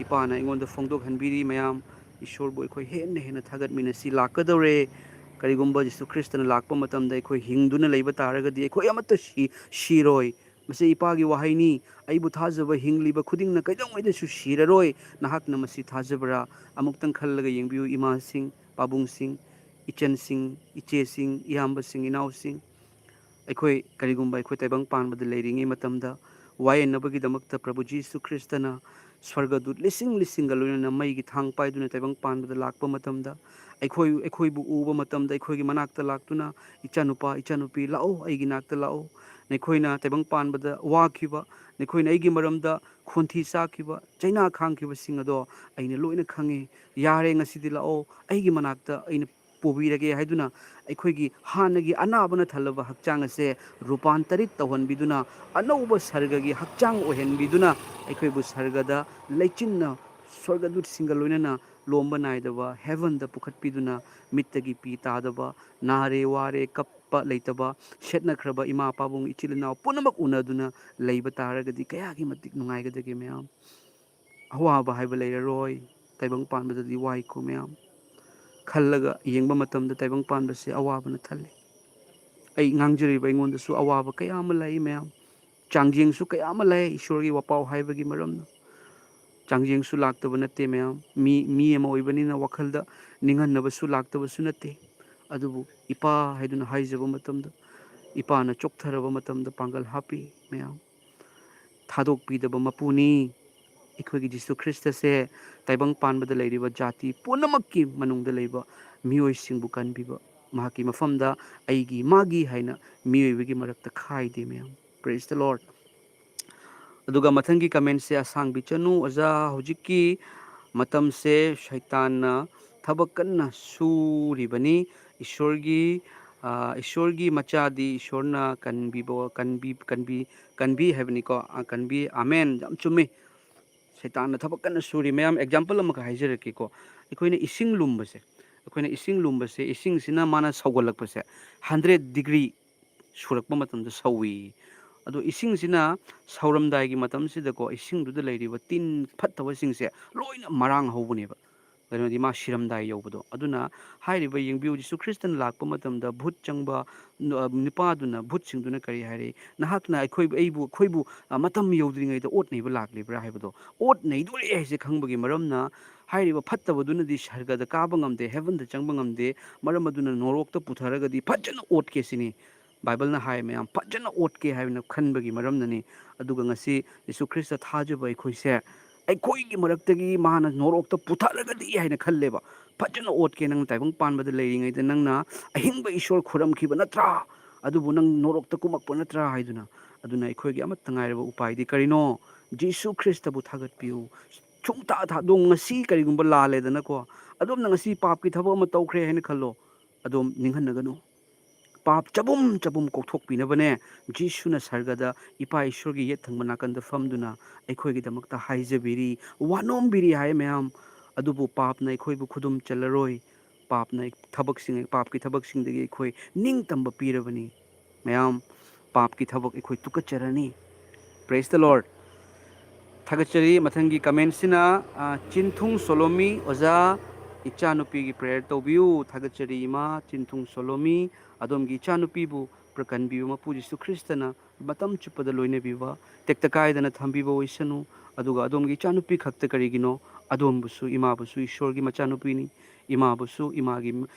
ꯏꯄꯥꯅ ꯑꯩꯉꯣꯟꯗ ꯐꯣꯡꯗꯣꯛꯍꯟꯕꯤꯔꯤ ꯃꯌꯥꯝ꯫ ꯏꯁꯣꯔꯕꯨ ꯑꯩꯈꯣꯏ ꯍꯦꯟꯅ ꯍꯦꯟꯅ ꯊꯥꯒꯠꯃꯤꯟꯅꯁꯤ꯫ ꯂꯥꯛꯀꯗꯧꯔꯦ꯫ ꯀꯔꯤꯒꯨꯝꯕ ꯖꯤꯁꯨ ꯈ꯭ꯔꯤꯁꯇꯅ ꯂꯥꯛꯄ ꯃꯇꯝꯗ ꯑꯩꯈꯣꯏ ꯍꯤꯡꯗꯨꯅ ꯂꯩꯕ ꯇꯥꯔꯒꯗꯤ ꯑꯩꯈꯣꯏ ꯑꯃꯠꯇ ꯁꯤ-, ꯁꯤꯔꯣꯏ꯫ ꯃꯁꯤ ꯏꯄꯥꯒꯤ ꯋꯥꯍꯩꯅꯤ꯫ "ꯑꯩꯕꯨ ꯊꯥꯖꯕ ꯍꯤꯡꯂꯤꯕ ꯈꯨꯗꯤꯡꯅ ꯀꯩꯗꯧꯉꯩꯗꯁꯨ ꯁꯤꯔꯔꯣꯏ"꯫ ꯅꯍꯥꯛꯅ ꯃꯁꯤ ꯊꯥꯖꯕ꯭ꯔꯥ? ꯑꯃꯨꯛꯇꯪ ꯈꯜꯂꯒ ꯌꯦꯡꯕꯤꯌꯨ, ꯏꯃꯥꯁꯤꯡ, ꯄꯥꯕꯨꯡꯁꯤꯡ, ꯏꯆꯟꯁꯤꯡ, ꯏꯆꯦꯁꯤꯡ, ꯏꯌꯥꯝꯕꯁꯤꯡ, ꯏꯅꯥꯎꯁꯤꯡ꯫ ꯑꯩꯈꯣꯏ ꯀꯔꯤꯒꯨꯝꯕ ꯑꯩꯈꯣꯏ ꯇꯥꯏꯕꯪ ꯄꯥꯟꯕꯗ ꯂꯩꯔꯤꯉꯩ ꯃꯇꯝꯗ, ꯋꯥꯌꯦꯟꯅꯕꯒꯤꯗꯃꯛꯇ ꯄ꯭ꯔꯚꯨ ꯖꯤꯁꯨ ꯈ꯭ꯔꯤꯁꯇꯅ ꯁ꯭ꯋꯔꯒꯗꯨꯠ ꯂꯤꯁꯤꯡ ꯂꯤꯁꯤꯡꯒ ꯂꯣꯏꯅꯅ ꯃꯩꯒꯤ ꯊꯥꯡ ꯄꯥꯏꯗꯨꯅ ꯇꯥꯏꯕꯪ ꯄꯥꯟꯕꯗ ꯂꯥꯛꯄ ꯃꯇꯝꯗ, ꯑꯩꯈꯣꯏ, ꯑꯩꯈꯣꯏꯕꯨ ꯎꯕ ꯃꯇꯝꯗ ꯑꯩꯈꯣꯏꯒꯤ ꯃꯅꯥꯛꯇ ꯂꯥꯛꯇꯨꯅ, "ꯏꯆꯥꯅꯨꯄꯥ, ꯏꯆꯥꯅꯨꯄꯤ, ꯂꯥꯛꯑꯣ, ꯑꯩꯒꯤ ꯅꯥꯛꯇ ꯂꯥꯛꯑꯣ꯫ ꯅꯈꯣꯏꯅ ꯇꯥꯏꯕꯪ ꯄꯥꯟꯕꯗ ꯋꯥꯈꯤꯕ, ꯅꯈꯣꯏꯅ ꯑꯩꯒꯤ ꯃꯔꯝꯗ ꯈꯣꯟꯊꯤ ꯆꯥꯈꯤꯕ, ꯆꯩꯅꯥ ꯈꯥꯡꯈꯤꯕꯁꯤꯡ ꯑꯗꯣ ꯑꯩꯅ ꯂꯣꯏꯅ ꯈꯪꯉꯤ꯫ ꯌꯥꯔꯦ, ꯉꯁꯤꯗꯤ ꯂꯥꯛꯑꯣ, ꯑꯩꯒꯤ ꯃꯅꯥꯛꯇ ꯑꯩꯅ ꯄꯨꯕꯤꯔꯒꯦ" ꯍꯥꯏꯗꯨꯅ ꯑꯩꯈꯣꯏꯒꯤ ꯍꯥꯟꯅꯒꯤ ꯑꯅꯥꯕꯅ ꯊꯜꯂꯕ ꯍꯛꯆꯥꯡ ꯑꯁꯦ ꯔꯨꯄꯥꯟꯇꯔꯤꯠ ꯇꯧꯍꯟꯕꯤꯗꯨꯅ, ꯑꯅꯧꯕ ꯁꯔꯒꯒꯤ ꯍꯛꯆꯥꯡ ꯑꯣꯏꯍꯟꯕꯤꯗꯨꯅ, ꯑꯩꯈꯣꯏꯕꯨ ꯁꯔꯒꯗ ꯂꯩꯆꯤꯟꯅ ꯁ꯭ꯋꯔꯒꯗꯨꯠꯁꯤꯡꯒ ꯂꯣꯏꯅꯅ ꯂꯣꯝꯕ ꯅꯥꯏꯗꯕ heavenꯗ ꯄꯨꯈꯠꯄꯤꯗꯨꯅ, ꯃꯤꯠꯇꯒꯤ ꯄꯤ ꯇꯥꯗꯕ, ꯅꯥꯔꯦ ꯋꯥꯔꯦ ꯀꯞꯄ ꯂꯩꯇꯕ, ꯁꯦꯠꯅꯈ꯭ꯔꯕ ꯏꯃꯥ ꯄꯥꯕꯨꯡ ꯏꯆꯤꯜ ꯏꯅꯥꯎ ꯄꯨꯝꯅꯃꯛ ꯎꯅꯗꯨꯅ ꯂꯩꯕ ꯇꯥꯔꯒꯗꯤ ꯀꯌꯥꯒꯤ ꯃꯇꯤꯛ ꯅꯨꯡꯉꯥꯏꯒꯗꯒꯦ ꯃꯌꯥꯝ꯫ ꯑꯋꯥꯕ ꯍꯥꯏꯕ ꯂꯩꯔꯔꯣꯏ꯫ ꯇꯥꯏꯕꯪ ꯄꯥꯟꯕꯗꯗꯤ ꯋꯥꯏꯀꯣ ꯃꯌꯥꯝ꯫ ꯈꯜꯂꯒ ꯌꯦꯡꯕ ꯃꯇꯝꯗ ꯇꯥꯏꯕꯪ ꯄꯥꯟꯕꯁꯦ ꯑꯋꯥꯕꯅ ꯊꯜꯂꯤ꯫ ꯑꯩ ꯉꯥꯡꯖꯔꯤꯕ ꯑꯩꯉꯣꯟꯗꯁꯨ ꯑꯋꯥꯕ ꯀꯌꯥ ꯑꯃ ꯂꯩ ꯃꯌꯥꯝ꯫ ꯆꯥꯡꯖꯦꯡꯁꯨ ꯀꯌꯥ ꯑꯃ ꯂꯩ ꯏꯁꯣꯔꯒꯤ ꯋꯥꯄꯥꯎ ꯍꯥꯏꯕꯒꯤ ꯃꯔꯝꯅ꯫ ꯆꯥꯡꯖꯦꯡꯁꯨ ꯂꯥꯛꯇꯕ ꯅꯠꯇꯦ ꯃꯌꯥꯝ꯫ ꯃꯤ, ꯃꯤ ꯑꯃ ꯑꯣꯏꯕꯅꯤꯅ ꯋꯥꯈꯜꯗ ꯅꯤꯡꯍꯟꯅꯕꯁꯨ ꯂꯥꯛꯇꯕꯁꯨ ꯅꯠꯇꯦ꯫ ꯑꯗꯨꯕꯨ ꯏꯄꯥ ꯍꯥꯏꯗꯨꯅ ꯍꯥꯏꯖꯕ ꯃꯇꯝꯗ, ꯏꯄꯥꯅ ꯆꯣꯛꯊꯔꯕ ꯃꯇꯝꯗ ꯄꯥꯡꯒꯜ ꯍꯥꯞꯄꯤ꯫ ꯃꯌꯥꯝ, ꯊꯥꯗꯣꯛꯄꯤꯗꯕ ꯃꯄꯨꯅꯤ꯫ ꯑꯩꯈꯣꯏꯒꯤ ꯖꯤꯁꯨ ꯈ꯭ꯔꯤꯁꯇꯁꯦ ꯇꯥꯏꯕꯪ ꯄꯥꯟꯕꯗ ꯂꯩꯔꯤꯕ ꯖꯥꯇꯤ ꯄꯨꯝꯅꯃꯛꯀꯤ ꯃꯅꯨꯡꯗ ꯂꯩꯕ ꯃꯤꯑꯣꯏꯁꯤꯡꯕꯨ ꯀꯟꯕꯤꯕ, ꯃꯍꯥꯛꯀꯤ ꯃꯐꯝꯗ ꯑꯩꯒꯤ ꯃꯥꯒꯤ ꯍꯥꯏꯅ ꯃꯤꯑꯣꯏꯕꯒꯤ ꯃꯔꯛꯇ ꯈꯥꯏꯗꯦ꯫ ꯃꯌꯥꯝ, praise the Lord꯫ ꯑꯗꯨꯒ ꯃꯊꯪꯒꯤ ꯀꯃꯦꯟꯁꯦ ꯑꯁꯥꯡꯕꯤ ꯆꯅꯨ, ꯑꯣꯖꯥ, ꯍꯧꯖꯤꯛꯀꯤ ꯃꯇꯝꯁꯦ ꯁꯩꯇꯥꯟꯅ ꯊꯕꯛ ꯀꯟꯅ ꯁꯨꯔꯤꯕꯅꯤ꯫ ꯏꯁꯣꯔꯒꯤ, ꯑ, ꯏꯁꯣꯔꯒꯤ ꯃꯆꯥꯗꯤ ꯏꯁꯣꯔꯅ ꯀꯟꯕꯤꯕ, ꯀꯟꯕꯤ, ꯀꯟꯕꯤ, ꯀꯟꯕꯤ ꯍꯥꯏꯕꯅꯤꯀꯣ꯫ ꯑ, ꯀꯟꯕꯤ, ꯑꯃꯦꯟ, ꯌꯥꯝ ꯆꯨꯝꯃꯤ꯫ ꯁꯩꯇꯥꯟꯅ ꯊꯕꯛ ꯀꯟꯅ ꯁꯨꯔꯤ꯫ ꯃꯌꯥꯝ, ꯑꯦꯛꯖꯥꯝꯄꯜ ꯑꯃꯈꯛ ꯍꯥꯏꯖꯔꯛꯀꯦꯀꯣ꯫ ꯑꯩꯈꯣꯏꯅ ꯏꯁꯤꯡ ꯂꯨꯝꯕꯁꯦ, ꯑꯩꯈꯣꯏꯅ ꯏꯁꯤꯡ ꯂꯨꯝꯕꯁꯦ, ꯏꯁꯤꯡꯁꯤꯅ ꯃꯥꯅ ꯁꯧꯒꯠꯂꯛꯄꯁꯦ, ꯍꯟꯗ꯭ꯔꯦꯠ ꯗꯤꯒ꯭ꯔꯤ ꯁꯨꯔꯛꯄ ꯃꯇꯝꯗ ꯁꯧꯏ꯫ ꯑꯗꯣ ꯏꯁꯤꯡꯁꯤꯅ ꯁꯧꯔꯝꯗꯥꯏꯒꯤ ꯃꯇꯝꯁꯤꯗꯀꯣ, ꯏꯁꯤꯡꯗꯨꯗ ꯂꯩꯔꯤꯕ ꯇꯤꯟ ꯐꯠꯇꯕꯁꯤꯡꯁꯦ ꯂꯣꯏꯅ ꯃꯔꯥꯡ ꯍꯧꯕꯅꯦꯕ, ꯀꯩꯅꯣꯗꯤ ꯃꯥ ꯁꯤꯔꯝꯗꯥꯏ ꯌꯧꯕꯗꯣ꯫ ꯑꯗꯨꯅ ꯍꯥꯏꯔꯤꯕ, ꯌꯦꯡꯕꯤꯌꯨ, ꯖꯤꯁꯨ ꯈ꯭ꯔꯤꯁꯇꯅ ꯂꯥꯛꯄ ꯃꯇꯝꯗ ꯚꯨꯠ ꯆꯪꯕ ꯅꯨ-, ꯑ, ꯅꯨꯄꯥꯗꯨꯅ, ꯚꯨꯠꯁꯤꯡꯗꯨꯅ ꯀꯔꯤ ꯍꯥꯏꯔꯤ? "ꯅꯍꯥꯛꯅ ꯑꯩꯈꯣꯏꯕꯨ, ꯑꯩꯕꯨ, ꯑꯩꯈꯣꯏꯕꯨ, ꯑ, ꯃꯇꯝ ꯌꯧꯗ꯭ꯔꯤꯉꯩꯗ ꯑꯣꯠ ꯅꯩꯕ ꯂꯥꯛꯂꯤꯕ꯭ꯔꯥ?" ꯍꯥꯏꯕꯗꯣ꯫ ꯑꯣꯠ ꯅꯩꯗꯣꯔꯦ ꯍꯥꯏꯁꯦ ꯈꯪꯕꯒꯤ ꯃꯔꯝꯅ, ꯍꯥꯏꯔꯤꯕ ꯐꯠꯇꯕꯗꯨꯅꯗꯤ ꯁꯔꯒꯗ ꯀꯥꯕ ꯉꯝꯗꯦ, ꯍꯦꯕꯟꯗ ꯆꯪꯕ ꯉꯝꯗꯦ꯫ ꯃꯔꯝ ꯑꯗꯨꯅ ꯅꯣꯔꯣꯛꯇ ꯄꯨꯊꯔꯒꯗꯤ ꯐꯖꯅ ꯑꯣꯠꯀꯦ ꯁꯤꯅꯤ꯫ ꯕꯥꯏꯕꯜꯅ ꯍꯥꯏ, ꯃꯌꯥꯝ, ꯐꯖꯅ ꯑꯣꯠꯀꯦ ꯍꯥꯏꯕꯅ ꯈꯟꯕꯒꯤ ꯃꯔꯝꯅꯅꯤ꯫ ꯑꯗꯨꯒ ꯉꯁꯤ ꯌꯤꯁꯨ ꯈ꯭ꯔꯤꯁꯇ ꯊꯥꯖꯕ ꯑꯩꯈꯣꯏꯁꯦ, ꯑꯩꯈꯣꯏꯒꯤ ꯃꯔꯛꯇꯒꯤ ꯃꯥꯅ ꯅꯣꯔꯣꯛꯇ ꯄꯨꯊꯔꯒꯗꯤ ꯍꯥꯏꯅ ꯈꯜꯂꯦꯕ꯫ ꯐꯖꯅ ꯑꯣꯠꯀꯦ, ꯅꯪ ꯇꯥꯏꯕꯪ ꯄꯥꯟꯕꯗ ꯂꯩꯔꯤꯉꯩꯗ ꯅꯪꯅ ꯑꯍꯤꯡꯕ ꯏꯁꯣꯔ ꯈꯨꯔꯝꯈꯤꯕ ꯅꯠꯇ꯭ꯔꯥ? ꯑꯗꯨꯕꯨ ꯅꯪ ꯅꯣꯔꯣꯛꯇ ꯀꯨꯝꯃꯛꯄ ꯅꯠꯇ꯭ꯔꯥ ꯍꯥꯏꯗꯨꯅ꯫ ꯑꯗꯨꯅ ꯑꯩꯈꯣꯏꯒꯤ ꯑꯃꯠꯇ ꯉꯥꯏꯔꯕ ꯎꯄꯥꯏꯗꯤ ꯀꯔꯤꯅꯣ? ꯖꯤꯁꯨ ꯈ꯭ꯔꯤꯁꯇꯕꯨ ꯊꯥꯒꯠꯄꯤꯌꯨ꯫ ꯁꯨꯡꯊꯥ ꯊꯥꯗꯣꯡ ꯉꯁꯤ ꯀꯔꯤꯒꯨꯝꯕ ꯂꯥꯜꯂꯦꯗꯅꯀꯣ, ꯑꯗꯣꯝꯅ ꯉꯁꯤ ꯄꯥꯞꯀꯤ ꯊꯕꯛ ꯑꯃ ꯇꯧꯈ꯭ꯔꯦ ꯍꯥꯏꯅ ꯈꯜꯂꯣ, ꯑꯗꯣꯝ ꯅꯤꯡꯍꯟꯅꯒꯅꯨ꯫ ꯄꯥꯞ ꯆꯕꯨꯝ ꯆꯕꯨꯝ ꯀꯣꯛꯊꯣꯛꯄꯤꯅꯕꯅꯦ ꯖꯤꯁꯨꯅ ꯁꯔꯒꯗ ꯏꯄꯥ ꯏꯁꯣꯔꯒꯤ ꯌꯦꯠ ꯊꯪꯕ ꯅꯥꯀꯟꯗ ꯐꯝꯗꯨꯅ ꯑꯩꯈꯣꯏꯒꯤꯗꯃꯛꯇ ꯍꯥꯏꯖꯕꯤꯔꯤ, ꯋꯥꯅꯣꯝꯕꯤꯔꯤ ꯍꯥꯏ ꯃꯌꯥꯝ꯫ ꯑꯗꯨꯕꯨ ꯄꯥꯞꯅ ꯑꯩꯈꯣꯏꯕꯨ ꯈꯨꯗꯨꯝ ꯆꯜꯂꯔꯣꯏ꯫ ꯄꯥꯞꯅ ꯊꯕꯛꯁꯤꯡ, ꯄꯥꯞꯀꯤ ꯊꯕꯛꯁꯤꯡꯗꯒꯤ ꯑꯩꯈꯣꯏ ꯅꯤꯡꯇꯝꯕ ꯄꯤꯔꯕꯅꯤ꯫ ꯃꯌꯥꯝ, ꯄꯥꯞꯀꯤ ꯊꯕꯛ ꯑꯩꯈꯣꯏ ꯇꯨꯀꯠꯆꯔꯅꯤ꯫ Praise the Lord꯫ ꯊꯥꯒꯠꯆꯔꯤ꯫ ꯃꯊꯪꯒꯤ ꯀꯃꯦꯟꯁꯤꯅ, ꯑ, ꯆꯤꯟꯊꯨꯡ ꯁꯣꯂꯣꯃꯤ, "ꯑꯣꯖꯥ, ꯏꯆꯥꯅꯨꯄꯤꯒꯤ ꯄ꯭ꯔꯦꯌꯔ ꯇꯧꯕꯤꯌꯨ"꯫ ꯊꯥꯒꯠꯆꯔꯤ ꯏꯃꯥ ꯆꯤꯟꯊꯨꯡ ꯁꯣꯂꯣꯃꯤ꯫ ꯑꯗꯣꯝꯒꯤ ꯏꯆꯥꯅꯨꯄꯤꯕꯨ ꯄ꯭ꯔ-, ꯀꯟꯕꯤꯌꯨ꯫ ꯃꯄꯨ ꯖꯤꯁꯨ ꯈ꯭ꯔꯤꯁꯇꯅ ꯃꯇꯝ ꯆꯨꯞꯄꯗ ꯂꯣꯏꯅꯕꯤꯕ, ꯇꯦꯛꯇ ꯀꯥꯏꯗꯅ ꯊꯝꯕꯤꯕ ꯑꯣꯏꯁꯅꯨ꯫ ꯑꯗꯨꯒ ꯑꯗꯣꯝꯒꯤ ꯏꯆꯥꯅꯨꯄꯤ ꯈꯛꯇ ꯀꯔꯤꯒꯤꯅꯣ ꯑꯗꯣꯝꯕꯨꯁꯨ, ꯏꯃꯥꯕꯨꯁꯨ ꯏꯁꯣꯔꯒꯤ ꯃꯆꯥꯅꯨꯄꯤꯅꯤ꯫ ꯏꯃꯥꯕꯨꯁꯨ, ꯏꯃꯥꯒꯤ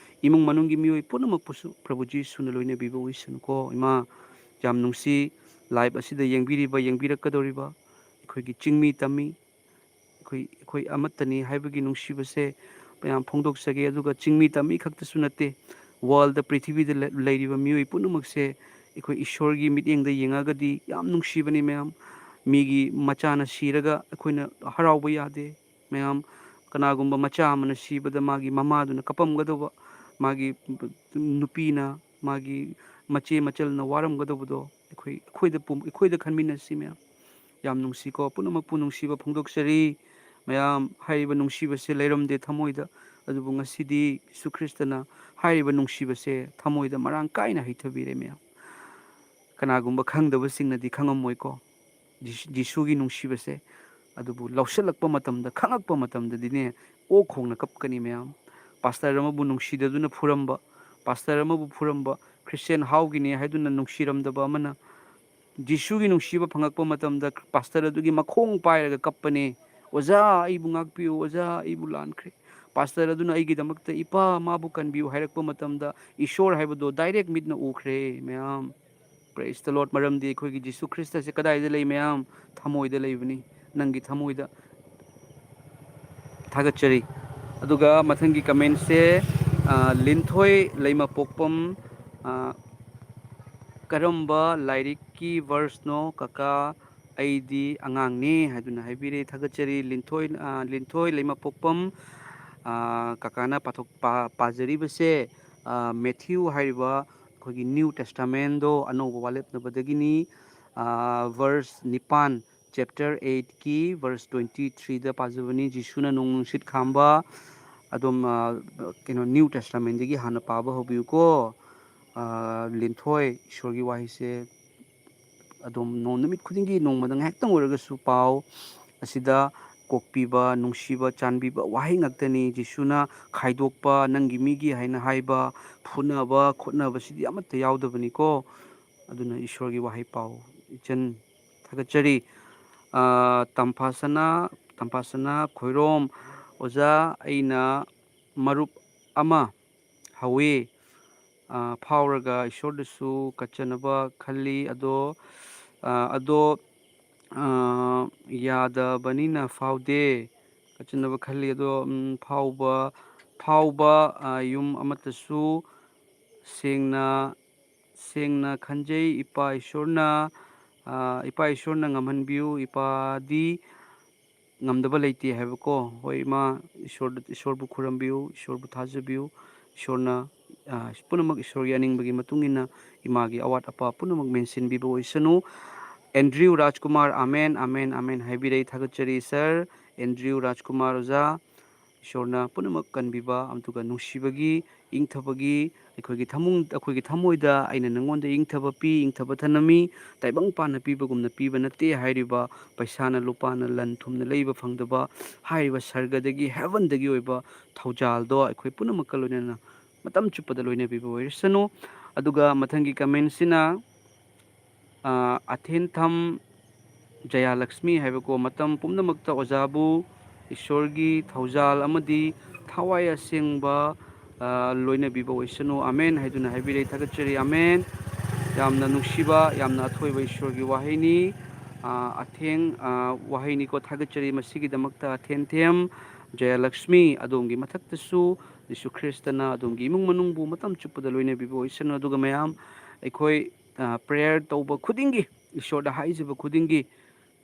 ꯏꯃꯨꯡ ꯃꯅꯨꯡꯒꯤ ꯃꯤꯑꯣꯏ ꯄꯨꯝꯅꯃꯛꯄꯨꯁꯨ ꯄ꯭ꯔꯚꯨ ꯖꯤꯁꯨꯅ ꯂꯣꯏꯅꯕꯤꯕ ꯑꯣꯏꯁꯅꯨꯀꯣ꯫ ꯏꯃꯥ, ꯌꯥꯝ ꯅꯨꯡꯁꯤ꯫ Live ꯑꯁꯤꯗ ꯌꯦꯡꯕꯤꯔꯤꯕ, ꯌꯦꯡꯕꯤꯔꯛꯀꯗꯧꯔꯤꯕ ꯑꯩꯈꯣꯏꯒꯤ ꯆꯤꯡꯃꯤ ꯇꯝꯃꯤ, ꯑꯩꯈꯣꯏ, ꯑꯩꯈꯣꯏ ꯑꯃꯠꯇꯅꯤ ꯍꯥꯏꯕꯒꯤ ꯅꯨꯡꯁꯤꯕꯁꯦ ꯃꯌꯥꯝ ꯐꯣꯡꯗꯣꯛꯆꯒꯦ꯫ ꯑꯗꯨꯒ ꯆꯤꯡꯃꯤ ꯇꯝꯃꯤ ꯈꯛꯇꯁꯨ ꯅꯠꯇꯦ, world, ꯄ꯭ꯔꯤꯊꯤꯕꯤꯗ ꯂꯩ-, ꯂꯩꯔꯤꯕ ꯃꯤꯑꯣꯏ ꯄꯨꯝꯅꯃꯛꯁꯦ ꯑꯩꯈꯣꯏ ꯏꯁꯣꯔꯒꯤ ꯃꯤꯠꯌꯦꯡꯗ ꯌꯦꯡꯉꯒꯗꯤ ꯌꯥꯝ ꯅꯨꯡꯁꯤꯕꯅꯤ ꯃꯌꯥꯝ꯫ ꯃꯤꯒꯤ ꯃꯆꯥꯅ ꯁꯤꯔꯒ ꯑꯩꯈꯣꯏꯅ ꯍꯔꯥꯎꯕ ꯌꯥꯗꯦ ꯃꯌꯥꯝ꯫ ꯀꯅꯥꯒꯨꯝꯕ ꯃꯆꯥ ꯑꯃꯅ ꯁꯤꯕꯗ ꯃꯥꯒꯤ ꯃꯃꯥꯗꯨꯅ ꯀꯞꯄꯝꯒꯗꯧꯕ, ꯃꯥꯒꯤ ꯅꯨꯄꯤꯅ, ꯃꯥꯒꯤ ꯃꯆꯦ ꯃꯆꯜꯅ ꯋꯥꯔꯝꯒꯗꯧꯕꯗꯣ ꯑꯩꯈꯣꯏ, ꯑꯩꯈꯣꯏꯗ ꯄꯨꯝ-, ꯑꯩꯈꯣꯏꯗ ꯈꯟꯃꯤꯟꯅꯁꯤ ꯃꯌꯥꯝ꯫ ꯌꯥꯝ ꯅꯨꯡꯁꯤꯀꯣ꯫ ꯄꯨꯝꯅꯃꯛꯄꯨ ꯅꯨꯡꯁꯤꯕ ꯐꯣꯡꯗꯣꯛꯆꯔꯤ꯫ ꯃꯌꯥꯝ, ꯍꯥꯏꯔꯤꯕ ꯅꯨꯡꯁꯤꯕꯁꯦ ꯂꯩꯔꯝꯗꯦ ꯊꯃꯣꯏꯗ, ꯑꯗꯨꯕꯨ ꯉꯁꯤꯗꯤ ꯖꯤꯁꯨ ꯈ꯭ꯔꯤꯁꯇꯅ ꯍꯥꯏꯔꯤꯕ ꯅꯨꯡꯁꯤꯕꯁꯦ ꯊꯃꯣꯏꯗ ꯃꯔꯥꯡ ꯀꯥꯏꯅ ꯍꯩꯊꯕꯤꯔꯦ ꯃꯌꯥꯝ꯫ ꯀꯅꯥꯒꯨꯝꯕ ꯈꯪꯗꯕꯁꯤꯡꯅꯗꯤ ꯈꯪꯉꯝꯃꯣꯏꯀꯣ ꯖꯤꯁ-, ꯖꯤꯁꯨꯒꯤ ꯅꯨꯡꯁꯤꯕꯁꯦ, ꯑꯗꯨꯕꯨ ꯂꯧꯁꯤꯜꯂꯛꯄ ꯃꯇꯝꯗ, ꯈꯪꯉꯛꯄ ꯃꯇꯝꯗꯗꯤꯅꯦ, ꯑꯣꯛ ꯈꯣꯡꯅ ꯀꯞꯀꯅꯤ ꯃꯌꯥꯝ꯫ ꯄꯥꯁꯇꯔ ꯑꯃꯕꯨ ꯅꯨꯡꯁꯤꯗꯗꯨꯅ ꯐꯨꯔꯝꯕ, ꯄꯥꯁꯇꯔ ꯑꯃꯕꯨ ꯐꯨꯔꯝꯕ, ꯈ꯭ꯔꯤꯁꯇꯤꯌꯥꯟ ꯍꯥꯎꯒꯤꯅꯦ ꯍꯥꯏꯗꯨꯅ ꯅꯨꯡꯁꯤꯔꯝꯗꯕ ꯑꯃꯅ ꯖꯤꯁꯨꯒꯤ ꯅꯨꯡꯁꯤꯕ ꯐꯪꯉꯛꯄ ꯃꯇꯝꯗ ꯄꯥꯁꯇꯔ ꯑꯗꯨꯒꯤ ꯃꯈꯣꯡ ꯄꯥꯏꯔꯒ ꯀꯞꯄꯅꯦ, "ꯑꯣꯖꯥ, ꯑꯩꯕꯨ ꯉꯥꯛꯄꯤꯌꯨ, ꯑꯣꯖꯥ, ꯑꯩꯕꯨ ꯂꯥꯟꯈ꯭ꯔꯦ꯫" ꯄꯥꯁꯇꯔ ꯑꯗꯨꯅ ꯑꯩꯒꯤꯗꯃꯛꯇ, "ꯏꯄꯥ, ꯃꯥꯕꯨ ꯀꯟꯕꯤꯌꯨ" ꯍꯥꯏꯔꯛꯄ ꯃꯇꯝꯗ ꯏꯁꯣꯔ ꯍꯥꯏꯕꯗꯣ direct ꯃꯤꯠꯅ ꯎꯈ꯭ꯔꯦ ꯃꯌꯥꯝ꯫ Praise the Lord꯫ ꯃꯔꯝꯗꯤ ꯑꯩꯈꯣꯏꯒꯤ ꯖꯤꯁꯨ ꯈ꯭ꯔꯤꯁꯇꯁꯦ ꯀꯗꯥꯏꯗ ꯂꯩ ꯃꯌꯥꯝ? ꯊꯃꯣꯏꯗ ꯂꯩꯕꯅꯤ, ꯅꯪꯒꯤ ꯊꯃꯣꯏꯗ꯫ ꯊꯥꯒꯠꯆꯔꯤ꯫ ꯑꯗꯨꯒ ꯃꯊꯪꯒꯤ commentꯁꯦ, ꯑ, ꯂꯤꯟꯊꯣꯏ ꯂꯩꯃꯄꯣꯛꯄꯝ, ꯑ, "ꯀꯔꯝꯕ ꯂꯥꯏꯔꯤꯛꯀꯤ verseꯅꯣ ꯀꯀꯥ? ꯑꯩꯗꯤ ꯑꯉꯥꯡꯅꯤ" ꯍꯥꯏꯗꯨꯅ ꯍꯥꯏꯕꯤꯔꯦ꯫ ꯊꯥꯒꯠꯆꯔꯤ ꯂꯤꯟꯊꯣꯏ, ꯑ, ꯂꯤꯟꯊꯣꯏ ꯂꯩꯃꯄꯣꯛꯄꯝ꯫ ꯑ, ꯀꯀꯥꯅ ꯄꯥꯊꯣꯛ-, ꯄꯥ-, ꯄꯥꯖꯔꯤꯕꯁꯦ, ꯑ, ꯃꯦꯊ꯭ꯌꯨ ꯍꯥꯏꯔꯤꯕ ꯑꯩꯈꯣꯏꯒꯤ New Testamentꯗꯣ ꯑꯅꯧꯕ ꯋꯥꯔꯦꯞꯅꯕꯗꯒꯤꯅꯤ꯫ ꯑ, verse ꯅꯤꯄꯥꯟ, chapter eightꯀꯤ verse twenty threeꯗ ꯄꯥꯖꯕꯅꯤ꯫ ꯖꯤꯁꯨꯅ ꯅꯣꯡ ꯅꯨꯡꯁꯤꯠ ꯈꯥꯝꯕ꯫ ꯑꯗꯨꯝ, ꯑ, ꯀꯩꯅꯣ, New Testamentꯗꯒꯤ ꯍꯥꯟꯅ ꯄꯥꯕ ꯍꯧꯕꯤꯌꯨꯀꯣ꯫ ꯑ, ꯂꯤꯟꯊꯣꯏ, ꯏꯁꯣꯔꯒꯤ ꯋꯥꯍꯩꯁꯦ ꯑꯗꯨꯝ ꯅꯣꯡ-, ꯅꯨꯃꯤꯠ ꯈꯨꯗꯤꯡꯒꯤ ꯅꯣꯡꯃꯗ ꯉꯥꯏꯍꯥꯛꯇꯪ ꯑꯣꯏꯔꯒꯁꯨ ꯄꯥꯎ꯫ ꯑꯁꯤꯗ ꯀꯣꯛꯄꯤꯕ, ꯅꯨꯡꯁꯤꯕ, ꯆꯥꯟꯕꯤꯕ ꯋꯥꯍꯩ ꯉꯥꯛꯇꯅꯤ꯫ ꯖꯤꯁꯨꯅ ꯈꯥꯏꯗꯣꯛꯄ, ꯅꯪꯒꯤ ꯃꯤꯒꯤ ꯍꯥꯏꯅ ꯍꯥꯏꯕ, ꯐꯨꯅꯕ, ꯈꯣꯠꯅꯕꯁꯤꯗꯤ ꯑꯃꯠꯇ ꯌꯥꯎꯗꯕꯅꯤꯀꯣ꯫ ꯑꯗꯨꯅ ꯏꯁꯣꯔꯒꯤ ꯋꯥꯍꯩ ꯄꯥꯎ꯫ ꯏꯆꯟ, ꯊꯥꯒꯠꯆꯔꯤ꯫ ꯑ, ꯇꯝꯐꯥꯁꯅꯥ ꯇꯝꯐꯥꯁꯅꯥ ꯈꯣꯏꯔꯣꯝ, ꯑꯣꯖꯥ, ꯑꯩꯅ ꯃꯔꯨꯞ ꯑꯃ ꯍꯧꯋꯤ, ꯑ, ꯐꯥꯎꯔꯒ ꯏꯁꯣꯔꯗꯁꯨ ꯀꯠꯆꯅꯕ ꯈꯜꯂꯤ꯫ ꯑꯗꯣ, ꯑ, ꯑꯗꯣ, ꯑ, ꯌꯥꯗꯕꯅꯤꯅ ꯐꯥꯎꯗꯦ꯫ ꯀꯠꯆꯅꯕ ꯈꯜꯂꯤ꯫ ꯑꯗꯣ, ꯎꯝ, ꯐꯥꯎꯕ, ꯐꯥꯎꯕ, ꯑ, ꯌꯨꯝ ꯑꯃꯠꯇꯁꯨ ꯁꯦꯡꯅ, ꯁꯦꯡꯅ ꯈꯟꯖꯩ꯫ ꯏꯄꯥ ꯏꯁꯣꯔꯅ, ꯑ, ꯏꯄꯥ ꯏꯁꯣꯔꯅ ꯉꯝꯍꯟꯕꯤꯌꯨ꯫ ꯏꯄꯥꯗꯤ ꯉꯝꯗꯕ ꯂꯩꯇꯦ ꯍꯥꯏꯕꯀꯣ꯫ ꯍꯣꯏ, ꯏꯃꯥ, ꯏꯁꯣꯔꯗ, ꯏꯁꯣꯔꯕꯨ ꯈꯨꯔꯨꯝꯕꯤꯌꯨ, ꯏꯁꯣꯔꯕꯨ ꯊꯥꯖꯕꯤꯌꯨ꯫ ꯏꯁꯣꯔꯅ, ꯑ, ꯄꯨꯝꯅꯃꯛ ꯏꯁꯣꯔꯒꯤ ꯑꯅꯤꯡꯕꯒꯤ ꯃꯇꯨꯡ ꯏꯟꯅ ꯏꯃꯥꯒꯤ ꯑꯋꯥꯠ ꯑꯄꯥ ꯄꯨꯝꯅꯃꯛ ꯃꯦꯟꯁꯤꯟꯕꯤꯕ ꯑꯣꯏꯁꯅꯨ꯫ ꯑꯦꯟꯗ꯭ꯔꯤꯌꯨ ꯔꯥꯖꯀꯨꯃꯥꯔ, "ꯑꯃꯦꯟ, ꯑꯃꯦꯟ, ꯑꯃꯦꯟ" ꯍꯥꯏꯕꯤꯔꯛꯏ꯫ ꯊꯥꯒꯠꯆꯔꯤ, ꯁꯥꯔ ꯑꯦꯟꯗ꯭ꯔꯤꯌꯨ ꯔꯥꯖꯀꯨꯃꯥꯔ ꯑꯣꯖꯥ꯫ ꯏꯁꯣꯔꯅ ꯄꯨꯝꯅꯃꯛ ꯀꯟꯕꯤꯕ, ꯑꯗꯨꯒ ꯅꯨꯡꯁꯤꯕꯒꯤ, ꯏꯪꯊꯕꯒꯤ, ꯑꯩꯈꯣꯏꯒꯤ ꯊꯃꯨꯡ-, ꯑꯩꯈꯣꯏꯒꯤ ꯊꯃꯣꯏꯗ "ꯑꯩꯅ ꯅꯉꯣꯟꯗ ꯏꯪꯊꯕ ꯄꯤ, ꯏꯪꯊꯕ ꯊꯅꯝꯃꯤ, ꯇꯥꯏꯕꯪ ꯄꯥꯟꯅ ꯄꯤꯕꯒꯨꯝꯅ ꯄꯤꯕ ꯅꯠꯇꯦ" ꯍꯥꯏꯔꯤꯕ, ꯄꯩꯁꯥꯅ ꯂꯨꯄꯥꯅ ꯂꯟ ꯊꯨꯝꯅ ꯂꯩꯕ ꯐꯪꯗꯕ ꯍꯥꯏꯔꯤꯕ ꯁꯔꯒꯗꯒꯤ, ꯍꯦꯕꯟꯗꯒꯤ ꯑꯣꯏꯕ ꯊꯧꯖꯥꯜꯗꯣ ꯑꯩꯈꯣꯏ ꯄꯨꯝꯅꯃꯛꯀ ꯂꯣꯏꯅꯅ ꯃꯇꯝ ꯆꯨꯞꯄꯗ ꯂꯣꯏꯅꯕꯤꯕ ꯑꯣꯏꯔꯁꯅꯨ꯫ ꯑꯗꯨꯒ ꯃꯊꯪꯒꯤ ꯀꯃꯦꯟꯁꯤꯅ, ꯑ, ꯑꯊꯦꯟꯊꯝ ꯖꯌꯥꯂꯛꯁꯃꯤ ꯍꯥꯏꯕꯀꯣ, "ꯃꯇꯝ ꯄꯨꯝꯅꯃꯛꯇ ꯑꯣꯖꯥꯕꯨ ꯏꯁꯣꯔꯒꯤ ꯊꯧꯖꯥꯜ ꯑꯃꯗꯤ ꯊꯋꯥꯏ ꯑꯁꯦꯡꯕ, ꯑ, ꯂꯣꯏꯅꯕꯤꯕ ꯑꯣꯏꯁꯅꯨ꯫ ꯑꯃꯦꯟ" ꯍꯥꯏꯗꯨꯅ ꯍꯥꯏꯕꯤꯔꯛꯏ꯫ ꯊꯥꯒꯠꯆꯔꯤ꯫ ꯑꯃꯦꯟ꯫ ꯌꯥꯝꯅ ꯅꯨꯡꯁꯤꯕ, ꯌꯥꯝꯅ ꯑꯊꯣꯏꯕ ꯏꯁꯣꯔꯒꯤ ꯋꯥꯍꯩꯅꯤ꯫ ꯑ, ꯑꯊꯦꯡ-, ꯑ, ꯋꯥꯍꯩꯅꯤꯀꯣ꯫ ꯊꯥꯒꯠꯆꯔꯤ꯫ ꯃꯁꯤꯒꯤꯗꯃꯛꯇ ꯑꯊꯦꯟꯊꯦꯝ ꯖꯌꯥꯂꯛꯁꯃꯤ, ꯑꯗꯣꯝꯒꯤ ꯃꯊꯛꯇꯁꯨ ꯖꯤꯁꯨ ꯈ꯭ꯔꯤꯁꯇꯅ ꯑꯗꯣꯝꯒꯤ ꯏꯃꯨꯡ ꯃꯅꯨꯡꯕꯨ ꯃꯇꯝ ꯆꯨꯞꯄꯗ ꯂꯣꯏꯅꯕꯤꯕ ꯑꯣꯏꯁꯅꯨ꯫ ꯑꯗꯨꯒ ꯃꯌꯥꯝ, ꯑꯩꯈꯣꯏ, ꯑ, prayer ꯇꯧꯕ ꯈꯨꯗꯤꯡꯒꯤ, ꯏꯁꯣꯔꯗ ꯍꯥꯏꯖꯕ ꯈꯨꯗꯤꯡꯒꯤ,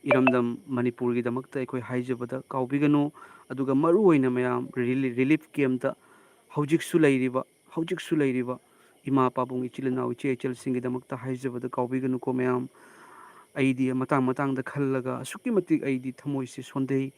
ꯏꯔꯝꯗꯝ ꯃꯅꯤꯄꯨꯔꯒꯤꯗꯃꯛꯇ ꯑꯩꯈꯣꯏ ꯍꯥꯏꯖꯕꯗ ꯀꯥꯎꯕꯤꯒꯅꯨ꯫ ꯑꯗꯨꯒ ꯃꯔꯨꯑꯣꯏꯅ ꯃꯌꯥꯝ ꯔꯤꯂꯤ-, relief camp ꯇ ꯍꯧꯖꯤꯛꯁꯨ ꯂꯩꯔꯤꯕ, ꯍꯧꯖꯤꯛꯁꯨ ꯂꯩꯔꯤꯕ ꯏꯃꯥ ꯄꯥꯕꯨꯡ, ꯏꯆꯤꯜ ꯏꯅꯥꯎ, ꯏꯆꯦ ꯏꯆꯜꯁꯤꯡꯒꯤꯗꯃꯛꯇ ꯍꯥꯏꯖꯕꯗ ꯀꯥꯎꯕꯤꯒꯅꯨꯀꯣ ꯃꯌꯥꯝ꯫ ꯑꯩꯗꯤ ꯃꯇꯥꯡ ꯃꯇꯥꯡꯗ ꯈꯜꯂꯒ ꯑꯁꯨꯛꯀꯤ ꯃꯇꯤꯛ ꯑꯩꯗꯤ ꯊꯃꯣꯏꯁꯦ ꯁꯣꯟꯊꯩ꯫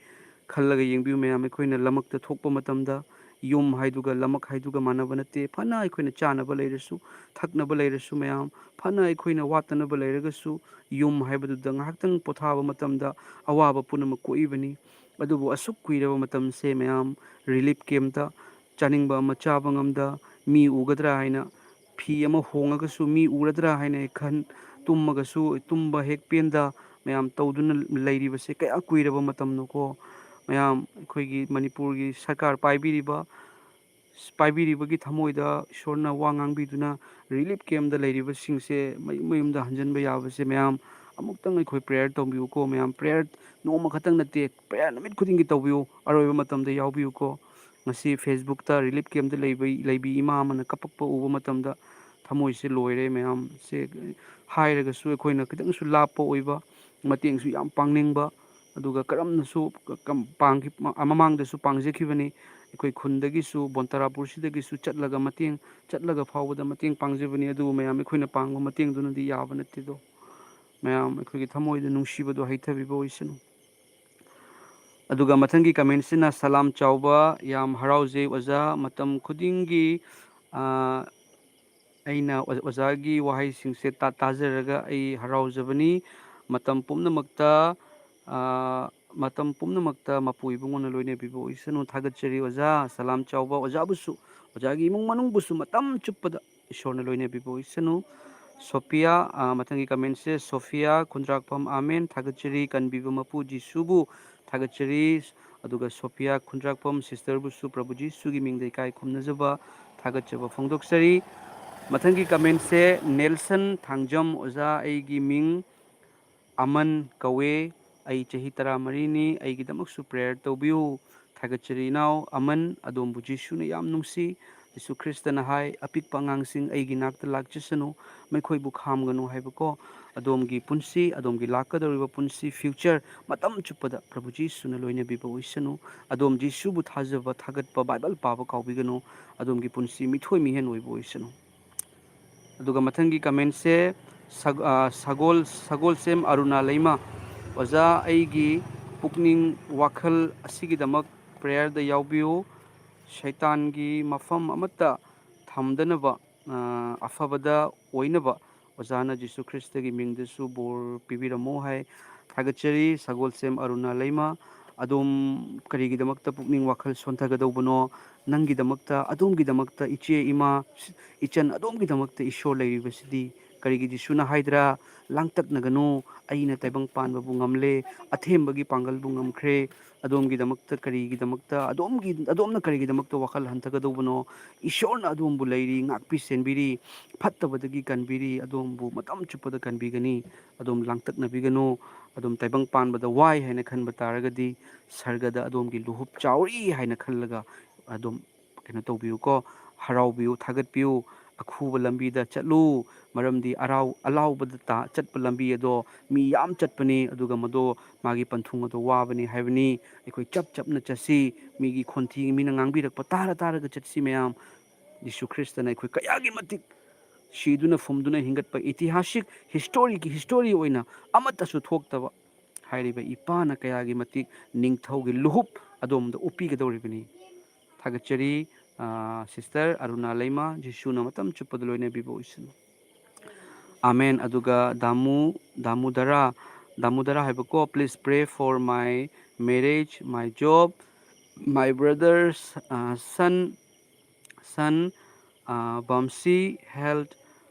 ꯈꯜꯂꯒ ꯌꯦꯡꯕꯤꯌꯨ ꯃꯌꯥꯝ, ꯑꯩꯈꯣꯏꯅ ꯂꯝꯃꯛꯇ ꯊꯣꯛꯄ ꯃꯇꯝꯗ ꯌꯨꯝ ꯍꯥꯏꯗꯨꯒ ꯂꯝꯃꯛ ꯍꯥꯏꯗꯨꯒ ꯃꯥꯟꯅꯕ ꯅꯠꯇꯦ꯫ ꯐꯅ ꯑꯩꯈꯣꯏꯅ ꯆꯥꯅꯕ ꯂꯩꯔꯁꯨ, ꯊꯛꯅꯕ ꯂꯩꯔꯁꯨ ꯃꯌꯥꯝ, ꯐꯅ ꯑꯩꯈꯣꯏꯅ ꯋꯥꯠꯇꯅꯕ ꯂꯩꯔꯒꯁꯨ, ꯌꯨꯝ ꯍꯥꯏꯕꯗꯨꯗ ꯉꯥꯏꯍꯥꯛꯇꯪ ꯄꯣꯊꯥꯕ ꯃꯇꯝꯗ ꯑꯋꯥꯕ ꯄꯨꯝꯅꯃꯛ ꯀꯣꯛꯏꯕꯅꯤ꯫ ꯑꯗꯨꯕꯨ ꯑꯁꯨꯛ ꯀꯨꯏꯔꯕ ꯃꯇꯝꯁꯦ ꯃꯌꯥꯝ relief camp ꯇ ꯆꯥꯅꯤꯡꯕ ꯑꯃ ꯆꯥꯕ ꯉꯝꯗ, ꯃꯤ ꯎꯒꯗ꯭ꯔꯥ ꯍꯥꯏꯅ ꯐꯤ ꯑꯃ ꯍꯣꯡꯉꯒꯁꯨ ꯃꯤ ꯎꯔꯗ꯭ꯔꯥ ꯍꯥꯏꯅ ꯈꯟ, ꯇꯨꯝꯃꯒꯁꯨ ꯇꯨꯝꯕ ꯍꯦꯛ ꯄꯦꯟꯗ, ꯃꯌꯥꯝ ꯇꯧꯗꯨꯅ ꯂꯩꯔꯤꯕꯁꯦ ꯀꯌꯥ ꯀꯨꯏꯔꯕ ꯃꯇꯝꯅꯣꯀꯣ꯫ ꯃꯌꯥꯝ ꯑꯩꯈꯣꯏꯒꯤ ꯃꯅꯤꯄꯨꯔꯒꯤ ꯁꯔꯀꯥꯔ ꯄꯥꯏꯕꯤꯔꯤꯕ, ꯄꯥꯏꯕꯤꯔꯤꯕꯒꯤ ꯊꯃꯣꯏꯗ ꯏꯁꯣꯔꯅ ꯋꯥ ꯉꯥꯡꯕꯤꯗꯨꯅ ꯔꯤꯂꯤꯐ ꯀꯦꯝꯗ ꯂꯩꯔꯤꯕꯁꯤꯡꯁꯦ ꯃꯌꯨꯝ ꯃꯌꯨꯝꯗ ꯍꯟꯖꯤꯟꯕ ꯌꯥꯕꯁꯦ ꯃꯌꯥꯝ ꯑꯃꯨꯛꯇꯪ ꯑꯩꯈꯣꯏ ꯄ꯭ꯔꯦꯌꯔ ꯇꯧꯕꯤꯌꯨꯀꯣ꯫ ꯃꯌꯥꯝ ꯄ꯭ꯔꯦꯌꯔ ꯅꯣꯡꯃ ꯈꯛꯇꯪ ꯅꯠꯇꯦ, ꯄ꯭ꯔꯦꯌꯔ ꯅꯨꯃꯤꯠ ꯈꯨꯗꯤꯡꯒꯤ ꯇꯧꯕꯤꯌꯨ, ꯑꯔꯣꯏꯕ ꯃꯇꯝꯗ ꯌꯥꯎꯕꯤꯌꯨꯀꯣ꯫ ꯉꯁꯤ ꯐꯦꯁꯕꯨꯛꯇ ꯔꯤꯂꯤꯐ ꯀꯦꯝꯗ ꯂꯩꯕ, ꯂꯩꯕꯤ ꯏꯃꯥ ꯑꯃꯅ ꯀꯞꯄꯛꯄ ꯎꯕ ꯃꯇꯝꯗ ꯊꯃꯣꯏꯁꯦ ꯂꯣꯏꯔꯦ ꯃꯌꯥꯝꯁꯦ꯫ ꯍꯥꯏꯔꯒꯁꯨ ꯑꯩꯈꯣꯏꯅ ꯈꯤꯇꯪꯁꯨ ꯂꯥꯞꯄ ꯑꯣꯏꯕ, ꯃꯇꯦꯡꯁꯨ ꯌꯥꯝ ꯄꯥꯡꯅꯤꯡꯕ, ꯑꯗꯨꯒ ꯀꯔꯝꯅꯁꯨ ꯀꯝ-, ꯄꯥꯡꯈꯤ-, ꯃ-, ꯃꯃꯥꯡꯗꯁꯨ ꯄꯥꯡꯖꯈꯤꯕꯅꯤ꯫ ꯑꯩꯈꯣꯏ ꯈꯨꯟꯗꯒꯤꯁꯨ ꯕꯣꯟꯇꯥꯔꯥꯄꯨꯔꯁꯤꯗꯒꯤꯁꯨ ꯆꯠꯂꯒ ꯃꯇꯦꯡ, ꯆꯠꯂꯒ ꯐꯥꯎꯕꯗ ꯃꯇꯦꯡ ꯄꯥꯡꯖꯕꯅꯤ꯫ ꯑꯗꯨꯕꯨ ꯃꯌꯥꯝ ꯑꯩꯈꯣꯏꯅ ꯄꯥꯡꯕ ꯃꯇꯦꯡꯗꯨꯅꯗꯤ ꯌꯥꯕ ꯅꯠꯇꯦꯗꯣ꯫ ꯃꯌꯥꯝ ꯑꯩꯈꯣꯏꯒꯤ ꯊꯃꯣꯏꯗ ꯅꯨꯡꯁꯤꯕꯗꯣ ꯍꯩꯊꯕꯤꯕ ꯑꯣꯏꯁꯅꯨ꯫ ꯑꯗꯨꯒ ꯃꯊꯪꯒꯤ ꯀꯃꯦꯟꯁꯤꯅ, "ꯁꯂꯥꯝ ꯆꯥꯎꯕ, ꯌꯥꯝ ꯍꯔꯥꯎꯖꯩ ꯑꯣꯖꯥ, ꯃꯇꯝ ꯈꯨꯗꯤꯡꯒꯤ, ꯑ, ꯑꯩꯅ ꯑꯣꯖꯥ-, ꯑꯣꯖꯥꯒꯤ ꯋꯥꯍꯩꯁꯤꯡꯁꯦ ꯇꯥ-, ꯇꯥꯖꯔꯒ ꯑꯩ ꯍꯔꯥꯎꯖꯕꯅꯤ꯫ ꯃꯇꯝ ꯄꯨꯝꯅꯃꯛꯇ, ꯑ, ꯃꯇꯝ ꯄꯨꯝꯅꯃꯛꯇ ꯃꯄꯨ ꯏꯕꯨꯡꯉꯣꯅ ꯂꯣꯏꯅꯕꯤꯕ ꯑꯣꯏꯁꯅꯨ꯫ ꯊꯥꯒꯠꯆꯔꯤ ꯑꯣꯖꯥ, ꯁꯂꯥꯝ ꯆꯥꯎꯕ꯫ ꯑꯣꯖꯥꯕꯨꯁꯨ, ꯑꯣꯖꯥꯒꯤ ꯏꯃꯨꯡ ꯃꯅꯨꯡꯕꯨꯁꯨ ꯃꯇꯝ ꯆꯨꯞꯄꯗ ꯏꯁꯣꯔꯅ ꯂꯣꯏꯅꯕꯤꯕ ꯑꯣꯏꯁꯅꯨ꯫" ꯁꯣꯐꯤꯌꯥ, ꯑ, ꯃꯊꯪꯒꯤ ꯀꯃꯦꯟꯁꯦ ꯁꯣꯐꯤꯌꯥ ꯈꯨꯟꯗ꯭ꯔꯥꯛꯄꯝ, "ꯑꯥꯃꯦꯟ, ꯊꯥꯒꯠꯆꯔꯤ, ꯀꯟꯕꯤꯕ ꯃꯄꯨ ꯖꯤꯁꯨꯕꯨ ꯊꯥꯒꯠꯆꯔꯤ꯫" ꯑꯗꯨꯒ ꯁꯣꯐꯤꯌꯥ ꯈꯨꯟꯗ꯭ꯔꯥꯛꯄꯝ ꯁꯤꯁꯇꯔꯕꯨꯁꯨ ꯄ꯭ꯔꯚꯨ ꯖꯤꯁꯨꯒꯤ ꯃꯤꯡꯗ ꯏꯀꯥꯏ ꯈꯨꯝꯅꯖꯕ, ꯊꯥꯒꯠꯆꯕ ꯐꯣꯡꯗꯣꯛꯆꯔꯤ꯫ ꯃꯊꯪꯒꯤ ꯀꯃꯦꯟꯁꯦ ꯅꯦꯜꯁꯟ ꯊꯥꯡꯖꯝ, "ꯑꯣꯖꯥ, ꯑꯩꯒꯤ ꯃꯤꯡ ꯑꯃꯟ ꯀꯧꯋꯦ꯫ ꯑꯩ ꯆꯍꯤ ꯇꯔꯥꯃꯔꯤꯅꯤ꯫ ꯑꯩꯒꯤꯗꯃꯛꯁꯨ ꯄ꯭ꯔꯦꯌꯔ ꯇꯧꯕꯤꯌꯨ꯫" ꯊꯥꯒꯠꯆꯔꯤ ꯏꯅꯥꯎ ꯑꯃꯟ, ꯑꯗꯣꯝꯕꯨ ꯖꯤꯁꯨꯅ ꯌꯥꯝ ꯅꯨꯡꯁꯤ꯫ ꯖꯤꯁꯨ ꯈ꯭ꯔꯤꯁꯇꯅ ꯍꯥꯏ, "ꯑꯄꯤꯛꯄ ꯑꯉꯥꯡꯁꯤꯡ ꯑꯩꯒꯤ ꯅꯥꯛꯇ ꯂꯥꯛꯆꯁꯅꯨ, ꯃꯈꯣꯏꯕꯨ ꯈꯥꯝꯒꯅꯨ" ꯍꯥꯏꯕꯀꯣ꯫ ꯑꯗꯣꯝꯒꯤ ꯄꯨꯟꯁꯤ, ꯑꯗꯣꯝꯒꯤ ꯂꯥꯛꯀꯗꯧꯔꯤꯕ ꯄꯨꯟꯁꯤ, ꯐ꯭ꯌꯨꯆꯔ, ꯃꯇꯝ ꯆꯨꯞꯄꯗ ꯄ꯭ꯔꯚꯨ ꯖꯤꯁꯨꯅ ꯂꯣꯏꯅꯕꯤꯕ ꯑꯣꯏꯁꯅꯨ꯫ ꯑꯗꯣꯝ ꯖꯤꯁꯨꯕꯨ ꯊꯥꯖꯕ, ꯊꯥꯒꯠꯄ, ꯕꯥꯏꯕꯜ ꯄꯥꯕ ꯀꯥꯎꯕꯤꯒꯅꯨ꯫ ꯑꯗꯣꯝꯒꯤ ꯄꯨꯟꯁꯤ ꯃꯤꯊꯣꯏ ꯃꯤꯍꯦꯟ ꯑꯣꯏꯕ ꯑꯣꯏꯁꯅꯨ꯫ ꯑꯗꯨꯒ ꯃꯊꯪꯒꯤ ꯀꯃꯦꯟꯁꯦ ꯁꯒ-, ꯑ, ꯁꯒꯣꯜ, ꯁꯒꯣꯜꯁꯦꯝ ꯑꯔꯨꯅꯥ ꯂꯩꯃ, "ꯑꯣꯖꯥ, ꯑꯩꯒꯤ ꯄꯨꯛꯅꯤꯡ ꯋꯥꯈꯜ ꯑꯁꯤꯒꯤꯗꯃꯛ ꯄ꯭ꯔꯦꯌꯔꯗ ꯌꯥꯎꯕꯤꯌꯨ꯫ ꯁꯩꯇꯥꯟꯒꯤ ꯃꯐꯝ ꯑꯃꯠꯇ ꯊꯝꯗꯅꯕ, ꯑ, ꯑꯐꯕꯗ ꯑꯣꯏꯅꯕ ꯑꯣꯖꯥꯅ ꯖꯤꯁꯨ ꯈ꯭ꯔꯤꯁꯇꯒꯤ ꯃꯤꯡꯗꯁꯨ ꯕꯣꯔ ꯄꯤꯕꯤꯔꯝꯃꯨ" ꯍꯥꯏ꯫ ꯊꯥꯒꯠꯆꯔꯤ ꯁꯒꯣꯜꯁꯦꯝ ꯑꯔꯨꯅꯥ ꯂꯩꯃ꯫ ꯑꯗꯣꯝ ꯀꯔꯤꯒꯤꯗꯃꯛꯇ ꯄꯨꯛꯅꯤꯡ ꯋꯥꯈꯜ ꯁꯣꯟꯊꯒꯗꯧꯕꯅꯣ? ꯅꯪꯒꯤꯗꯃꯛꯇ, ꯑꯗꯣꯝꯒꯤꯗꯃꯛꯇ, ꯏꯆꯦ, ꯏꯃꯥ, ꯏꯆꯟ, ꯑꯗꯣꯝꯒꯤꯗꯃꯛꯇ ꯏꯁꯣꯔ ꯂꯩꯔꯤꯕꯁꯤꯗꯤ ꯀꯔꯤꯒꯤ ꯖꯤꯁꯨꯅ ꯍꯥꯏꯗ꯭ꯔꯥ? "ꯂꯥꯡꯇꯛꯅꯒꯅꯨ, ꯑꯩꯅ ꯇꯥꯏꯕꯪ ꯄꯥꯟꯕꯕꯨ ꯉꯝꯂꯦ, ꯑꯊꯦꯝꯕꯒꯤ ꯄꯥꯡꯒꯜꯕꯨ ꯉꯝꯈ꯭ꯔꯦ, ꯑꯗꯣꯝꯒꯤꯗꯃꯛꯇ ꯀꯔꯤꯒꯤꯗꯃꯛꯇ, ꯑꯗꯣꯝꯒꯤ, ꯑꯗꯣꯝꯅ ꯀꯔꯤꯒꯤꯗꯃꯛꯇ ꯋꯥꯈꯜ ꯍꯟꯊꯒꯗꯧꯕꯅꯣ? ꯏꯁꯣꯔꯅ ꯑꯗꯣꯝꯕꯨ ꯂꯩꯔꯤ, ꯉꯥꯛꯄꯤ ꯁꯦꯟꯕꯤꯔꯤ, ꯐꯠꯇꯕꯗꯒꯤ ꯀꯟꯕꯤꯔꯤ, ꯑꯗꯣꯝꯕꯨ ꯃꯇꯝ ꯆꯨꯞꯄꯗ ꯀꯟꯕꯤꯒꯅꯤ꯫ ꯑꯗꯣꯝ ꯂꯥꯡꯇꯛꯅꯕꯤꯒꯅꯨ, ꯑꯗꯣꯝ ꯇꯥꯏꯕꯪ ꯄꯥꯟꯕꯗ ꯋꯥꯏ ꯍꯥꯏꯅ ꯈꯟꯕ ꯇꯥꯔꯒꯗꯤ, ꯁꯔꯒꯗ ꯑꯗꯣꯝꯒꯤ ꯂꯨꯍꯨꯞ ꯆꯥꯎꯔꯤ ꯍꯥꯏꯅ ꯈꯜꯂꯒ ꯑꯗꯣꯝ ꯀꯩꯅꯣ ꯇꯧꯕꯤꯌꯨꯀꯣ, ꯍꯔꯥꯎꯕꯤꯌꯨ, ꯊꯥꯒꯠꯄꯤꯌꯨ, ꯑꯈꯨꯕ ꯂꯝꯕꯤꯗ ꯆꯠꯂꯨ꯫ ꯃꯔꯝꯗꯤ ꯑꯔꯥꯎ-, ꯑꯂꯥꯎꯕꯗ ꯇꯥ-, ꯆꯠꯄ ꯂꯝꯕꯤ ꯑꯗꯣ ꯃꯤ ꯌꯥꯝ ꯆꯠꯄꯅꯤ, ꯑꯗꯨꯒ ꯃꯗꯣ ꯃꯥꯒꯤ ꯄꯟꯊꯨꯡ ꯑꯗꯣ ꯋꯥꯕꯅꯤ ꯍꯥꯏꯕꯅꯤ꯫ ꯑꯩꯈꯣꯏ ꯆꯞ ꯆꯞꯅ ꯆꯠꯁꯤ, ꯃꯤꯒꯤ ꯈꯣꯟꯊꯤ, ꯃꯤꯅ ꯉꯥꯡꯕꯤꯔꯛꯄ ꯇꯥꯔ ꯇꯥꯔꯒ ꯆꯠꯁꯤ ꯃꯌꯥꯝ꯫ ꯖꯤꯁꯨ ꯈ꯭ꯔꯤꯁꯇꯅ ꯑꯩꯈꯣꯏ ꯀꯌꯥꯒꯤ ꯃꯇꯤꯛ ꯁꯤꯗꯨꯅ ꯐꯨꯝꯗꯨꯅ ꯍꯤꯡꯒꯠꯄ, ꯏꯇꯤꯍꯥꯁꯤꯛ ꯍꯤꯁꯇꯣꯔꯤꯒꯤ ꯍꯤꯁꯇꯣꯔꯤ ꯑꯣꯏꯅ ꯑꯃꯠꯇꯁꯨ ꯊꯣꯛꯇꯕ ꯍꯥꯏꯔꯤꯕ ꯏꯄꯥꯅ ꯀꯌꯥꯒꯤ ꯃꯇꯤꯛ ꯅꯤꯡꯊꯧꯒꯤ ꯂꯨꯍꯨꯞ ꯑꯗꯣꯝꯗ ꯎꯞꯄꯤꯒꯗꯧꯔꯤꯕꯅꯤ꯫ ꯊꯥꯒꯠꯆꯔꯤ, ꯑ, ꯁꯤꯁꯇꯔ ꯑꯔꯨꯅꯥ ꯂꯩꯃ, ꯖꯤꯁꯨꯅ ꯃꯇꯝ ꯆꯨꯞꯄꯗ ꯂꯣꯏꯅꯕꯤꯕ ꯑꯣꯏꯁꯅꯨ꯫ ꯑꯥꯃꯦꯟ꯫ ꯑꯗꯨꯒ ꯗꯥꯃꯨ, ꯗꯥꯃꯨꯗꯔꯥ, ꯗꯥꯃꯨꯗꯔꯥ ꯍꯥꯏꯕꯀꯣ, "Please pray for my marriage, my job, my brother's, ꯑ, son, son, ꯑ, Bamsi, health,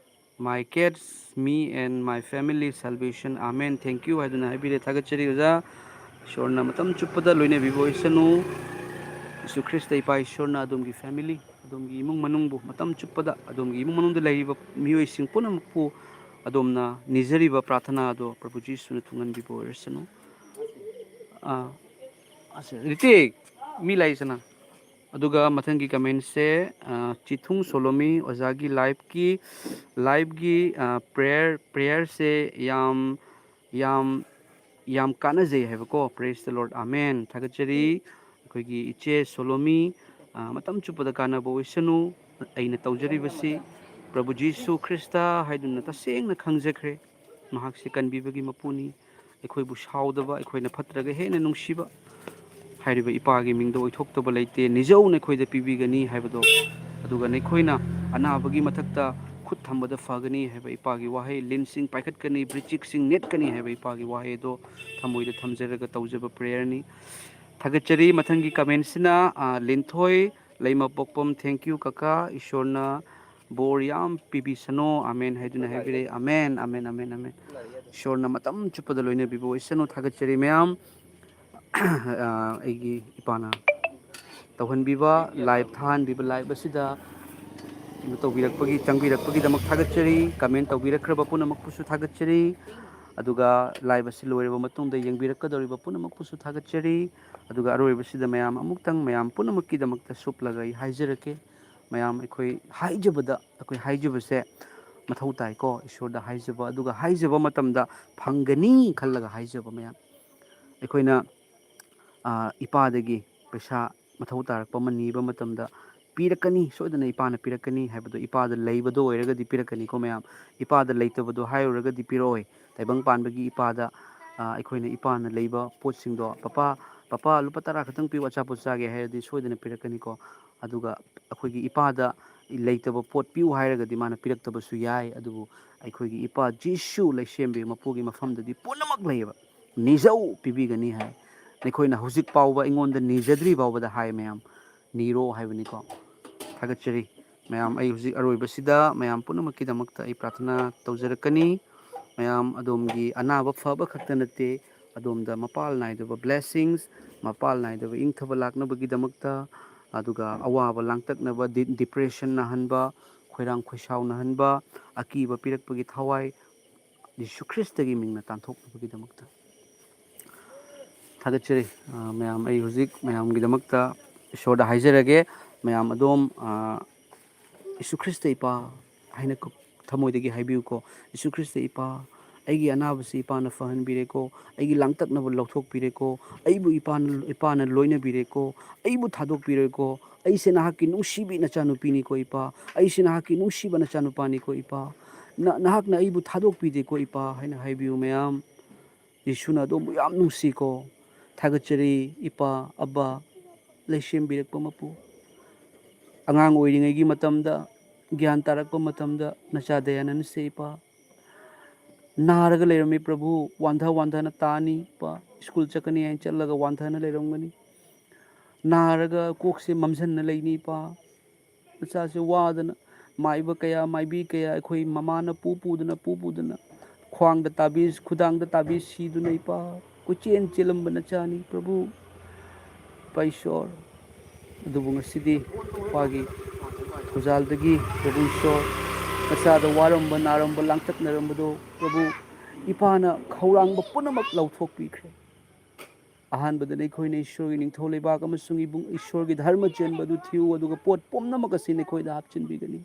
my cats, me and my family, salvation, amen, thank you" ꯍꯥꯏꯗꯨꯅ ꯍꯥꯏꯕꯤꯔꯦ꯫ ꯊꯥꯒꯠꯆꯔꯤ ꯑꯣꯖꯥ꯫ ꯏꯁꯣꯔꯅ ꯃꯇꯝ ꯆꯨꯞꯄꯗ ꯂꯣꯏꯅꯕꯤꯕ ꯑꯣꯏꯁꯅꯨ꯫ ꯖꯤꯁꯨ ꯈ꯭ꯔꯤꯁꯇ ꯏꯄꯥ ꯏꯁꯣꯔꯅ ꯑꯗꯣꯝꯒꯤ ꯐꯦꯃꯤꯂꯤ, ꯑꯗꯣꯝꯒꯤ ꯏꯃꯨꯡ ꯃꯅꯨꯡꯕꯨ ꯃꯇꯝ ꯆꯨꯞꯄꯗ, ꯑꯗꯣꯝꯒꯤ ꯏꯃꯨꯡ ꯃꯅꯨꯡꯗ ꯂꯩꯔꯤꯕ ꯃꯤꯑꯣꯏꯁꯤꯡ ꯄꯨꯝꯅꯃꯛꯄꯨ ꯑꯗꯣꯝꯅ ꯅꯤꯖꯔꯤꯕ ꯄ꯭ꯔꯥꯊꯅꯥ ꯑꯗꯣ ꯄ꯭ꯔꯚꯨ ꯖꯤꯁꯨꯅ ꯊꯨꯡꯍꯟꯕꯤꯕ ꯑꯣꯏꯔꯁꯅꯨ꯫ ꯑꯥ, ꯑꯁ, ꯔꯤꯇꯤꯛ, ꯃꯤ ꯂꯥꯛꯏꯁꯤꯅ꯫ ꯑꯗꯨꯒ ꯃꯊꯪꯒꯤ ꯀꯃꯦꯟꯁꯦ, ꯑ, ꯆꯤꯊꯨꯡ ꯁꯣꯂꯣꯃꯤ ꯑꯣꯖꯥꯒꯤ ꯂꯥꯏꯐꯀꯤ, ꯂꯥꯏꯐꯀꯤ, ꯑ, ꯄ꯭ꯔꯦꯌꯔ, ꯄ꯭ꯔꯦꯌꯔꯁꯦ ꯌꯥꯝ, ꯌꯥꯝ, ꯌꯥꯝ ꯀꯥꯟꯅꯖꯩ ꯍꯥꯏꯕꯀꯣ꯫ Praise the Lord, amen꯫ ꯊꯥꯒꯠꯆꯔꯤ꯫ ꯑꯩꯈꯣꯏꯒꯤ ꯏꯆꯦ ꯁꯣꯂꯣꯃꯤ, ꯑ, ꯃꯇꯝ ꯆꯨꯞꯄꯗ ꯀꯥꯟꯅꯕ ꯑꯣꯏꯁꯅꯨ꯫ ꯑꯩꯅ ꯇꯧꯖꯔꯤꯕꯁꯤ ꯄ꯭ꯔꯚꯨ ꯖꯤꯁꯨ ꯈ꯭ꯔꯤꯁꯇ ꯍꯥꯏꯗꯨꯅ ꯇꯁꯦꯡꯅ ꯈꯪꯖꯈ꯭ꯔꯦ꯫ ꯃꯍꯥꯛꯁꯤ ꯀꯟꯕꯤꯕꯒꯤ ꯃꯄꯨꯅꯤ꯫ ꯑꯩꯈꯣꯏꯕꯨ ꯁꯥꯎꯗꯕ, ꯑꯩꯈꯣꯏꯅ ꯐꯠꯇ꯭ꯔꯒ ꯍꯦꯟꯅ ꯅꯨꯡꯁꯤꯕ ꯍꯥꯏꯔꯤꯕ ꯏꯄꯥꯒꯤ ꯃꯤꯡꯗ ꯑꯣꯏꯊꯣꯛꯇꯕ ꯂꯩꯇꯦ꯫ ꯅꯤꯖꯧꯅ ꯑꯩꯈꯣꯏꯗ ꯄꯤꯕꯤꯒꯅꯤ ꯍꯥꯏꯕꯗꯣ, ꯑꯗꯨꯒ ꯅꯈꯣꯏꯅ ꯑꯅꯥꯕꯒꯤ ꯃꯊꯛꯇ ꯈꯨꯠ ꯊꯝꯕꯗ ꯐꯒꯅꯤ ꯍꯥꯏꯕ ꯏꯄꯥꯒꯤ ꯋꯥꯍꯩ, ꯂꯤꯟꯁꯤꯡ ꯄꯥꯏꯈꯠꯀꯅꯤ, ꯕ꯭ꯔꯤꯆꯤꯛꯁꯤꯡ ꯅꯦꯠꯀꯅꯤ ꯍꯥꯏꯕ ꯏꯄꯥꯒꯤ ꯋꯥꯍꯩ ꯑꯗꯣ ꯊꯃꯣꯏꯗ ꯊꯝꯖꯔꯒ ꯇꯧꯖꯕ ꯄ꯭ꯔꯦꯌꯔꯅꯤ꯫ ꯊꯥꯒꯠꯆꯔꯤ꯫ ꯃꯊꯪꯒꯤ ꯀꯃꯦꯟꯁꯤꯅ, ꯑ, ꯂꯤꯟꯊꯣꯏ ꯂꯩꯃꯄꯣꯛꯄꯝ, "Thank you ꯀꯀꯥ, ꯏꯁꯣꯔꯅ ꯕꯣꯔ ꯌꯥꯝ ꯄꯤꯕꯤꯁꯅꯣ, ꯑꯃꯦꯟ ꯍꯥꯏꯗꯨꯅ ꯍꯥꯏꯕꯤꯔꯦ꯫ Amen, amen, amen, amen. ꯏꯁꯣꯔꯅ ꯃꯇꯝ ꯆꯨꯞꯄꯗ ꯂꯣꯏꯅꯕꯤꯕ ꯑꯣꯏꯁꯅꯨ꯫ ꯊꯥꯒꯠꯆꯔꯤ ꯃꯌꯥꯝ꯫ ꯑ, ꯑꯩꯒꯤ ꯏꯄꯥꯅ ꯇꯧꯍꯟꯕꯤꯕ, ꯂꯥꯏꯚ ꯊꯥꯍꯟꯕꯤꯕ, ꯂꯥꯏꯚ ꯑꯁꯤꯗ ꯀꯩꯅꯣ ꯇꯧꯕꯤꯔꯛꯄꯒꯤ, ꯆꯪꯕꯤꯔꯛꯄꯒꯤꯗꯃꯛ ꯊꯥꯒꯠꯆꯔꯤ꯫ ꯀꯃꯦꯟ ꯇꯧꯕꯤꯔꯛꯈ꯭ꯔꯕ ꯄꯨꯝꯅꯃꯛꯄꯨꯁꯨ ꯊꯥꯒꯠꯆꯔꯤ꯫ ꯑꯗꯨꯒ ꯂꯥꯏꯚ ꯑꯁꯤ ꯂꯣꯏꯔꯕ ꯃꯇꯨꯡꯗ ꯌꯦꯡꯕꯤꯔꯛꯀꯗꯧꯔꯤꯕ ꯄꯨꯝꯅꯃꯛꯄꯨꯁꯨ ꯊꯥꯒꯠꯆꯔꯤ꯫ ꯑꯗꯨꯒ ꯑꯔꯣꯏꯕꯁꯤꯗ ꯃꯌꯥꯝ ꯑꯃꯨꯛꯇꯪ ꯃꯌꯥꯝ ꯄꯨꯝꯅꯃꯛꯀꯤꯗꯃꯛꯇ ꯁꯨꯞꯂꯒ ꯑꯩ ꯍꯥꯏꯖꯔꯛꯀꯦ꯫ ꯃꯌꯥꯝ ꯑꯩꯈꯣꯏ ꯍꯥꯏꯖꯕꯗ, ꯑꯩꯈꯣꯏ ꯍꯥꯏꯖꯕꯁꯦ ꯃꯊꯧ ꯇꯥꯏꯀꯣ, ꯏꯁꯣꯔꯗ ꯍꯥꯏꯖꯕ, ꯑꯗꯨꯒ ꯍꯥꯏꯖꯕ ꯃꯇꯝꯗ ꯐꯪꯒꯅꯤ ꯈꯜꯂꯒ ꯍꯥꯏꯖꯕ ꯃꯌꯥꯝ꯫ ꯑꯩꯈꯣꯏꯅ, ꯑ, ꯏꯄꯥꯗꯒꯤ ꯄꯩꯁꯥ ꯃꯊꯧ ꯇꯥꯔꯛꯄ ꯑꯃ ꯅꯤꯕ ꯃꯇꯝꯗ ꯄꯤꯔꯛꯀꯅꯤ, ꯁꯣꯏꯗꯅ ꯏꯄꯥꯅ ꯄꯤꯔꯛꯀꯅꯤ ꯍꯥꯏꯕꯗꯣ, ꯏꯄꯥꯗ ꯂꯩꯕꯗꯣ ꯑꯣꯏꯔꯒꯗꯤ ꯄꯤꯔꯛꯀꯅꯤꯀꯣ ꯃꯌꯥꯝ꯫ ꯏꯄꯥꯗ ꯂꯩꯇꯕꯗꯣ ꯍꯥꯏꯔꯨꯔꯒꯗꯤ ꯄꯤꯔꯛꯑꯣꯏ꯫ ꯇꯥꯏꯕꯪ ꯄꯥꯟꯕꯒꯤ ꯏꯄꯥꯗ, ꯑ, ꯑꯩꯈꯣꯏꯅ ꯏꯄꯥꯅ ꯂꯩꯕ ꯄꯣꯠꯁꯤꯡꯗꯣ, "ꯄꯄꯥ, ꯄꯄꯥ, ꯂꯨꯄꯥ ꯇꯔꯥ ꯈꯛꯇꯪ ꯄꯤꯌꯨ, ꯑꯆꯥꯄꯣꯠ ꯆꯥꯒꯦ" ꯍꯥꯏꯔꯗꯤ ꯁꯣꯏꯗꯅ ꯄꯤꯔꯛꯀꯅꯤꯀꯣ꯫ ꯑꯗꯨꯒ ꯑꯩꯈꯣꯏꯒꯤ ꯏꯄꯥꯗ ꯂꯩꯇꯕ ꯄꯣꯠ ꯄꯤꯌꯨ ꯍꯥꯏꯔꯒꯗꯤ ꯃꯥꯅ ꯄꯤꯔꯛꯇꯕꯁꯨ ꯌꯥꯏ꯫ ꯑꯗꯨꯕꯨ ꯑꯩꯈꯣꯏꯒꯤ ꯏꯄꯥ ꯖꯤꯁꯨ ꯂꯩꯁꯦꯝꯕꯤ ꯃꯄꯨꯒꯤ ꯃꯐꯝꯗꯗꯤ ꯄꯨꯝꯅꯃꯛ ꯂꯩꯌꯦꯕ꯫ "ꯅꯤꯖꯧ, ꯄꯤꯕꯤꯒꯅꯤ" ꯍꯥꯏ꯫ "ꯅꯈꯣꯏꯅ ꯍꯧꯖꯤꯛ ꯐꯥꯎꯕ ꯑꯩꯉꯣꯟꯗ ꯅꯤꯖꯗ꯭ꯔꯤ ꯐꯥꯎꯕꯗ" ꯍꯥꯏ ꯃꯌꯥꯝ, ꯅꯤꯔꯣ ꯍꯥꯏꯕꯅꯤꯀꯣ꯫ ꯊꯥꯒꯠꯆꯔꯤ ꯃꯌꯥꯝ꯫ ꯑꯩ ꯍꯧꯖꯤꯛ ꯑꯔꯣꯏꯕꯁꯤꯗ ꯃꯌꯥꯝ ꯄꯨꯝꯅꯃꯛꯀꯤꯗꯃꯛꯇ ꯑꯩ ꯄ꯭ꯔꯥꯊꯅꯥ ꯇꯧꯖꯔꯛꯀꯅꯤ꯫ ꯃꯌꯥꯝ ꯑꯗꯣꯝꯒꯤ ꯑꯅꯥꯕ ꯐꯕ ꯈꯛꯇ ꯅꯠꯇꯦ, ꯑꯗꯣꯝꯗ ꯃꯄꯥꯜ ꯅꯥꯏꯗꯕ blessings, ꯃꯄꯥꯜ ꯅꯥꯏꯗꯕ ꯏꯪꯊꯕ ꯂꯥꯛꯅꯕꯒꯤꯗꯃꯛꯇ, ꯑꯗꯨꯒ ꯑꯋꯥꯕ ꯂꯥꯡꯇꯛꯅꯕ, ꯗꯤ-, depression ꯅꯥꯍꯟꯕ, ꯈꯣꯏꯔꯥꯡ ꯈꯣꯏꯁꯥꯎꯅꯍꯟꯕ, ꯑꯀꯤꯕ ꯄꯤꯔꯛꯄꯒꯤ ꯊꯋꯥꯏ, ꯖꯤꯁꯨ ꯈ꯭ꯔꯤꯁꯇꯒꯤ ꯃꯤꯡꯅ ꯇꯥꯟꯊꯣꯛꯅꯕꯒꯤꯗꯃꯛꯇ꯫ ꯊꯥꯒꯠꯆꯔꯤ꯫ ꯑ, ꯃꯌꯥꯝ, ꯑꯩ ꯍꯧꯖꯤꯛ ꯃꯌꯥꯝꯒꯤꯗꯃꯛꯇ ꯏꯁꯣꯔꯗ ꯍꯥꯏꯖꯔꯒꯦ꯫ ꯃꯌꯥꯝ ꯑꯗꯣꯝ, ꯑ, ꯖꯤꯁꯨ ꯈ꯭ꯔꯤꯁꯇ ꯏꯄꯥ ꯍꯥꯏꯅ ꯀ-, ꯊꯃꯣꯏꯗꯒꯤ ꯍꯥꯏꯕꯤꯌꯨꯀꯣ꯫ "ꯖꯤꯁꯨ ꯈ꯭ꯔꯤꯁꯇ ꯏꯄꯥ, ꯑꯩꯒꯤ ꯑꯅꯥꯕꯁꯤ ꯏꯄꯥꯅ ꯐꯍꯟꯕꯤꯔꯦꯀꯣ, ꯑꯩꯒꯤ ꯂꯥꯡꯇꯛꯅꯕ ꯂꯧꯊꯣꯛꯄꯤꯔꯦꯀꯣ, ꯑꯩꯕꯨ ꯏꯄꯥꯅ, ꯏꯄꯥꯅ ꯂꯣꯏꯅꯕꯤꯔꯦꯀꯣ, ꯑꯩꯕꯨ ꯊꯥꯗꯣꯛꯄꯤꯔꯣꯏꯀꯣ, ꯑꯩꯁꯦ ꯅꯍꯥꯛꯀꯤ ꯅꯨꯡꯁꯤꯕꯤ ꯅꯆꯥꯅꯨꯄꯤꯅꯤꯀꯣ ꯏꯄꯥ, ꯑꯩꯁꯦ ꯅꯍꯥꯛꯀꯤ ꯅꯨꯡꯁꯤꯕ ꯅꯆꯥꯅꯨꯄꯥꯅꯤꯀꯣ ꯏꯄꯥ, ꯅ-, ꯅꯍꯥꯛꯅ ꯑꯩꯕꯨ ꯊꯥꯗꯣꯛꯄꯤꯗꯦꯀꯣ ꯏꯄꯥ" ꯍꯥꯏꯅ ꯍꯥꯏꯕꯤꯌꯨ ꯃꯌꯥꯝ꯫ ꯖꯤꯁꯨꯅ ꯑꯗꯣꯝꯕꯨ ꯌꯥꯝ ꯅꯨꯡꯁꯤꯀꯣ꯫ ꯊꯥꯒꯠꯆꯔꯤ ꯏꯄꯥ, ꯑꯕꯥ, ꯂꯩꯁꯦꯝꯕꯤꯔꯛꯄ ꯃꯄꯨ꯫ ꯑꯉꯥꯡ ꯑꯣꯏꯔꯤꯉꯩꯒꯤ ꯃꯇꯝꯗ, ꯒ꯭ꯌꯥꯟ ꯇꯥꯔꯛꯄ ꯃꯇꯝꯗ ꯅꯆꯥ ꯗꯌꯥꯅꯟꯗꯁꯦ ꯏꯄꯥ ꯅꯥꯔꯒ ꯂꯩꯔꯝꯃꯤ ꯄ꯭ꯔꯚꯨ, ꯋꯥꯟꯊ ꯋꯥꯟꯊꯅ ꯇꯥꯅꯤ ꯏꯄꯥ, ꯁ꯭ꯀꯨꯜ ꯆꯠꯀꯅꯤ ꯍꯥꯏꯅ ꯆꯠꯂꯒ ꯋꯥꯟꯊꯅ ꯂꯩꯔꯝꯒꯅꯤ꯫ ꯅꯥꯔꯒ ꯀꯣꯛꯁꯦ ꯃꯝꯁꯤꯟꯅ ꯂꯩꯅꯤ ꯏꯄꯥ, ꯃꯆꯥꯁꯦ ꯋꯥꯗꯅ ꯃꯥꯏꯕ ꯀꯌꯥ, ꯃꯥꯏꯕꯤ ꯀꯌꯥ ꯑꯩꯈꯣꯏ ꯃꯃꯥꯅ ꯄꯨ ꯄꯨꯗꯨꯅ, ꯄꯨ ꯄꯨꯗꯨꯅ, ꯈ꯭ꯋꯥꯡꯗ ꯇꯥꯕꯤ, ꯈꯨꯗꯥꯡꯗ ꯇꯥꯕꯤ ꯁꯤꯗꯨꯅ ꯏꯄꯥ ꯀꯣꯏꯆꯦꯟ ꯆꯦꯜꯂꯝꯕ ꯅꯆꯥꯅꯤ ꯄ꯭ꯔꯚꯨ꯫ ꯏꯄꯥ ꯏꯁꯣꯔ, ꯑꯗꯨꯕꯨ ꯉꯁꯤꯗꯤ ꯏꯄꯥꯒꯤ ꯊꯧꯖꯥꯜꯗꯒꯤ ꯄ꯭ꯔꯚꯨ ꯏꯁꯣꯔ, ꯃꯆꯥꯗ ꯋꯥꯔꯝꯕ, ꯅꯥꯔꯝꯕ, ꯂꯥꯡꯇꯛꯅꯔꯝꯕꯗꯣ ꯄ꯭ꯔꯚꯨ ꯏꯄꯥꯅ ꯈꯧꯔꯥꯡꯕ ꯄꯨꯝꯅꯃꯛ ꯂꯧꯊꯣꯛꯄꯤꯈ꯭ꯔꯦ꯫ ꯑꯍꯥꯟꯕꯗ ꯑꯩꯈꯣꯏꯅ ꯏꯁꯣꯔꯒꯤ ꯅꯤꯡꯊꯧ ꯂꯩꯕꯥꯛ ꯑꯃꯁꯨꯡ ꯏꯕꯨꯡ ꯏꯁꯣꯔꯒꯤ ꯙꯔꯃ ꯆꯦꯟꯕ ꯑꯗꯨ ꯊꯤꯌꯨ, ꯑꯗꯨꯒ ꯄꯣꯠ ꯄꯨꯝꯅꯃꯛ ꯑꯁꯤ ꯅꯈꯣꯏꯗ ꯍꯥꯞꯆꯤꯟꯕꯤꯒꯅꯤ꯫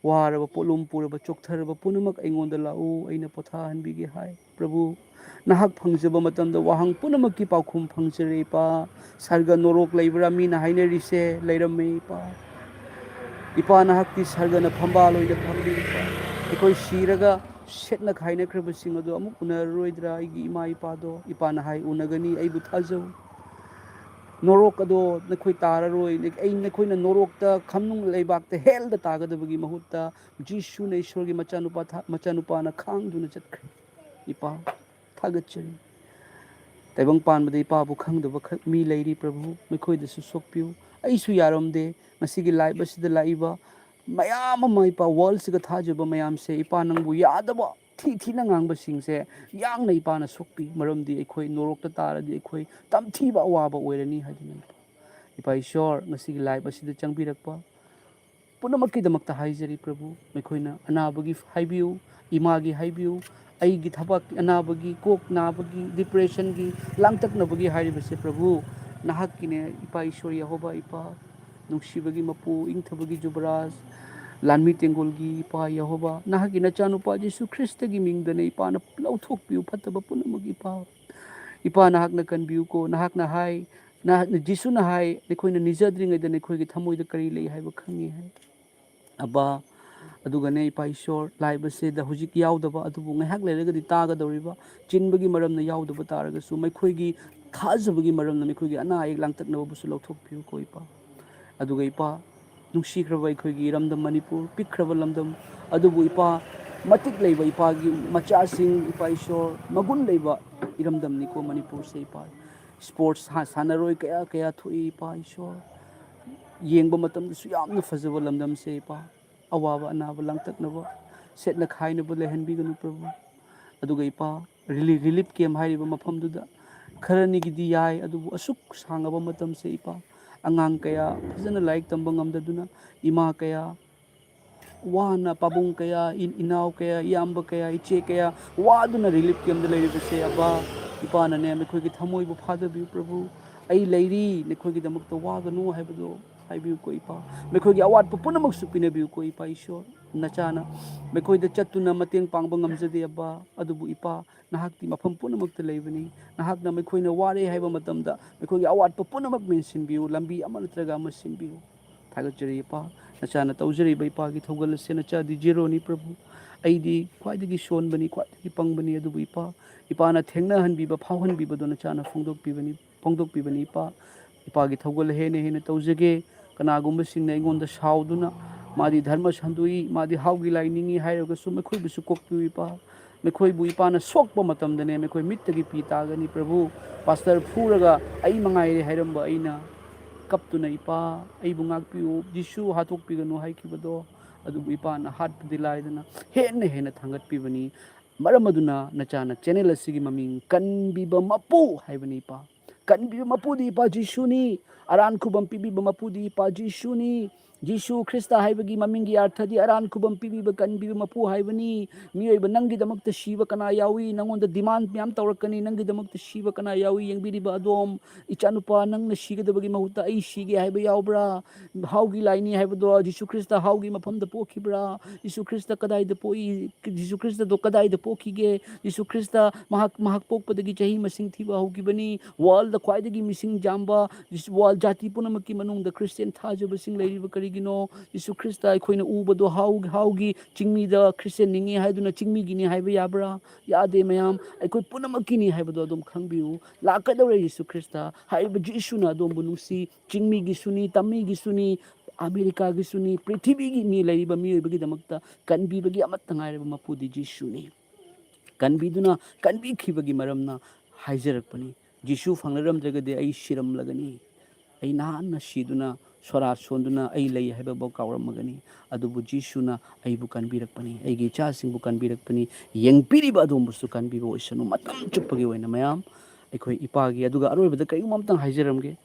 ꯋꯥꯔꯕ ꯄꯣꯠꯂꯨꯝ ꯄꯨꯔꯕ ꯆꯣꯛꯊꯔꯕ ꯄꯨꯝꯅꯃꯛ ꯑꯩꯉꯣꯟꯗ ꯂꯥꯛꯎ, ꯑꯩꯅ ꯄꯣꯊꯥꯍꯟꯕꯤꯒꯦ ꯍꯥꯏ꯫ ꯄ꯭ꯔꯚꯨ, ꯅꯍꯥꯛ ꯐꯪꯖꯕ ꯃꯇꯝꯗ ꯋꯥꯍꯪ ꯄꯨꯝꯅꯃꯛꯀꯤ ꯄꯥꯎꯈꯨꯝ ꯐꯪꯖꯔꯦ ꯏꯄꯥ꯫ ꯁꯔꯒ ꯅꯣꯔꯣꯛ ꯂꯩꯕ꯭ꯔꯥ ꯃꯤꯅ ꯍꯥꯏꯅꯔꯤꯁꯦ ꯂꯩꯔꯝꯃꯦ ꯏꯄꯥ꯫ ꯏꯄꯥ ꯅꯍꯥꯛꯇꯤ ꯁꯔꯒꯅ ꯐꯝꯕꯥꯜ ꯑꯣꯏꯅ ꯐꯝꯕꯤ ꯏꯄꯥ꯫ ꯑꯩꯈꯣꯏ ꯁꯤꯔꯒ ꯁꯦꯠꯅ ꯈꯥꯏꯅꯈ꯭ꯔꯕꯁꯤꯡ ꯑꯗꯣ ꯑꯃꯨꯛ ꯎꯅꯔꯔꯣꯏꯗ꯭ꯔꯥ ꯑꯩꯒꯤ ꯏꯃꯥ ꯏꯄꯥꯗꯣ? ꯏꯄꯥꯅ ꯍꯥꯏ, ꯎꯅꯒꯅꯤ, ꯑꯩꯕꯨ ꯊꯥꯖꯧ꯫ ꯅꯣꯔꯣꯛ ꯑꯗꯣ ꯅꯈꯣꯏ ꯇꯥꯔꯔꯣꯏ꯫ ꯑꯩ ꯅꯈꯣꯏꯅ ꯅꯣꯔꯣꯛꯇ ꯈꯝꯅꯨꯡ ꯂꯩꯕꯥꯛꯇ ꯍꯦꯜꯗ ꯇꯥꯒꯗꯕꯒꯤ ꯃꯍꯨꯠꯇ ꯖꯤꯁꯨꯅ ꯏꯁꯣꯔꯒꯤ ꯃꯆꯥꯅꯨꯄꯥ ꯊꯥ-, ꯃꯆꯥꯅꯨꯄꯥꯅ ꯈꯥꯡꯗꯨꯅ ꯆꯠꯈ꯭ꯔꯦ꯫ ꯏꯄꯥ, ꯊꯥꯒꯠꯆꯔꯤ꯫ ꯇꯥꯏꯕꯪ ꯄꯥꯟꯕꯗ ꯏꯄꯥꯕꯨ ꯈꯪꯗꯕ ꯈꯛ ꯃꯤ ꯂꯩꯔꯤ ꯄ꯭ꯔꯚꯨ, ꯃꯈꯣꯏꯗꯁꯨ ꯁꯣꯛꯄꯤꯌꯨ꯫ ꯑꯩꯁꯨ ꯌꯥꯔꯝꯗꯦ꯫ ꯉꯁꯤꯒꯤ ꯂꯥꯏꯞ ꯑꯁꯤꯗ ꯂꯥꯛꯏꯕ ꯃꯌꯥꯝ ꯑꯃ ꯏꯄꯥ ꯋꯥꯔꯜꯁꯤꯒ ꯊꯥꯖꯕ ꯃꯌꯥꯝꯁꯦ ꯏꯄꯥ ꯅꯪꯕꯨ ꯌꯥꯗꯕ ꯊꯤ ꯊꯤꯅ ꯉꯥꯡꯕꯁꯤꯡꯁꯦ ꯌꯥꯡꯅ ꯏꯄꯥꯅ ꯁꯣꯛꯄꯤ꯫ ꯃꯔꯝꯗꯤ ꯑꯩꯈꯣꯏ ꯅꯣꯔꯣꯛꯇ ꯇꯥꯔꯗꯤ ꯑꯩꯈꯣꯏ ꯇꯝꯊꯤꯕ ꯑꯋꯥꯕ ꯑꯣꯏꯔꯅꯤ ꯍꯥꯏꯗꯨꯅ꯫ ꯏꯄꯥ ꯏꯁꯣꯔ ꯉꯁꯤꯒꯤ ꯂꯥꯏꯞ ꯑꯁꯤꯗ ꯆꯪꯕꯤꯔꯛꯄ ꯄꯨꯝꯅꯃꯛꯀꯤꯗꯃꯛꯇ ꯍꯥꯏꯖꯔꯤ ꯄ꯭ꯔꯚꯨ꯫ ꯃꯈꯣꯏꯅ ꯑꯅꯥꯕꯒꯤ ꯍꯥꯏꯕꯤꯌꯨ, ꯏꯃꯥꯒꯤ ꯍꯥꯏꯕꯤꯌꯨ, ꯑꯩꯒꯤ ꯊꯕꯛ ꯑꯅꯥꯕꯒꯤ, ꯀꯣꯛ ꯅꯥꯕꯒꯤ, ꯗꯤꯄ꯭ꯔꯦꯁꯟꯒꯤ, ꯂꯥꯡꯇꯛꯅꯕꯒꯤ ꯍꯥꯏꯔꯤꯕꯁꯦ ꯄ꯭ꯔꯚꯨ ꯅꯍꯥꯛꯀꯤꯅꯦ꯫ ꯏꯄꯥ ꯏꯁꯣꯔ ꯌꯦꯍꯣꯕꯥ ꯏꯄꯥ, ꯅꯨꯡꯁꯤꯕꯒꯤ ꯃꯄꯨ, ꯏꯪꯊꯕꯒꯤ ꯖꯨꯕꯔꯥꯖ, ꯂꯥꯟꯃꯤ ꯇꯦꯡꯒꯣꯜꯒꯤ ꯏꯄꯥ ꯌꯦꯍꯣꯕꯥ, ꯅꯍꯥꯛꯀꯤ ꯅꯆꯥꯅꯨꯄꯥ ꯖꯤꯁꯨ ꯈ꯭ꯔꯤꯁꯇꯒꯤ ꯃꯤꯡꯗꯅꯦ ꯏꯄꯥꯅ ꯂꯧꯊꯣꯛꯄꯤꯌꯨ ꯐꯠꯇꯕ ꯄꯨꯝꯅꯃꯛ ꯏꯄꯥ꯫ ꯏꯄꯥ ꯅꯍꯥꯛꯅ ꯀꯟꯕꯤꯌꯨꯀꯣ꯫ ꯅꯍꯥꯛꯅ ꯍꯥꯏ, ꯅꯍꯥꯛꯅ, ꯖꯤꯁꯨꯅ ꯍꯥꯏ, ꯅꯈꯣꯏꯅ ꯅꯤꯖꯗ꯭ꯔꯤꯉꯩꯗ ꯅꯈꯣꯏꯒꯤ ꯊꯃꯣꯏꯗ ꯀꯔꯤ ꯂꯩ ꯍꯥꯏꯕ ꯈꯪꯉꯤ ꯍꯥꯏ꯫ ꯑꯕꯥ, ꯑꯗꯨꯒꯅꯦ ꯏꯄꯥ ꯏꯁꯣꯔ, ꯂꯥꯏꯞ ꯑꯁꯤꯗ ꯍꯧꯖꯤꯛ ꯌꯥꯎꯗꯕ ꯑꯗꯨꯕꯨ ꯉꯥꯏꯍꯥꯛ ꯂꯩꯔꯒꯗꯤ ꯇꯥꯒꯗꯧꯔꯤꯕ, ꯆꯤꯟꯕꯒꯤ ꯃꯔꯝꯅ ꯌꯥꯎꯗꯕ ꯇꯥꯔꯒꯁꯨ ꯃꯈꯣꯏꯒꯤ ꯊꯥꯖꯕꯒꯤ ꯃꯔꯝꯅ ꯃꯈꯣꯏꯒꯤ ꯑꯅꯥ ꯑꯌꯦꯛ ꯂꯥꯡꯇꯛꯅꯕꯕꯨꯁꯨ ꯂꯧꯊꯣꯛꯄꯤꯌꯨꯀꯣ ꯏꯄꯥ꯫ ꯑꯗꯨꯒ ꯏꯄꯥ, ꯅꯨꯡꯁꯤꯈ꯭ꯔꯕ ꯑꯩꯈꯣꯏꯒꯤ ꯏꯔꯝꯗꯝ ꯃꯅꯤꯄꯨꯔ, ꯄꯤꯛꯈ꯭ꯔꯕ ꯂꯝꯗꯝ, ꯑꯗꯨꯕꯨ ꯏꯄꯥ, ꯃꯇꯤꯛ ꯂꯩꯕ ꯏꯄꯥꯒꯤ ꯃꯆꯥꯁꯤꯡ, ꯏꯄꯥ ꯏꯁꯣꯔ, ꯃꯒꯨꯟ ꯂꯩꯕ ꯏꯔꯝꯗꯝꯅꯤꯀꯣ ꯃꯅꯤꯄꯨꯔꯁꯦ ꯏꯄꯥ꯫ ꯁ꯭ꯄꯣꯔꯠꯁ ꯁꯥꯟꯅꯔꯣꯏ ꯀꯌꯥ ꯀꯌꯥ ꯊꯣꯛꯏ ꯏꯄꯥ ꯏꯁꯣꯔ꯫ ꯌꯦꯡꯕ ꯃꯇꯝꯗꯁꯨ ꯌꯥꯝꯅ ꯐꯖꯕ ꯂꯝꯗꯝꯁꯦ ꯏꯄꯥ꯫ ꯑꯋꯥꯕ ꯑꯅꯥꯕ ꯂꯥꯡꯇꯛꯅꯕ, ꯁꯦꯠꯅ ꯈꯥꯏꯅꯕ ꯂꯩꯍꯟꯕꯤꯒꯅꯨ ꯄ꯭ꯔꯚꯨ꯫ ꯑꯗꯨꯒ ꯏꯄꯥ, ꯔꯤꯂꯤ-, ꯔꯤꯂꯤꯐ ꯀꯦꯝꯞ ꯍꯥꯏꯔꯤꯕ ꯃꯐꯝꯗꯨꯗ ꯈꯔꯅꯤꯒꯤꯗꯤ ꯌꯥꯏ, ꯑꯗꯨꯕꯨ ꯑꯁꯨꯛ ꯁꯥꯡꯉꯕ ꯃꯇꯝꯁꯦ ꯏꯄꯥ, ꯑꯉꯥꯡ ꯀꯌꯥ ꯐꯖꯅ ꯂꯥꯏꯔꯤꯛ ꯇꯝꯕ ꯉꯝꯗꯗꯨꯅ, ꯏꯃꯥ ꯀꯌꯥ ꯋꯥꯅ, ꯄꯥꯕꯨꯡ ꯀꯌꯥ, ꯏ-, ꯏꯅꯥꯎ ꯀꯌꯥ, ꯏꯌꯥꯝꯕ ꯀꯌꯥ, ꯏꯆꯦ ꯀꯌꯥ ꯋꯥꯗꯨꯅ ꯔꯤꯂꯤꯐ ꯀꯦꯝꯞꯇ ꯂꯩꯔꯤꯕꯁꯦ, ꯑꯕꯥ, ꯏꯄꯥꯅꯅꯦ, ꯃꯈꯣꯏꯒꯤ ꯊꯃꯣꯏꯕꯨ ꯐꯥꯗꯕꯤꯌꯨ ꯄ꯭ꯔꯚꯨ꯫ ꯑꯩ ꯂꯩꯔꯤ, ꯅꯈꯣꯏꯒꯤꯗꯃꯛꯇ ꯋꯥꯒꯅꯨ ꯍꯥꯏꯕꯗꯣ ꯍꯥꯏꯕꯤꯌꯨꯀꯣ ꯏꯄꯥ꯫ ꯃꯈꯣꯏꯒꯤ ꯑꯋꯥꯠꯄ ꯄꯨꯝꯅꯃꯛꯁꯨ ꯄꯤꯅꯕꯤꯌꯨꯀꯣ ꯏꯄꯥ ꯏꯁꯣꯔ꯫ ꯅꯆꯥꯅ ꯃꯈꯣꯏꯗ ꯆꯠꯇꯨꯅ ꯃꯇꯦꯡ ꯄꯥꯡꯕ ꯉꯝꯖꯗꯦ ꯑꯕꯥ, ꯑꯗꯨꯕꯨ ꯏꯄꯥ, ꯅꯍꯥꯛꯇꯤ ꯃꯐꯝ ꯄꯨꯝꯅꯃꯛꯇ ꯂꯩꯕꯅꯤ꯫ ꯅꯍꯥꯛꯅ ꯃꯈꯣꯏꯅ ꯋꯥꯔꯦ ꯍꯥꯏꯕ ꯃꯇꯝꯗ ꯃꯈꯣꯏꯒꯤ ꯑꯋꯥꯠꯄ ꯄꯨꯝꯅꯃꯛ ꯃꯦꯟꯁꯤꯟꯕꯤꯌꯨ, ꯂꯝꯕꯤ ꯑꯃ ꯅꯠꯇ꯭ꯔꯒ ꯑꯃ ꯁꯤꯟꯕꯤꯌꯨ꯫ ꯊꯥꯒꯠꯆꯔꯤ ꯏꯄꯥ, ꯅꯆꯥꯅ ꯇꯧꯖꯔꯤꯕ ꯏꯄꯥꯒꯤ ꯊꯧꯒꯜ ꯑꯁꯦ ꯅꯆꯥꯗꯤ ꯖꯦꯔꯣꯅꯤ ꯄ꯭ꯔꯚꯨ꯫ ꯑꯩꯗꯤ ꯈ꯭ꯋꯥꯏꯗꯒꯤ ꯁꯣꯟꯕꯅꯤ, ꯈ꯭ꯋꯥꯏꯗꯒꯤ ꯄꯪꯕꯅꯤ, ꯑꯗꯨꯕꯨ ꯏꯄꯥ, ꯏꯄꯥꯅ ꯊꯦꯡꯅꯍꯟꯕꯤꯕ, ꯐꯥꯎꯍꯟꯕꯤꯕꯗꯣ ꯅꯆꯥꯅ ꯐꯣꯡꯗꯣꯛꯄꯤꯕꯅꯤ, ꯐꯣꯡꯗꯣꯛꯄꯤꯕꯅꯤ ꯏꯄꯥ꯫ ꯏꯄꯥꯒꯤ ꯊꯧꯒꯜ ꯍꯦꯟꯅ ꯍꯦꯟꯅ ꯇꯧꯖꯒꯦ꯫ ꯀꯅꯥꯒꯨꯝꯕꯁꯤꯡꯅ ꯑꯩꯉꯣꯟꯗ ꯁꯥꯎꯗꯨꯅ, "ꯃꯥꯗꯤ ꯙꯔꯃ ꯁꯟꯗꯣꯛꯏ, ꯃꯥꯗꯤ ꯍꯥꯎꯒꯤ ꯂꯥꯏꯅꯤꯡꯏ" ꯍꯥꯏꯔꯒꯁꯨ, ꯃꯈꯣꯏꯕꯨꯁꯨ ꯀꯣꯛꯄꯤꯌꯨ ꯏꯄꯥ꯫ ꯃꯈꯣꯏꯕꯨ ꯏꯄꯥꯅ ꯁꯣꯛꯄ ꯃꯇꯝꯗꯅꯦ, ꯃꯈꯣꯏ ꯃꯤꯠꯇꯒꯤ ꯄꯤ ꯇꯥꯒꯅꯤ ꯄ꯭ꯔꯚꯨ꯫ ꯄꯥꯁꯇꯔ ꯐꯨꯔꯒ ꯑꯩ ꯃꯉꯥꯏꯔꯦ ꯍꯥꯏꯔꯝꯕ ꯑꯩꯅ ꯀꯞꯇꯨꯅ, "ꯏꯄꯥ, ꯑꯩꯕꯨ ꯉꯥꯛꯄꯤꯌꯨ, ꯖꯤꯁꯨ ꯍꯥꯠꯇꯣꯛꯄꯤꯒꯅꯨ" ꯍꯥꯏꯈꯤꯕꯗꯣ, ꯑꯗꯨꯕꯨ ꯏꯄꯥꯅ ꯍꯥꯠꯄꯗꯤ ꯂꯥꯏꯗꯅ ꯍꯦꯟꯅ ꯍꯦꯟꯅ ꯊꯥꯡꯒꯠꯄꯤꯕꯅꯤ꯫ ꯃꯔꯝ ꯑꯗꯨꯅ ꯅꯆꯥꯅ ꯆꯦꯅꯦꯜ ꯑꯁꯤꯒꯤ ꯃꯃꯤꯡ ꯀꯟꯕꯤꯕ ꯃꯄꯨ ꯍꯥꯏꯕꯅꯤ ꯏꯄꯥ꯫ ꯀꯟꯕꯤꯕ ꯃꯄꯨꯗꯤ ꯏꯄꯥ ꯖꯤꯁꯨꯅꯤ꯫ ꯑꯔꯥꯟ ꯈꯨꯕꯝ ꯄꯤꯕꯤꯕ ꯃꯄꯨꯗꯤ ꯏꯄꯥ ꯖꯤꯁꯨꯅꯤ꯫ ꯖꯤꯁꯨ ꯈ꯭ꯔꯤꯁꯇ ꯍꯥꯏꯕꯒꯤ ꯃꯃꯤꯡꯒꯤ ꯑꯥꯔꯊꯗꯤ ꯑꯔꯥꯟ ꯈꯨꯕꯝ ꯄꯤꯕꯤꯕ, ꯀꯟꯕꯤꯕ ꯃꯄꯨ ꯍꯥꯏꯕꯅꯤ꯫ ꯃꯤꯑꯣꯏꯕ, ꯅꯪꯒꯤꯗꯃꯛꯇ ꯁꯤꯕ ꯀꯅꯥ ꯌꯥꯎꯏ? ꯅꯪꯉꯣꯟꯗ ꯗꯤꯃꯥꯟ ꯃꯌꯥꯝ ꯇꯧꯔꯛꯀꯅꯤ, "ꯅꯪꯒꯤꯗꯃꯛꯇ ꯁꯤꯕ ꯀꯅꯥ ꯌꯥꯎꯏ?" ꯌꯦꯡꯕꯤꯔꯤꯕ ꯑꯗꯣꯝ, ꯏꯆꯥꯅꯨꯄꯥ, ꯅꯪꯅ ꯁꯤꯒꯗꯕꯒꯤ ꯃꯍꯨꯠꯇ ꯑꯩ ꯁꯤꯒꯦ ꯍꯥꯏꯕ ꯌꯥꯎꯕ꯭ꯔꯥ? ꯍꯥꯎꯒꯤ ꯂꯥꯏꯅꯤ ꯍꯥꯏꯕꯗꯣ ꯖꯤꯁꯨ ꯈ꯭ꯔꯤꯁꯇ ꯍꯥꯎꯒꯤ ꯃꯐꯝꯗ ꯄꯣꯛꯈꯤꯕ꯭ꯔꯥ? ꯖꯤꯁꯨ ꯈ꯭ꯔꯤꯁꯇ ꯀꯗꯥꯏꯗ ꯄꯣꯛꯏ? ꯖꯤꯁꯨ ꯈ꯭ꯔꯤꯁꯇꯗꯣ ꯀꯗꯥꯏꯗ ꯄꯣꯛꯈꯤꯒꯦ? ꯖꯤꯁꯨ ꯈ꯭ꯔꯤꯁꯇ ꯃꯍꯥꯛ, ꯃꯍꯥꯛ ꯄꯣꯛꯄꯗꯒꯤ ꯆꯍꯤ ꯃꯁꯤꯡ ꯊꯤꯕ ꯍꯧꯈꯤꯕꯅꯤ꯫ ꯋꯥꯔꯜꯗ ꯈ꯭ꯋꯥꯏꯗꯒꯤ ꯃꯤꯁꯤꯡ ꯌꯥꯝꯕ, ꯖꯤꯁꯨ, ꯋꯥꯔꯜꯗ ꯖꯥꯇꯤ ꯄꯨꯝꯅꯃꯛꯀꯤ ꯃꯅꯨꯡꯗ ꯈ꯭ꯔꯤꯁꯇꯤꯌꯥꯟ ꯊꯥꯖꯕꯁꯤꯡ ꯂꯩꯔꯤꯕ ꯀꯔꯤꯒꯤꯅꯣ? ꯖꯤꯁꯨ ꯈ꯭ꯔꯤꯁꯇ ꯑꯩꯈꯣꯏꯅ ꯎꯕꯗꯣ ꯍꯥꯎ-, ꯍꯥꯎꯒꯤ ꯆꯤꯡꯃꯤꯗ ꯈ꯭ꯔꯤꯁꯇꯤꯌꯥꯟ ꯅꯤꯡꯉꯤ ꯍꯥꯏꯗꯨꯅ ꯆꯤꯡꯃꯤꯒꯤꯅꯤ ꯍꯥꯏꯕ ꯌꯥꯕ꯭ꯔꯥ? ꯌꯥꯗꯦ ꯃꯌꯥꯝ, ꯑꯩꯈꯣꯏ ꯄꯨꯝꯅꯃꯛꯀꯤꯅꯤ ꯍꯥꯏꯕꯗꯣ ꯑꯗꯨꯝ ꯈꯪꯕꯤꯌꯨ꯫ ꯂꯥꯛꯀꯗꯧꯔꯦ ꯖꯤꯁꯨ ꯈ꯭ꯔꯤꯁꯇ꯫ ꯍꯥꯏꯔꯤꯕ ꯖꯤꯁꯨꯅ ꯑꯗꯣꯝꯕꯨ ꯅꯨꯡꯁꯤ, ꯆꯤꯡꯃꯤꯒꯤꯁꯨꯅꯤ, ꯇꯝꯃꯤꯒꯤꯁꯨꯅꯤ, ꯑꯃꯦꯔꯤꯀꯥꯒꯤꯁꯨꯅꯤ, ꯄ꯭ꯔꯤꯊꯤꯕꯤꯒꯤ ꯃꯤ ꯂꯩꯔꯤꯕ ꯃꯤꯑꯣꯏꯕꯒꯤꯗꯃꯛꯇ ꯀꯟꯕꯤꯕꯒꯤ ꯑꯃꯠꯇ ꯉꯥꯏꯔꯕ ꯃꯄꯨꯗꯤ ꯖꯤꯁꯨꯅꯤ꯫ ꯀꯟꯕꯤꯗꯨꯅ, ꯀꯟꯕꯤꯈꯤꯕꯒꯤ ꯃꯔꯝꯅ ꯍꯥꯏꯖꯔꯛꯄꯅꯤ꯫ ꯖꯤꯁꯨ ꯐꯪꯅꯔꯝꯗ꯭ꯔꯒꯗꯤ ꯑꯩ ꯁꯤꯔꯝꯂꯒꯅꯤ꯫ ꯑꯩ ꯅꯍꯥꯟꯅ ꯁꯤꯗꯨꯅ ꯁꯣꯔꯥ ꯁꯣꯟꯗꯨꯅ ꯑꯩ ꯂꯩ ꯍꯥꯏꯕꯐꯥꯎ ꯀꯥꯎꯔꯝꯃꯒꯅꯤ꯫ ꯑꯗꯨꯕꯨ ꯖꯤꯁꯨꯅ ꯑꯩꯕꯨ ꯀꯟꯕꯤꯔꯛꯄꯅꯤ, ꯑꯩꯒꯤ ꯏꯆꯥꯁꯤꯡꯕꯨ ꯀꯟꯕꯤꯔꯛꯄꯅꯤ, ꯌꯦꯡꯕꯤꯔꯤꯕ ꯑꯗꯣꯝꯕꯨꯁꯨ ꯀꯟꯕꯤꯕ ꯑꯣꯏꯁꯅꯨ꯫ ꯃꯇꯝ ꯆꯨꯞꯄꯒꯤ ꯑꯣꯏꯅ ꯃꯌꯥꯝ ꯑꯩꯈꯣꯏ ꯏꯄꯥꯒꯤ, ꯑꯗꯨꯒ ꯑꯔꯣꯏꯕꯗ ꯀꯔꯤꯒꯨꯝꯕ ꯑꯃꯇꯪ ꯍꯥꯏꯖꯔꯝꯒꯦ꯫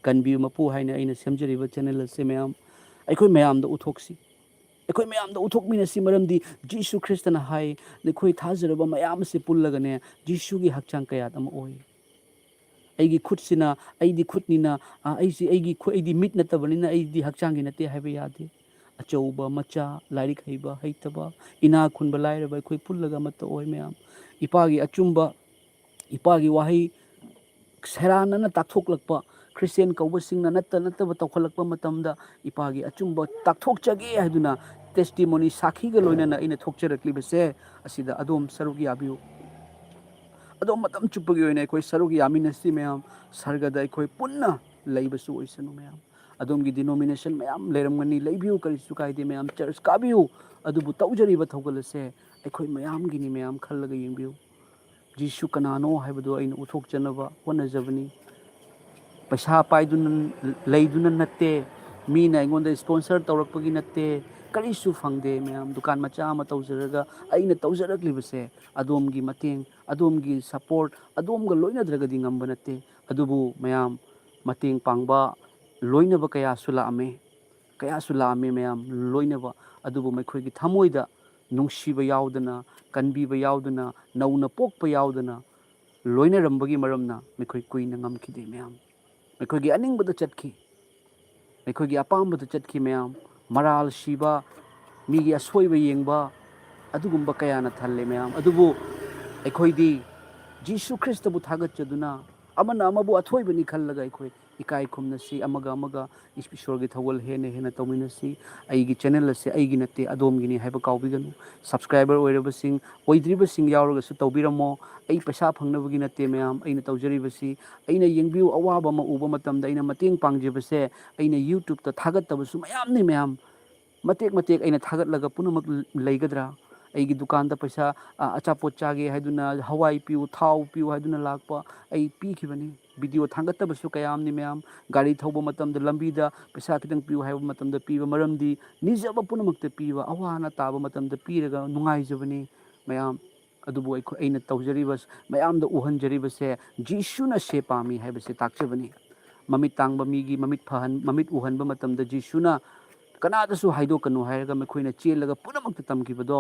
ꯀꯟꯕꯤꯌꯨ ꯃꯄꯨ ꯍꯥꯏꯅ ꯑꯩꯅ ꯁꯦꯝꯖꯔꯤꯕ ꯆꯦꯅꯦꯜ ꯑꯁꯦ ꯃꯌꯥꯝ ꯑꯩꯈꯣꯏ ꯃꯌꯥꯝꯗ ꯎꯠꯊꯣꯛꯁꯤ꯫ ꯑꯩꯈꯣꯏ ꯃꯌꯥꯝꯗ ꯎꯠꯊꯣꯛꯃꯤꯟꯅꯁꯤ, ꯃꯔꯝꯗꯤ ꯖꯤꯁꯨ ꯈ꯭ꯔꯤꯁꯇꯅ ꯍꯥꯏ, "ꯅꯈꯣꯏ ꯊꯥꯖꯔꯕ ꯃꯌꯥꯝ ꯑꯁꯤ ꯄꯨꯜꯂꯒꯅꯦ ꯖꯤꯁꯨꯒꯤ ꯍꯛꯆꯥꯡ ꯀꯌꯥꯠ ꯑꯃ ꯑꯣꯏ"꯫ ꯑꯩꯒꯤ ꯈꯨꯠꯁꯤꯅ, ꯑꯩꯗꯤ ꯈꯨꯠꯅꯤꯅ, ꯑ, ꯑꯩꯁꯤ, ꯑꯩꯒꯤ ꯈꯨ-, ꯑꯩꯗꯤ ꯃꯤꯠ ꯅꯠꯇꯕꯅꯤꯅ ꯑꯩꯗꯤ ꯍꯛꯆꯥꯡꯒꯤ ꯅꯠꯇꯦ ꯍꯥꯏꯕ ꯌꯥꯗꯦ꯫ ꯑꯆꯧꯕ, ꯃꯆꯥ, ꯂꯥꯏꯔꯤꯛ ꯍꯩꯕ, ꯍꯩꯇꯕ, ꯏꯅꯥ ꯈꯨꯟꯕ, ꯂꯥꯏꯔꯕ, ꯑꯩꯈꯣꯏ ꯄꯨꯜꯂꯒ ꯑꯃꯠꯇ ꯑꯣꯏ ꯃꯌꯥꯝ꯫ ꯏꯄꯥꯒꯤ ꯑꯆꯨꯝꯕ, ꯏꯄꯥꯒꯤ ꯋꯥꯍꯩ ꯁꯦꯔꯥꯟꯅꯅ ꯇꯥꯛꯊꯣꯛꯂꯛꯄ, ꯈ꯭ꯔꯤꯁꯇꯤꯌꯥꯟ ꯀꯧꯕꯁꯤꯡꯅ ꯅꯠꯇ ꯅꯠꯇꯕ ꯇꯧꯈꯠꯂꯛꯄ ꯃꯇꯝꯗ, ꯏꯄꯥꯒꯤ ꯑꯆꯨꯝꯕ ꯇꯥꯛꯊꯣꯛꯆꯒꯦ ꯍꯥꯏꯗꯨꯅ testimony, ꯁꯥꯈꯤꯒ ꯂꯣꯏꯅꯅ ꯑꯩꯅ ꯊꯣꯛꯆꯔꯛꯂꯤꯕꯁꯦ, ꯑꯁꯤꯗ ꯑꯗꯣꯝ ꯁꯔꯨꯛ ꯌꯥꯕꯤꯌꯨ꯫ ꯑꯗꯣꯝ ꯃꯇꯝ ꯆꯨꯞꯄꯒꯤ ꯑꯣꯏꯅ ꯑꯩꯈꯣꯏ ꯁꯔꯨꯛ ꯌꯥꯃꯤꯟꯅꯁꯤ ꯃꯌꯥꯝ꯫ ꯁꯔꯒꯗ ꯑꯩꯈꯣꯏ ꯄꯨꯟꯅ ꯂꯩꯕꯁꯨ ꯑꯣꯏꯁꯅꯨ ꯃꯌꯥꯝ꯫ ꯑꯗꯣꯝꯒꯤ denomination ꯃꯌꯥꯝ ꯂꯩꯔꯝꯒꯅꯤ, ꯂꯩꯕꯤꯌꯨ, ꯀꯔꯤꯁꯨ ꯀꯥꯏꯗꯦ ꯃꯌꯥꯝ, church ꯀꯥꯕꯤꯌꯨ꯫ ꯑꯗꯨꯕꯨ ꯇꯧꯖꯔꯤꯕ ꯊꯧꯒꯜ ꯑꯁꯦ ꯑꯩꯈꯣꯏ ꯃꯌꯥꯝꯒꯤꯅꯤ ꯃꯌꯥꯝ, ꯈꯜꯂꯒ ꯌꯦꯡꯕꯤꯌꯨ꯫ ꯖꯤꯁꯨ ꯀꯅꯥꯅꯣ ꯍꯥꯏꯕꯗꯨ ꯑꯩꯅ ꯎꯠꯊꯣꯛꯆꯅꯕ ꯍꯣꯠꯅꯖꯕꯅꯤ꯫ ꯄꯩꯁꯥ ꯄꯥꯏꯗꯨꯅ, ꯂꯩꯗꯨꯅ ꯅꯠꯇꯦ, ꯃꯤꯅ ꯑꯩꯉꯣꯟꯗ sponsor ꯇꯧꯔꯛꯄꯒꯤ ꯅꯠꯇꯦ, ꯀꯔꯤꯁꯨ ꯐꯪꯗꯦ ꯃꯌꯥꯝ꯫ ꯗꯨꯀꯥꯟ ꯃꯆꯥ ꯑꯃ ꯇꯧꯖꯔꯒ ꯑꯩꯅ ꯇꯧꯖꯔꯛꯂꯤꯕꯁꯦ ꯑꯗꯣꯝꯒꯤ ꯃꯇꯦꯡ, ꯑꯗꯣꯝꯒꯤ support, ꯑꯗꯣꯝꯒ ꯂꯣꯏꯅꯗ꯭ꯔꯒꯗꯤ ꯉꯝꯕ ꯅꯠꯇꯦ꯫ ꯑꯗꯨꯕꯨ ꯃꯌꯥꯝ, ꯃꯇꯦꯡ ꯄꯥꯡꯕ ꯂꯣꯏꯅꯕ ꯀꯌꯥꯁꯨ ꯂꯥꯛꯑꯝꯃꯤ, ꯀꯌꯥꯁꯨ ꯂꯥꯛꯑꯝꯃꯤ ꯃꯌꯥꯝ ꯂꯣꯏꯅꯕ꯫ ꯑꯗꯨꯕꯨ ꯃꯈꯣꯏꯒꯤ ꯊꯃꯣꯏꯗ ꯅꯨꯡꯁꯤꯕ ꯌꯥꯎꯗꯅ, ꯀꯟꯕꯤꯕ ꯌꯥꯎꯗꯅ, ꯅꯧꯅ ꯄꯣꯛꯄ ꯌꯥꯎꯗꯅ ꯂꯣꯏꯅꯔꯝꯕꯒꯤ ꯃꯔꯝꯅ ꯃꯈꯣꯏ ꯀꯨꯏꯅ ꯉꯝꯈꯤꯗꯦ ꯃꯌꯥꯝ꯫ ꯃꯈꯣꯏꯒꯤ ꯑꯅꯤꯡꯕꯗ ꯆꯠꯈꯤ, ꯃꯈꯣꯏꯒꯤ ꯑꯄꯥꯝꯕꯗ ꯆꯠꯈꯤ ꯃꯌꯥꯝ꯫ ꯃꯔꯥꯜ ꯁꯤꯕ, ꯃꯤꯒꯤ ꯑꯁꯣꯏꯕ ꯌꯦꯡꯕ, ꯑꯗꯨꯒꯨꯝꯕ ꯀꯌꯥꯅ ꯊꯜꯂꯦ ꯃꯌꯥꯝ꯫ ꯑꯗꯨꯕꯨ ꯑꯩꯈꯣꯏꯗꯤ ꯖꯤꯁꯨ ꯈ꯭ꯔꯤꯁꯇꯕꯨ ꯊꯥꯒꯠꯆꯗꯨꯅ, ꯑꯃꯅ ꯑꯃꯕꯨ ꯑꯊꯣꯏꯕꯅꯤ ꯈꯜꯂꯒ ꯑꯩꯈꯣꯏ ꯏꯀꯥꯏ ꯈꯨꯝꯅꯁꯤ, ꯑꯃꯒ ꯑꯃꯒ ꯏꯁ-, ꯏꯁꯣꯔꯒꯤ ꯊꯧꯒꯜ ꯍꯦꯟꯅ ꯍꯦꯟꯅ ꯇꯧꯃꯤꯟꯅꯁꯤ꯫ ꯑꯩꯒꯤ ꯆꯦꯅꯦꯜ ꯑꯁꯦ ꯑꯩꯒꯤ ꯅꯠꯇꯦ, ꯑꯗꯣꯝꯒꯤꯅꯤ ꯍꯥꯏꯕ ꯀꯥꯎꯕꯤꯒꯅꯨ꯫ Subscriber ꯑꯣꯏꯔꯕꯁꯤꯡ, ꯑꯣꯏꯗ꯭ꯔꯤꯕꯁꯤꯡ ꯌꯥꯎꯔꯒꯁꯨ ꯇꯧꯕꯤꯔꯝꯃꯣ꯫ ꯑꯩ ꯄꯩꯁꯥ ꯐꯪꯅꯕꯒꯤ ꯅꯠꯇꯦ ꯃꯌꯥꯝ ꯑꯩꯅ ꯇꯧꯖꯔꯤꯕꯁꯤ꯫ ꯑꯩꯅ, ꯌꯦꯡꯕꯤꯌꯨ, ꯑꯋꯥꯕ ꯑꯃ ꯎꯕ ꯃꯇꯝꯗ ꯑꯩꯅ ꯃꯇꯦꯡ ꯄꯥꯡꯖꯕꯁꯦ, ꯑꯩꯅ YouTube-ꯇ ꯊꯥꯒꯠꯇꯕꯁꯨ ꯃꯌꯥꯝꯅꯤ ꯃꯌꯥꯝ꯫ ꯃꯇꯦꯛ ꯃꯇꯦꯛ ꯑꯩꯅ ꯊꯥꯒꯠꯂꯒ ꯄꯨꯝꯅꯃꯛ ꯂꯩꯒꯗ꯭ꯔꯥ? ꯑꯩꯒꯤ ꯗꯨꯀꯥꯟꯗ ꯄꯩꯁꯥ, ꯑ, ꯑꯆꯥꯄꯣꯠ ꯆꯥꯒꯦ ꯍꯥꯏꯗꯨꯅ, ꯍꯋꯥꯏ ꯄꯤꯌꯨ, ꯊꯥꯎ ꯄꯤꯌꯨ ꯍꯥꯏꯗꯨꯅ ꯂꯥꯛꯄ ꯑꯩ ꯄꯤꯈꯤꯕꯅꯤ꯫ ꯚꯤꯗꯤꯑꯣ ꯊꯥꯡꯒꯠꯇꯕꯁꯨ ꯀꯌꯥ ꯑꯃꯅꯤ ꯃꯌꯥꯝ꯫ ꯒꯥꯔꯤ ꯊꯧꯕ ꯃꯇꯝꯗ ꯂꯝꯕꯤꯗ ꯄꯩꯁꯥ ꯈꯤꯇꯪ ꯄꯤꯌꯨ ꯍꯥꯏꯕ ꯃꯇꯝꯗ ꯄꯤꯕ, ꯃꯔꯝꯗꯤ ꯅꯤꯖꯕ ꯄꯨꯝꯅꯃꯛꯇ ꯄꯤꯕ, ꯑꯋꯥ ꯑꯅꯥ ꯇꯥꯕ ꯃꯇꯝꯗ ꯄꯤꯔꯒ ꯅꯨꯡꯉꯥꯏꯖꯕꯅꯤ ꯃꯌꯥꯝ꯫ ꯑꯗꯨꯕꯨ ꯑꯩꯈꯣꯏ, ꯑꯩꯅ ꯇꯧꯖꯔꯤꯕ, ꯃꯌꯥꯝꯗ ꯎꯍꯟꯖꯔꯤꯕꯁꯦ ꯖꯤꯁꯨꯅ ꯁꯦ ꯄꯥꯝꯃꯤ ꯍꯥꯏꯕꯁꯦ ꯇꯥꯛꯆꯕꯅꯤ꯫ ꯃꯃꯤꯠ ꯇꯥꯡꯕ ꯃꯤꯒꯤ ꯃꯃꯤꯠ ꯐꯍꯟ-, ꯃꯃꯤꯠ ꯎꯍꯟꯕ ꯃꯇꯝꯗ ꯖꯤꯁꯨꯅ ꯀꯅꯥꯗꯁꯨ ꯍꯥꯏꯗꯣꯛꯀꯅꯨ ꯍꯥꯏꯔꯒ ꯃꯈꯣꯏꯅ ꯆꯦꯜꯂꯒ ꯄꯨꯝꯅꯃꯛꯇ ꯇꯝꯈꯤꯕꯗꯣ,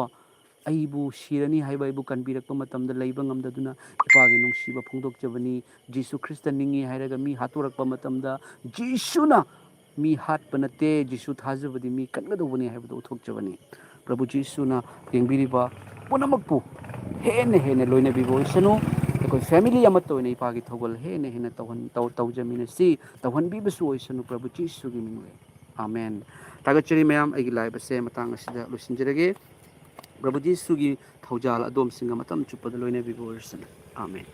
ꯑꯩꯕꯨ ꯁꯤꯔꯅꯤ ꯍꯥꯏꯕ ꯑꯩꯕꯨ ꯀꯟꯕꯤꯔꯛꯄ ꯃꯇꯝꯗ ꯂꯩꯕ ꯉꯝꯗꯗꯨꯅ ꯏꯄꯥꯒꯤ ꯅꯨꯡꯁꯤꯕ ꯐꯣꯡꯗꯣꯛꯆꯕꯅꯤ꯫ ꯖꯤꯁꯨ ꯈ꯭ꯔꯤꯁꯇ ꯅꯤꯡꯉꯤ ꯍꯥꯏꯔꯒ ꯃꯤ ꯍꯥꯠꯇꯣꯔꯛꯄ ꯃꯇꯝꯗ ꯖꯤꯁꯨꯅ ꯃꯤ ꯍꯥꯠꯄ ꯅꯠꯇꯦ, ꯖꯤꯁꯨ ꯊꯥꯖꯕꯗꯤ ꯃꯤ ꯀꯟꯒꯗꯧꯕꯅꯤ ꯍꯥꯏꯕꯗꯨ ꯎꯠꯊꯣꯛꯆꯕꯅꯤ꯫ ꯄ꯭ꯔꯚꯨ ꯖꯤꯁꯨꯅ ꯌꯦꯡꯕꯤꯔꯤꯕ ꯄꯨꯝꯅꯃꯛꯄꯨ ꯍꯦꯟꯅ ꯍꯦꯟꯅ ꯂꯣꯏꯅꯕꯤꯕ ꯑꯣꯏꯁꯅꯨ꯫ ꯑꯩꯈꯣꯏ ꯐꯦꯃꯤꯂꯤ ꯑꯃꯠꯇ ꯑꯣꯏꯅ ꯏꯄꯥꯒꯤ ꯊꯧꯒꯜ ꯍꯦꯟꯅ ꯍꯦꯟꯅ ꯇꯧꯍꯟ-, ꯇꯧ-, ꯇꯧꯖꯃꯤꯟꯅꯁꯤ, ꯇꯧꯍꯟꯕꯤꯕꯁꯨ ꯑꯣꯏꯁꯅꯨ ꯄ꯭ꯔꯚꯨ ꯖꯤꯁꯨꯒꯤ ꯃꯤꯡꯗ꯫ ꯑꯥꯃꯦꯟ꯫ ꯊꯥꯒꯠꯆꯔꯤ ꯃꯌꯥꯝ, ꯑꯩꯒꯤ ꯂꯥꯏꯚ ꯑꯁꯦ ꯃꯇꯥꯡ ꯑꯁꯤꯗ ꯂꯣꯏꯁꯤꯟꯖꯔꯒꯦ꯫ ꯄ꯭ꯔꯚꯨ ꯖꯤꯁꯨꯒꯤ ꯊꯧꯖꯥꯜ ꯑꯗꯣꯝꯁꯤꯡꯒ ꯃꯇꯝ ꯆꯨꯞꯄꯗ ꯂꯣꯏꯅꯕꯤꯕ ꯑꯣꯏꯔꯁꯅꯨ꯫ ꯑꯥꯃꯦꯟ꯫